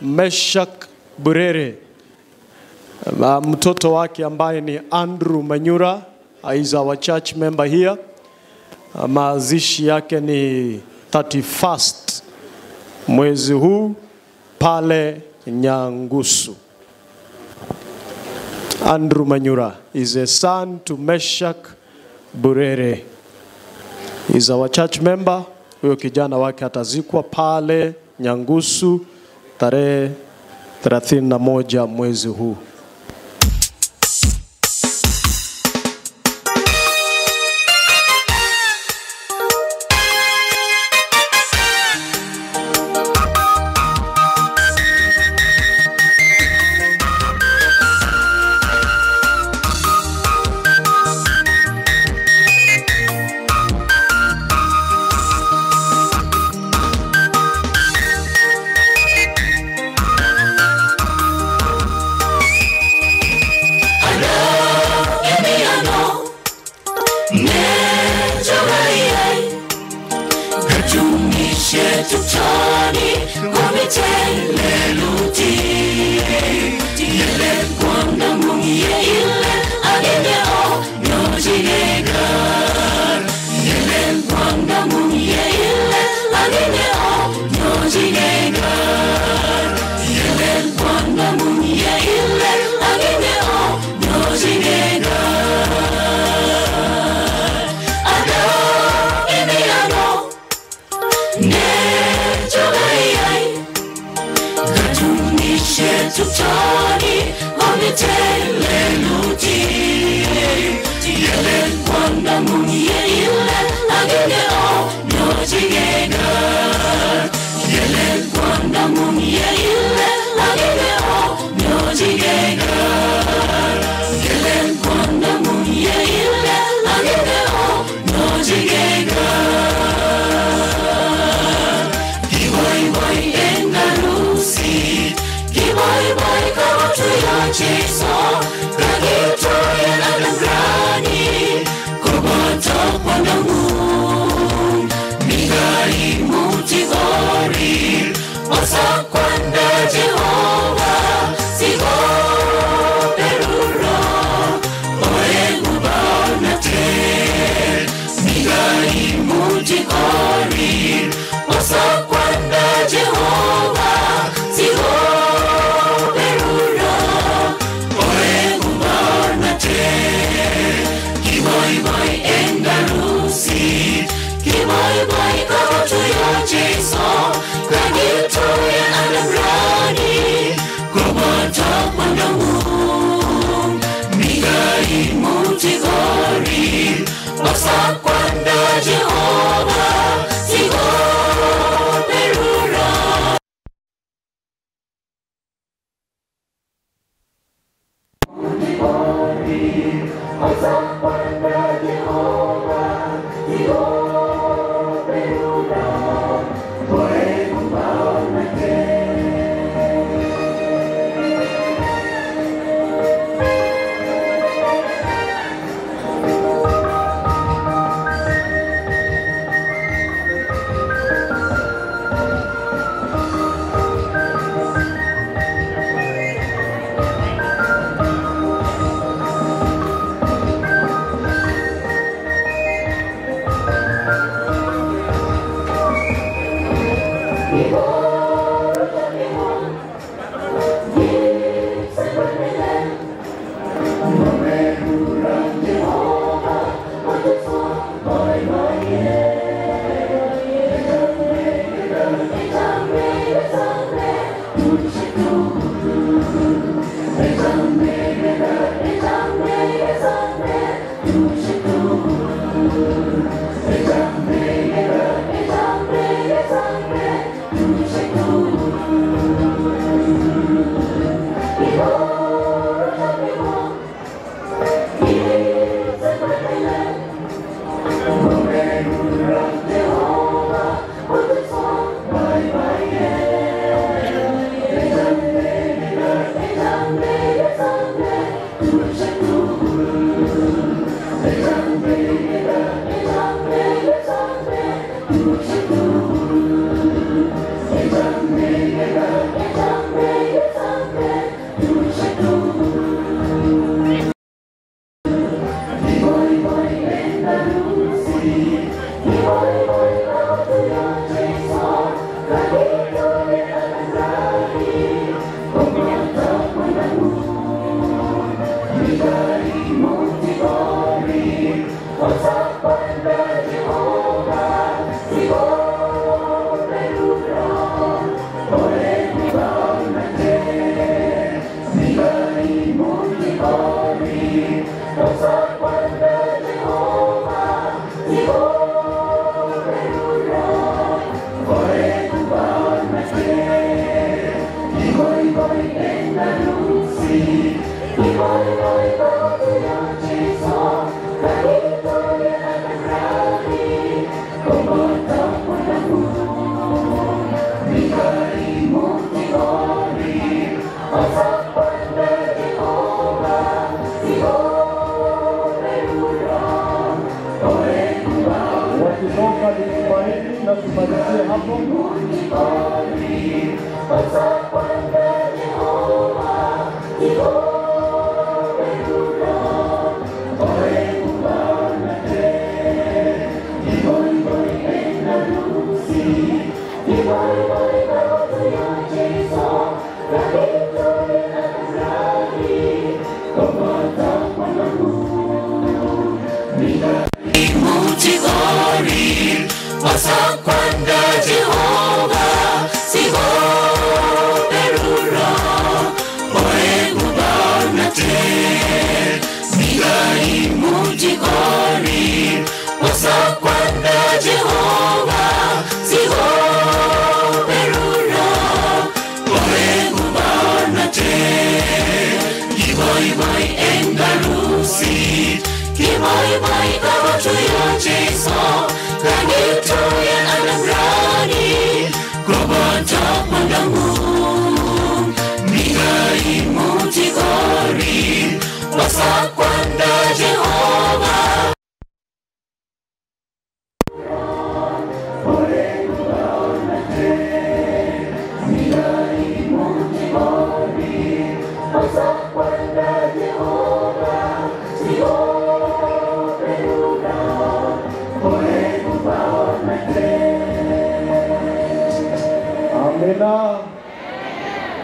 K: Meshak Burere, mtoto wake ambaye ni Andrew Manyura, is our church member here. Mazishi yake ni 31st mwezi huu pale Nyangusu. Andrew Manyura is a son to Meshak Burere. Is our church member. Huyo kijana wake atazikwa pale Nyangusu tarehe 31 mwezi huu.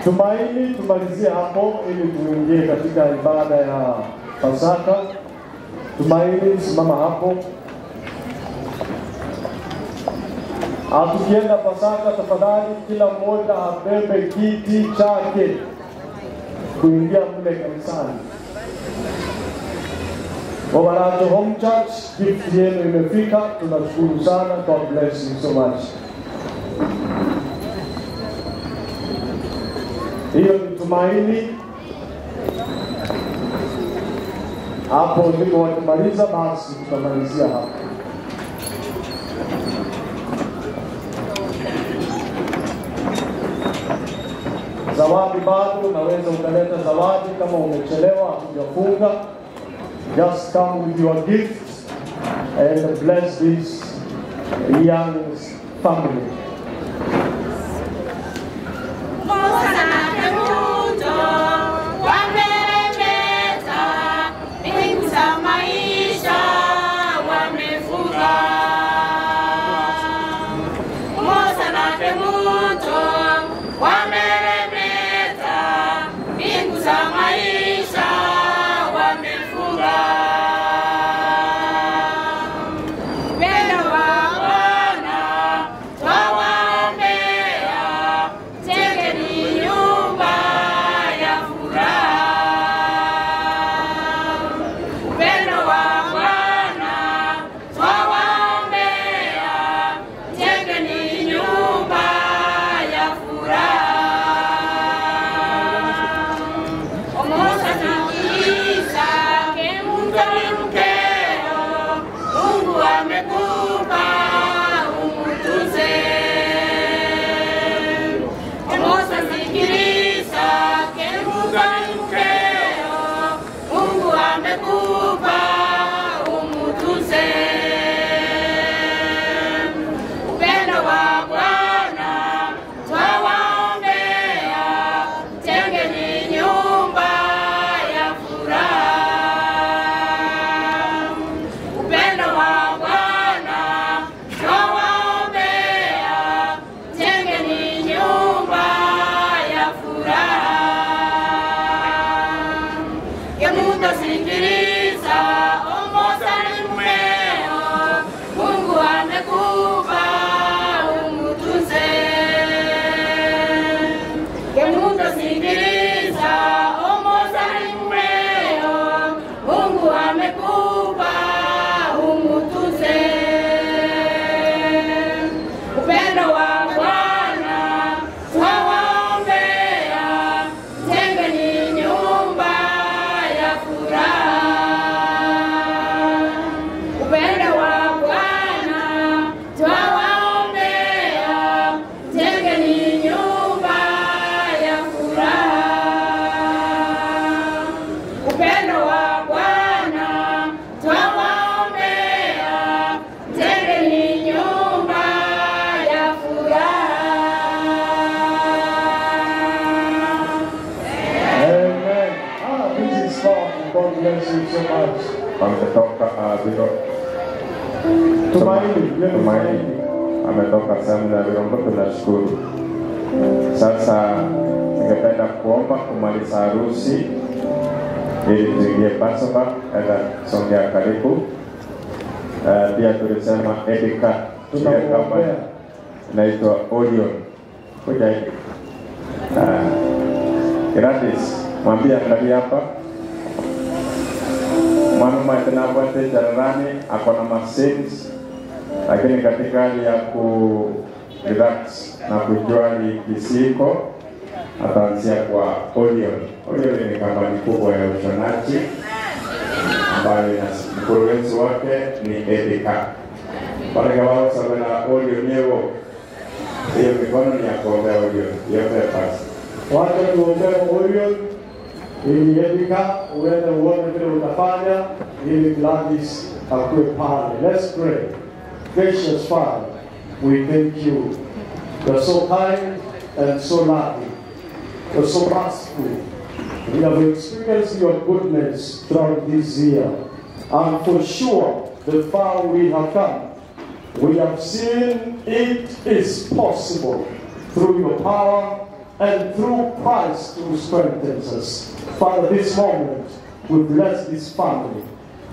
K: Tumaini, tumalizie hapo ili tuingie katika ibada ya Pasaka. Tumaini, simama hapo. Tukienda Pasaka, tafadhali kila mmoja abebe kiti chake kuingia mle kanisani. Wabarato Home Church, gift yenu imefika, tunashukuru sana. God bless you so much. Hiyo ni Tumaini. Hapo ndipo wakimaliza, basi tutamalizia hapo. Zawadi bado, unaweza ukaleta zawadi kama umechelewa, hujafunga. Just come with your gift and bless this young family.
B: Musa na
R: ametoka Tumaini ametoka sehemu za Virombo, tunashukuru. Sasa ningependa kuomba kumaliza harusi ili tuingie Passover. Eda songea karibu. Pia tulisema Edika ile kama inaitwa Orion. Kuja hivi. Gladys, mwambie angalia hapa. Mwanaume tunapote jarani ako na Mercedes, lakini katika hali ya ku relax na kujua kisiko ataanzia kwa Orion. Orion ni kampuni kubwa ya ushonaji ambayo ina mkurugenzi wake ni Edika. Wale wao sabena Orion yeo, hiyo mikono ni ya kuombea Orion, iombee basi.
K: Wacha tuombee Orion ili Edika uende uone vile utafanya ili Gladys akuwe pale. Let's pray. Gracious Father, we thank you. You are so kind and so loving. You are so merciful. We have experienced your goodness throughout this year. And for sure, the far we have come, we have seen it is possible through your power and through Christ who strengthens us. Father, this moment, we bless this family.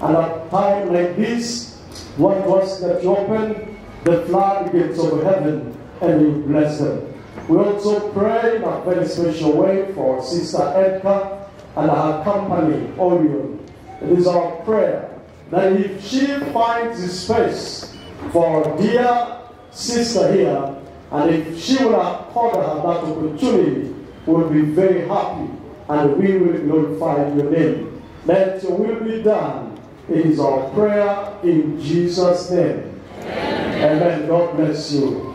K: And at a time like this, what was that you open the floodgates of heaven and you bless them. We also pray in a very special way for Sister Edka and her company, Orion. It is our prayer that if she finds the space for our dear sister here, and if she will accord her that opportunity, we will be very happy and we will glorify your name. Let your will be done. It is our prayer in Jesus' name. Amen. Amen. God bless you.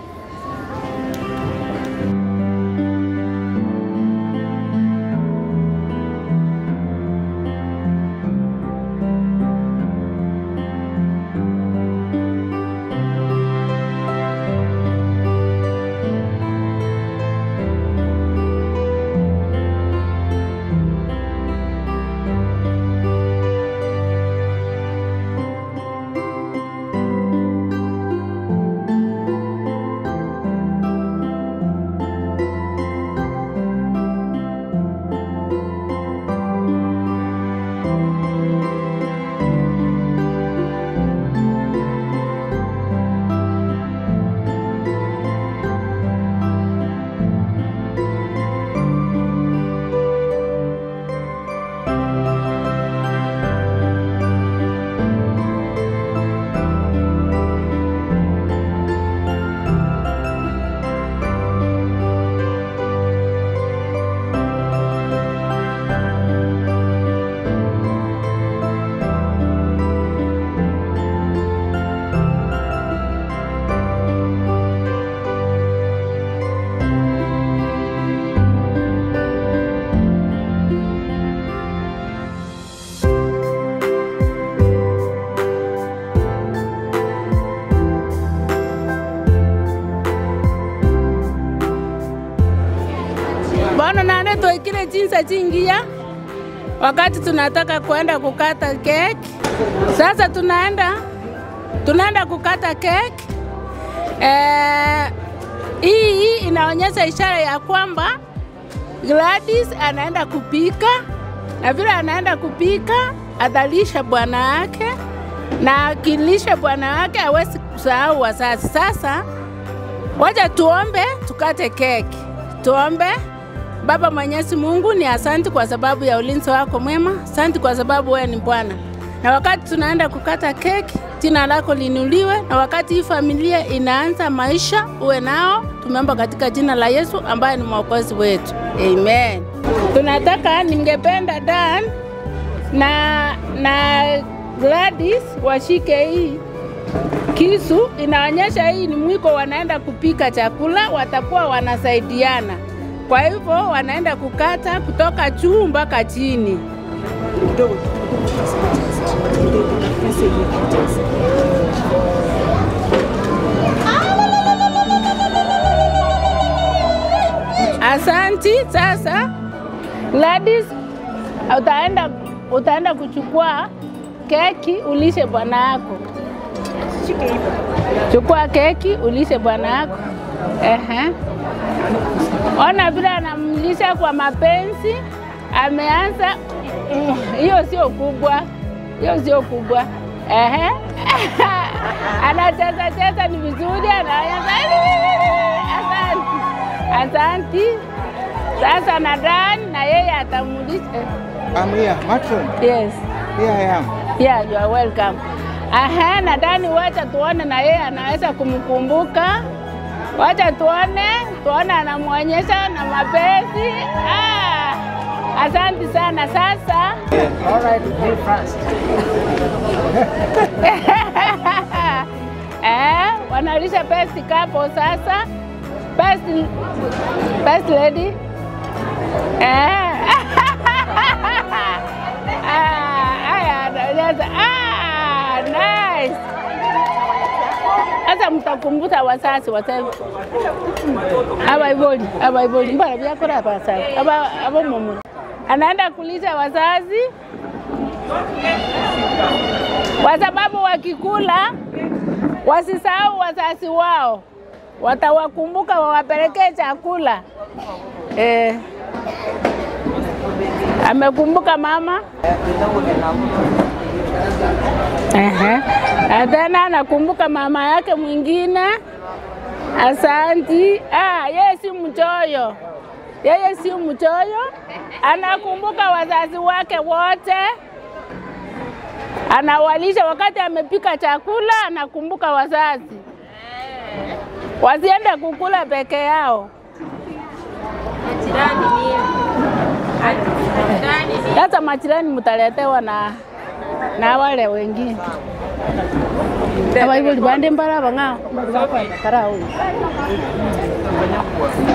V: Bono nane tuikile jinsa chingia wakati tunataka kuenda kukata keki. Sasa tunaenda kukata keki. Hii inaonyesha ishara ya kwamba Gladys anaenda kupika, na vile anaenda kupika atalisha bwana yake, na akilisha bwana yake hawezi kusahau wazazi. Sasa wacha tuombe tukate keki. Tuombe. Baba Mwenyezi Mungu, ni asante kwa sababu ya ulinzi wako mwema. Asante kwa sababu wewe ni Bwana. Na wakati tunaenda kukata keki, jina lako liinuliwe, na wakati hii familia inaanza maisha uwe nao. Tumeomba katika jina la Yesu ambaye ni Mwokozi wetu. Amen. Tunataka, ningependa Dan na Gladys washike hii kisu, inaonyesha hii ni mwiko, wanaenda kupika chakula, watakuwa wanasaidiana. Kwa hivyo wanaenda kukata kutoka juu mpaka chini. Asanti. Sasa Gladys, utaenda kuchukua keki ulishe bwana yako. Chukua keki ulishe bwana yako. Ehe. Ona vile anamlisha kwa mapenzi. Ameanza hiyo sio kubwa. Hiyo sio kubwa. Ehe. Anacheza cheza ni vizuri, anaanza. Asante. Asante. Sasa nadhani na yeye atamulisha.
C: I'm here, matron.
V: Yes.
C: Here I am.
V: Yeah, you are welcome. Aha, nadhani wacha tuone na yeye anaweza kumkumbuka. Wacha tuone anamuonyesha na mapenzi. Ah, asante sana sasa.
C: All right, be fast.
V: Wanalisha best couple sasa. Best lady. Nice. Sasa mtakumbuka wazazi waseme abaiboli mbona byakora hapa sasa aba mumu anaenda kulisha wazazi kwa sababu wakikula wasisahau wazazi wao, watawakumbuka wawapelekee chakula. Amekumbuka mama. Tena anakumbuka mama yake mwingine. Asanti. Yeye si mchoyo. Yeye si mchoyo. Anakumbuka wazazi wake wote. Anawalisha wakati amepika chakula, anakumbuka wazazi. Wasiende kukula peke yao. Sasa majirani mtaletewa na wale wengine.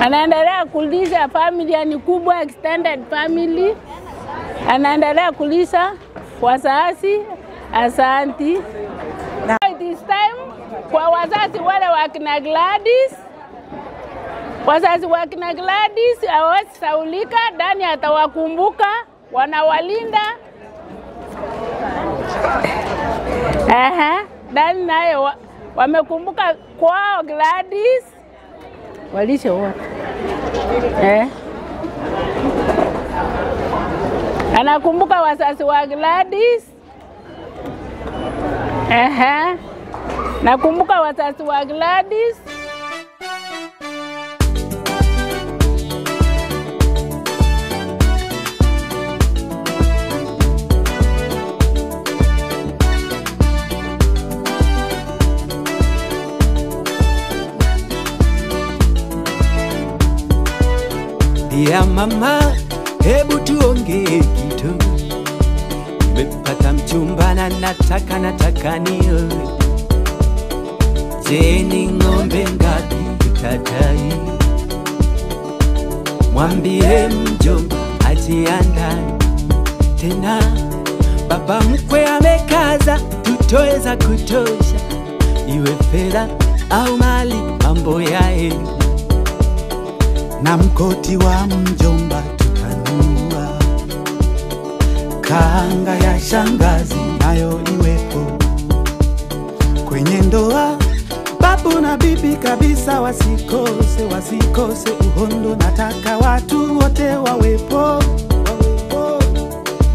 V: Anaendelea kulisha familia ni kubwa, extended family. Anaendelea kulisha wazazi. Asanti. It is time kwa wazazi wale wa kina Gladys. Wazazi wa kina Gladys hawawezi saulika, Dani atawakumbuka, wanawalinda. Dani naye wamekumbuka kwao Gladys. Walishe wote. Anakumbuka wazazi wa Gladys. Nakumbuka wazazi wa Gladys.
D: Ya mama, hebu tuongee kitu. Nimepata mchumba na nataka nioe. Je, ni ng'ombe ngapi utadai? Mwambie mjomba ajiandae. Tena baba mkwe amekaza, tutoe za kutosha, iwe fedha au mali, mambo yae.
M: Na mkoti wa mjomba tutanua, kanga ya shangazi nayo iwepo. Kwenye ndoa babu na bibi kabisa wasikose uhondo, nataka watu wote wawepo.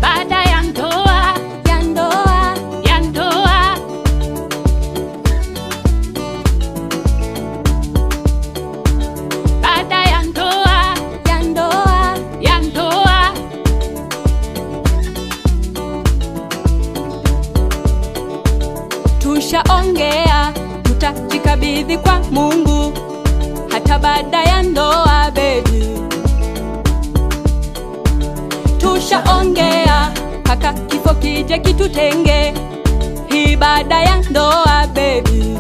B: Baada ya ndoa, ya ndoa, ya ndoa. Baada ya ndoa, ya ndoa, ya ndoa. Tushaongea, tutajikabidhi kwa Mungu hata baada ya ndoa baby. Tushaongea paka kifo kije kitutenge, hii baada ya ndoa baby.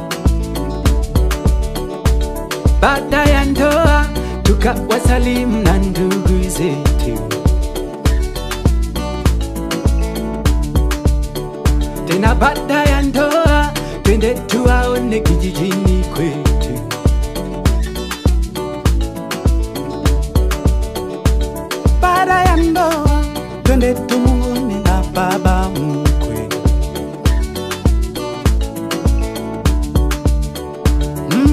D: Baada ya ndoa tukawasalimu na ndugu zetu. Tena baada ya ndoa twende tuwaone kijijini kwetu.
M: Baada ya ndoa twende tumuone na baba mkwe.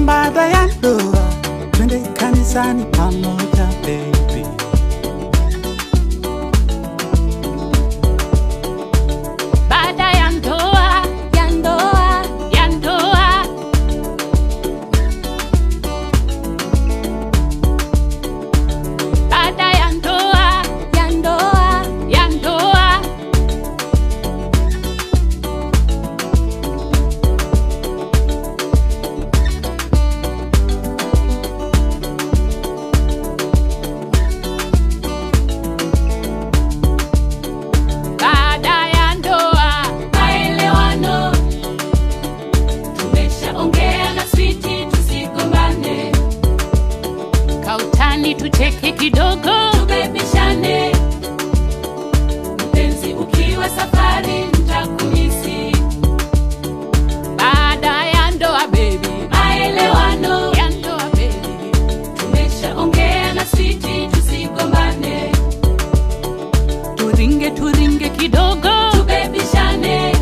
M: Baada ya ndoa twende kanisani pamoja baby.
B: Baada ya ndoa, ya ndoa, ya ndoa. Baada ya ndoa, ya ndoa, ya ndoa. Baada ya ndoa, maelewano. Tumeshaongea na switi, tusigombane. Kautani tucheke kidogo, tubebishane. Mpenzi ukiwa safari, nitakumisi. Baada ya ndoa baby, maelewano ya ndoa baby. Tumeshaongea na switi, tusigombane. Turinge turinge kidogo, tubebishane.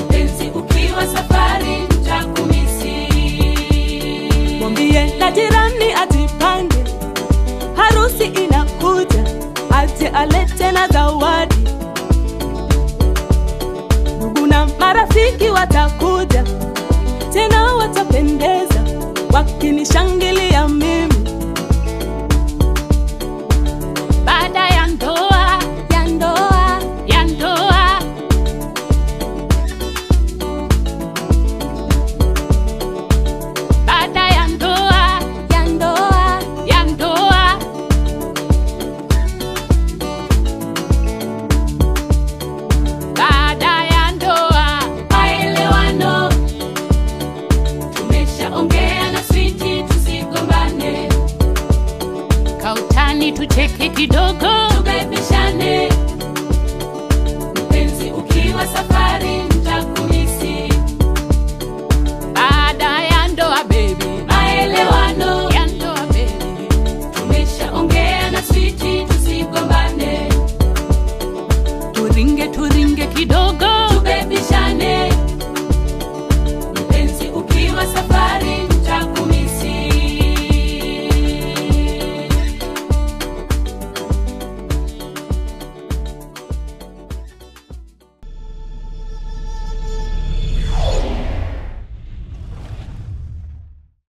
B: Mpenzi ukiwa safari, nitakumisi.
O: Mwambie na jirani ajipange, harusi inakuja, aje alete na zawadi. Ndugu na marafiki watakuja, tena watapendeza, wakinishangilia mimi.
B: Baada ya ndoa, ya ndoa, ya ndoa. Baada ya ndoa, ya ndoa, ya ndoa. Baada ya ndoa, maelewano. Tumeshaongea na switi, tusigombane. Kautani tucheke kidogo, tubebishane. Mpenzi ukiwa safari